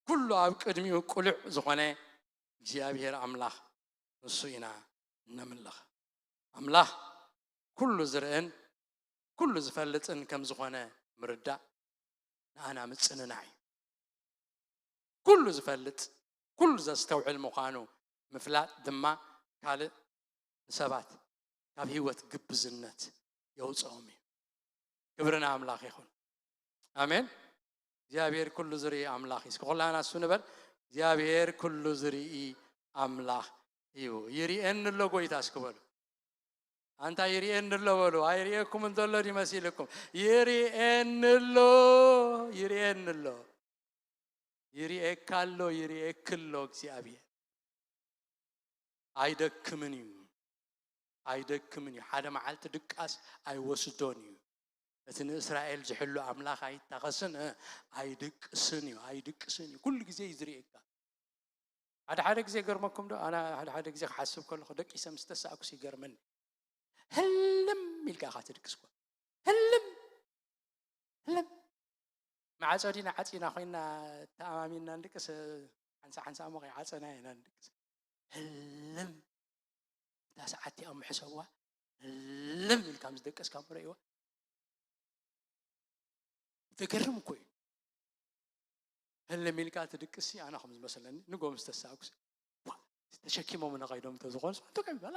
ኩሉ ኣብ ቅድሚኡ ቅሉዕ ዝኾነ እግዚኣብሔር ኣምላኽ ንሱ ኢና እነምልኽ። ኣምላኽ ኩሉ ዝርእን ኩሉ ዝፈልጥን ከም ዝኾነ ምርዳእ ንኣና ምጽንናዕ እዩ። ኩሉ ዝፈልጥ፣ ኩሉ ዘስተውዕል ምዃኑ ምፍላጥ ድማ ካልእ ንሰባት ካብ ህይወት ግብዝነት የውፅኦም እዩ። ክብሪ ንኣምላኽ ይኹን። ኣሜን። እግዚኣብሔር ኩሉ ዝርኢ ኣምላኽ እዩ። እስኪ ኩላና እሱ ንበል። እግዚኣብሔር ኩሉ ዝርኢ ኣምላኽ እዩ። ይርእየኒ ኣሎ ጎይታ እስኪ በሉ። ኣንታ ይርእየኒ ኣሎ በሉ። ኣይርእየኩም እንተሎ ድዩ መሲልኩም? ይርእየኒ ኣሎ፣ ይርእየኒ ኣሎ። ይርእየካ ኣሎ፣ ይርእየኪ ኣሎ እግዚኣብሔር። ኣይደክምን እዩ፣ ኣይደክምን እዩ። ሓደ መዓልቲ ድቃስ ኣይወስዶን እዩ። እቲ ንእስራኤል ዝሕሉ ኣምላኽ ኣይታኸስን፣ እ፣ ኣይድቅስን እዩ፣ ኣይድቅስን እዩ። ኩሉ ግዜ እዩ ዝርእየካ። ሓደ ሓደ ግዜ ገርመኩም ዶ? ኣነ ሓደ ሓደ ግዜ ክሓስብ ከለኹ ደቂሰ ምስ ተሳእኩስ ይገርመኒ። ህልም ኢልካ ኢኻ ትድቅስ እኮ። ህልም፣ ህልም። ማዕጾ ዲና ዓጺና ኮይና ተኣማሚንና ንድቅስ፣ ሓንሳ ሓንሳ እሞ ከይዓጸና ኢና ንድቅስ። ህልም። እታ ሰዓት እቲኣ ምሕሰዋ፣ ህልም ኢልካ ምስ ደቀስካ እሞ ረእይዋ። ዘገርም እኮ እዩ። ህልም ኢልካ ትድቅሲ፣ ኣነ ከም ዝመስለኒ፣ ንጎ ምስ ተሳእኩስ፣ ዋ፣ ተሸኪሞም ንኸይዶም እንተዝኾኑ፣ ስንቱ ከም በላ፣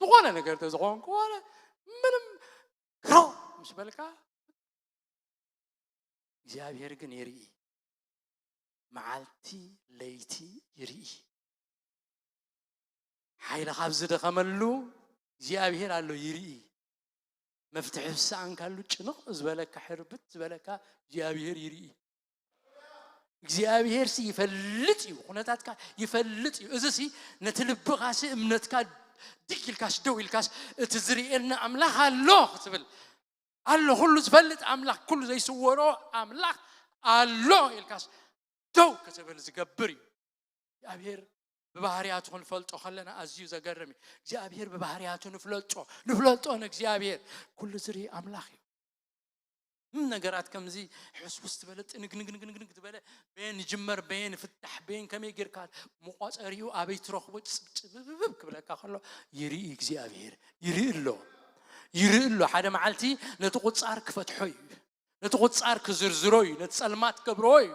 ዝኾነ ነገር እንተዝኾንኩ፣ ዋላ ምንም ግሮ ምስ በልካ፣ እግዚኣብሔር ግን ይርኢ። መዓልቲ ለይቲ ይርኢ። ሓይልኻ ኣብ ዝደኸመሉ እግዚኣብሔር ኣሎ ይርኢ። መፍትሒ ዝሰኣንካሉ ጭንቕ ዝበለካ ሕርብት ዝበለካ እግዚኣብሔር ይርኢ። እግዚኣብሔር ሲ ይፈልጥ እዩ፣ ኩነታትካ ይፈልጥ እዩ። እዚ ሲ ነቲ ልብኻ ሲ እምነትካ ድግ ኢልካስ ደው ኢልካስ እቲ ዝርእየና ኣምላኽ ኣሎ ክትብል ኣሎ፣ ኩሉ ዝፈልጥ ኣምላኽ፣ ኩሉ ዘይስወሮ ኣምላኽ ኣሎ ኢልካስ ደው ክትብል ዝገብር እዩ። እግዚኣብሔር ብባህርያቱ ክንፈልጦ ከለና ኣዝዩ ዘገርም እዩ። እግዚኣብሔር ብባህርያቱ ንፍለጦ ንፍለጦ ንእግዚኣብሔር ኩሉ ዝርኢ ኣምላኽ እዩ። ም ነገራት ከምዚ ሕስውስ ዝበለ ጥንግንግንግንግ ዝበለ በየን ይጅመር በየን ይፍታሕ በየን ከመይ ጌርካ መቋፀሪኡ ኣበይ ትረኽቦ ጽብጽብብብ ክብለካ ከሎ ይርኢ እግዚኣብሔር ይርኢ ኣሎ ይርኢ ኣሎ። ሓደ መዓልቲ ነቲ ቁጻር ክፈትሖ እዩ፣ ነቲ ቁጻር ክዝርዝሮ እዩ፣ ነቲ ጸልማት ክገብርዎ እዩ።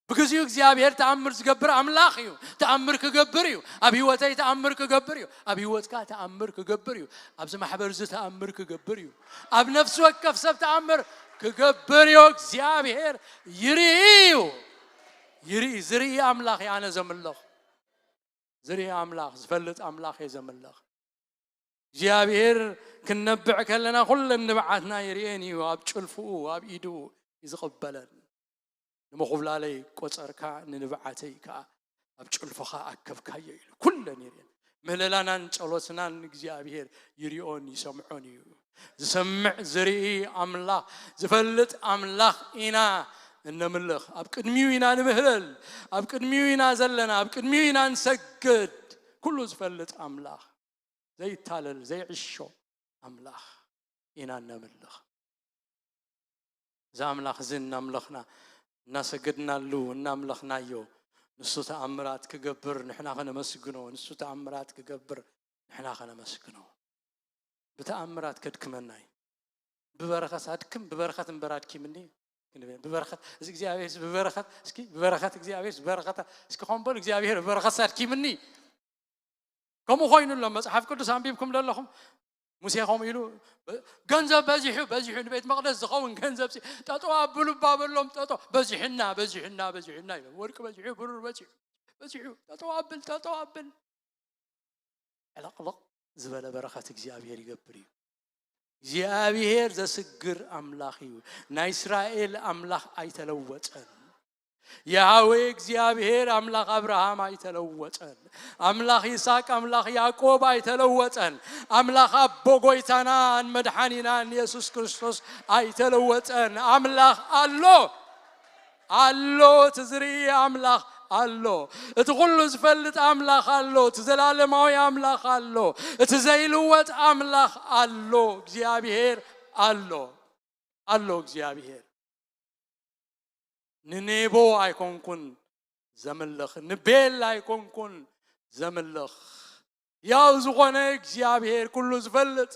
ብግዚኡ እግዚኣብሔር ተኣምር ዝገብር ኣምላኽ እዩ። ተኣምር ክገብር እዩ። ኣብ ህይወተይ ተኣምር ክገብር እዩ። ኣብ ህይወትካ ተኣምር ክገብር እዩ። ኣብዚ ማሕበር እዚ ተኣምር ክገብር እዩ። ኣብ ነፍሲ ወከፍ ሰብ ተኣምር ክገብር እዩ። እግዚኣብሔር ይርኢ እዩ። ይርኢ፣ ዝርኢ ኣምላኽ እየ ኣነ ዘምልኽ። ዝርኢ ኣምላኽ፣ ዝፈልጥ ኣምላኽ እየ ዘምልኽ። እግዚኣብሔር ክንነብዕ ከለና ኩለን ንብዓትና ይርእየን እዩ። ኣብ ጭልፍኡ፣ ኣብ ኢዱ እዩ ዝቕበለን። ንምኹብላለይ ቆጸርካ፣ ንንብዓተይ ከኣ ኣብ ጭልፎኻ ኣከብካዮ ኢሉ ኩለን ይርእየን። ምህለላናን ጸሎትናን እግዚኣብሔር ይሪኦን ይሰምዖን እዩ። ዝሰምዕ ዝርኢ ኣምላኽ፣ ዝፈልጥ ኣምላኽ ኢና እነምልኽ። ኣብ ቅድሚኡ ኢና ንምህለል፣ ኣብ ቅድሚኡ ኢና ዘለና፣ ኣብ ቅድሚኡ ኢና ንሰግድ። ኩሉ ዝፈልጥ ኣምላኽ፣ ዘይታለል ዘይዕሾ ኣምላኽ ኢና እነምልኽ። እዚ ኣምላኽ እዚ እናምለኽና እናሰገድናሉ እናምለኽናዮ፣ ንሱ ተኣምራት ክገብር ንሕና ኸነመስግኖ፣ ንሱ ተኣምራት ክገብር ንሕና ኸነመስግኖ። ብተኣምራት ከድክመና እዩ። ብበረኸት ኣድክም፣ ብበረኸት እምበር ኣድኪምኒ ክንብል። ብበረኸት፣ እዚ እግዚኣብሔር እዚ ብበረኸት፣ እስኪ ብበረኸት እግዚኣብሔር፣ ብበረኸት፣ እስኪ ኸም በሉ፣ እግዚኣብሔር ብበረኸት ኣድኪምኒ። ከምኡ ኮይኑ ኣሎ። መጽሓፍ ቅዱስ ኣንቢብኩም ዘለኹም፣ ሙሴ ከምኡ ኢሉ፣ "ገንዘብ በዚሑ፣ በዚሑ፣ ንቤት መቕደስ ዝኸውን ገንዘብ ሲ ጠጠው ኣብሉ" እባ በሎም። ጠጠው፣ "በዚሕና፣ በዚሕና፣ በዚሕና" ኢሎም። ወርቂ በዚሑ፣ ብሩር በዚሑ፣ በዚሑ፣ "ጠጠው ኣብል፣ ጠጠው ኣብል" ዕልቕልቕ ዝበለ በረኸት እግዚኣብሔር ይገብር እዩ። እግዚኣብሔር ዘስግር ኣምላኽ እዩ። ናይ እስራኤል ኣምላኽ ኣይተለወጠን። ያህዌ እግዚኣብሔር ኣምላኽ ኣብርሃም ኣይተለወጠን። ኣምላኽ ይስሐቅ፣ ኣምላኽ ያዕቆብ ኣይተለወጠን። ኣምላኽ ኣቦ ጎይታናን መድሓኒናን የሱስ ክርስቶስ ኣይተለወጠን። ኣምላኽ ኣሎ። ኣሎ፣ እቲ ዝርኢ ኣምላኽ ኣሎ። እቲ ኩሉ ዝፈልጥ ኣምላኽ ኣሎ። እቲ ዘላለማዊ ኣምላኽ ኣሎ። እቲ ዘይልወጥ ኣምላኽ ኣሎ። እግዚኣብሔር ኣሎ። ኣሎ እግዚኣብሔር። ንኔቦ ኣይኮንኩን ዘምልኽ፣ ንቤል ኣይኮንኩን ዘምልኽ። ያው ዝኾነ እግዚኣብሔር፣ ኩሉ ዝፈልጥ፣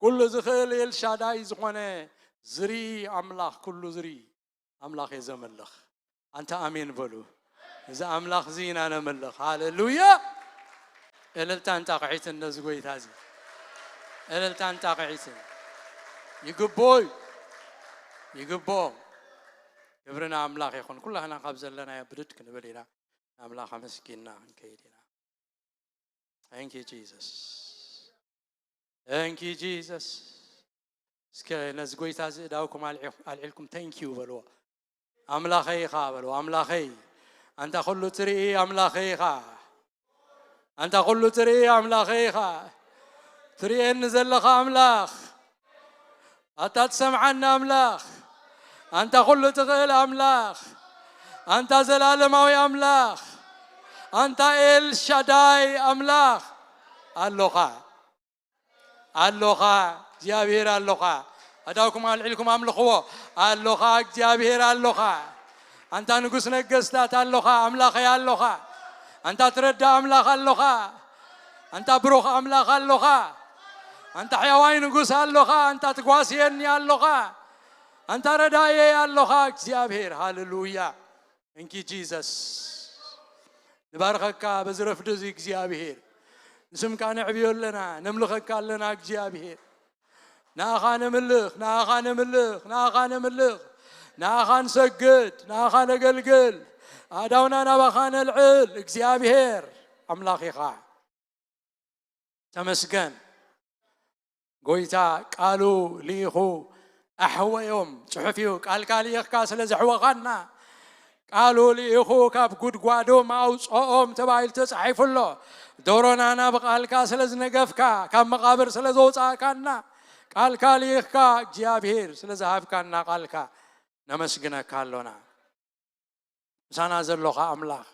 ኩሉ ዝኽእል፣ ኤልሻዳይ ዝኾነ ዝርኢ ኣምላኽ፣ ኩሉ ዝርኢ ኣምላኽ እየ ዘምልኽ። ኣንታ ኣሜን በሉ። እዚ ኣምላኽ እዚ ኢና ነምልኽ። ሃሌሉያ! እልልታን ጣቕዒትን ነዚ ጎይታ እዚ። እልልታን ጣቕዒትን። ይግብኦ እዩ። ይግብኦ። ክብሪ ንኣምላኽ ይኹን። ኩላህና ካብ ዘለናዮ ብድድ ክንብል ኢና። ንኣምላኽ ኣመስጊንና ክንከይድ ኢና። Thank you, Jesus. Thank you, Jesus. እስከ ነዚ ጎይታ እዚ እዳውኩም ኣልዒ-፣ ኣልዒልኩም thank you በልዎ። ኣምላኸይ ኢኻ በልዎ። ኣምላኸይ፣ ኣንታ ኩሉ ትርኢ ኣምላኸይ ኢኻ። ኣንታ ኩሉ ትርኢ ኣምላኸይ ኢኻ። ትርእየኒ ዘለኻ ኣምላኽ። ኣንታ ትሰምዓኒ ኣምላኽ። ኣንታ ኩሉ ትኽእል ኣምላኽ። ኣንታ ዘላለማዊ ኣምላኽ። ኣንታ ኤል ሻዳይ ኣምላኽ። ኣሎኻ። ኣሎኻ። እግዚኣብሔር ኣሎኻ። ኣእዳውኩም ኣልዒልኩም ኣምልኽዎ። ኣሎኻ እግዚኣብሔር ኣሎኻ። ኣንታ ንጉስ ነገስታት ኣሎኻ። ኣምላኸይ ኣሎኻ። ኣንታ ትረዳ ኣምላኽ ኣሎኻ። ኣንታ ብሩኽ ኣምላኽ ኣሎኻ። ኣንታ ሕያዋይ ንጉስ ኣሎኻ። ኣንታ ትጓስየኒ ኣሎኻ። ኣንታ ረዳእየይ ኣሎኻ እግዚኣብሔር። ሃሌሉያ። Thank you, Jesus. ንባርኸካ በዚ ረፍዲ እዚ እግዚኣብሔር። ንስምካ ነዕብዮ ኣለና፣ ነምልኸካ ኣለና እግዚኣብሔር። ንኣኻ ነምልኽ፣ ንኣኻ ነምልኽ፣ ንኣኻ ነምልኽ። ንኣኻ ንሰግድ፣ ንኣኻ ነገልግል። ኣእዳውና ናባኻ ነልዕል። እግዚኣብሔር ኣምላኽ ኢኻ። ተመስገን። ጎይታ ቃሉ ልኢኹ ኣሕወዮም። ጽሑፍ እዩ። ቃልካ ልኢኽካ ስለ ዘሕወኻና፣ ቃሉ ልኢኹ ካብ ጉድጓዶም ኣውፅኦም ተባሂሉ ተፃሒፉ ኣሎ። ደሮናና ብቃልካ ስለ ዝነገፍካ፣ ካብ መቓብር ስለ ዘውፃእካና፣ ቃልካ ልኢኽካ እግዚኣብሔር ስለ ዝሃብካና ቃልካ ነመስግነካ ኣሎና። ምሳና ዘሎኻ ኣምላኽ፣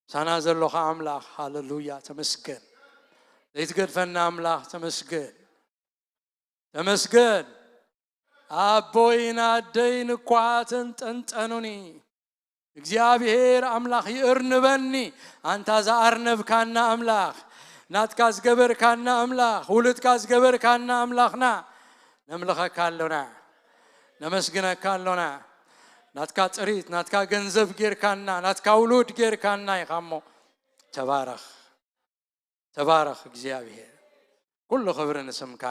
ምሳና ዘሎኻ ኣምላኽ፣ ሃለሉያ፣ ተመስገን። ዘይትገድፈና ኣምላኽ፣ ተመስገን። ተመስገን። ኣቦይን ኣደይን እኳ ተንጠንጠኑኒ። እግዚኣብሔር ኣምላኽ ይእርንበኒ። ኣንታ ዝኣርነብካና ኣምላኽ፣ ናትካ ዝገበርካና ኣምላኽ፣ ውሉድካ ዝገበርካና ኣምላኽና፣ ነምልኸካ ኣሎና፣ ነመስግነካ ኣሎና። ናትካ ጥሪት፣ ናትካ ገንዘብ ጌርካና፣ ናትካ ውሉድ ጌርካና ኢኻ እሞ፣ ተባረኽ፣ ተባረኽ እግዚኣብሔር። ኩሉ ክብሪ ንስምካ።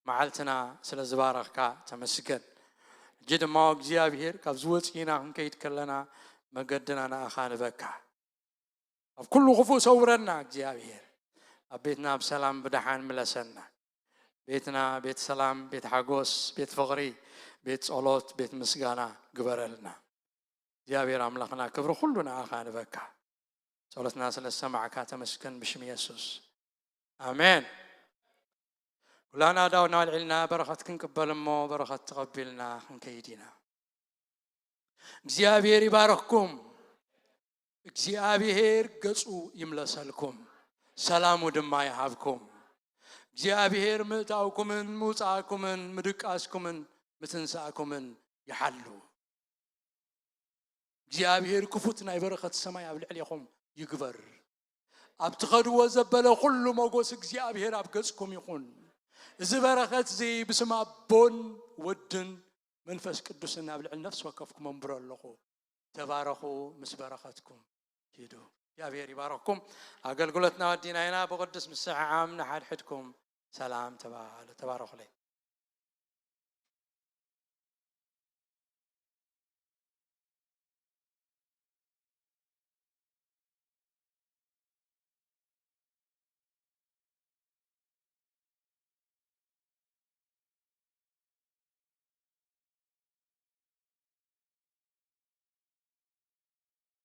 መዓልትና ስለ ዝባረኽካ ተመስገን። ሕጂ ድማ እግዚኣብሔር፣ ካብ ዝወፅእና ክንከይድ ከለና መገድና ንኣኻ ንበካ። ኣብ ኩሉ ክፉእ ሰውረና እግዚኣብሔር። ኣብ ቤትና ብሰላም ብደሓን ምለሰና። ቤትና ቤት ሰላም፣ ቤት ሓጎስ፣ ቤት ፍቕሪ፣ ቤት ጸሎት፣ ቤት ምስጋና ግበረልና። እግዚኣብሔር ኣምላኽና፣ ክብሪ ኩሉ ንኣኻ ንበካ። ጸሎትና ስለ ዝሰማዕካ ተመስገን፣ ብሽም የሱስ ኣሜን። ኩላና ዳውና ኣልዒልና በረኸት ክንቅበል እሞ፣ በረኸት ተቐቢልና ክንከይድ ኢና። እግዚኣብሔር ይባረኽኩም። እግዚኣብሔር ገጹ ይምለሰልኩም፣ ሰላሙ ድማ ይሃብኩም። እግዚኣብሔር ምእታውኩምን ምውጻእኩምን ምድቃስኩምን ምትንሳእኩምን ይሓሉ። እግዚኣብሔር ክፉት ናይ በረኸት ሰማይ ኣብ ልዕሌኹም ይግበር። ኣብ ትኸድዎ ዘበለ ኩሉ ሞጎስ እግዚኣብሔር ኣብ ገጽኩም ይኹን። እዚ በረኸት እዚ ብስም ኣቦን ወድን መንፈስ ቅዱስን ኣብ ልዕሊ ነፍሲ ወከፍኩም ኣንብሮ ኣለኹ። ተባረኹ፣ ምስ በረኸትኩም ኪዱ። እግዚኣብሔር ይባረኽኩም። ኣገልግሎትና ወዲና ኢና። ብቕዱስ ምስዕዓም ንሓድሕድኩም ሰላም ተባሃሉ። ተባረኹለይ።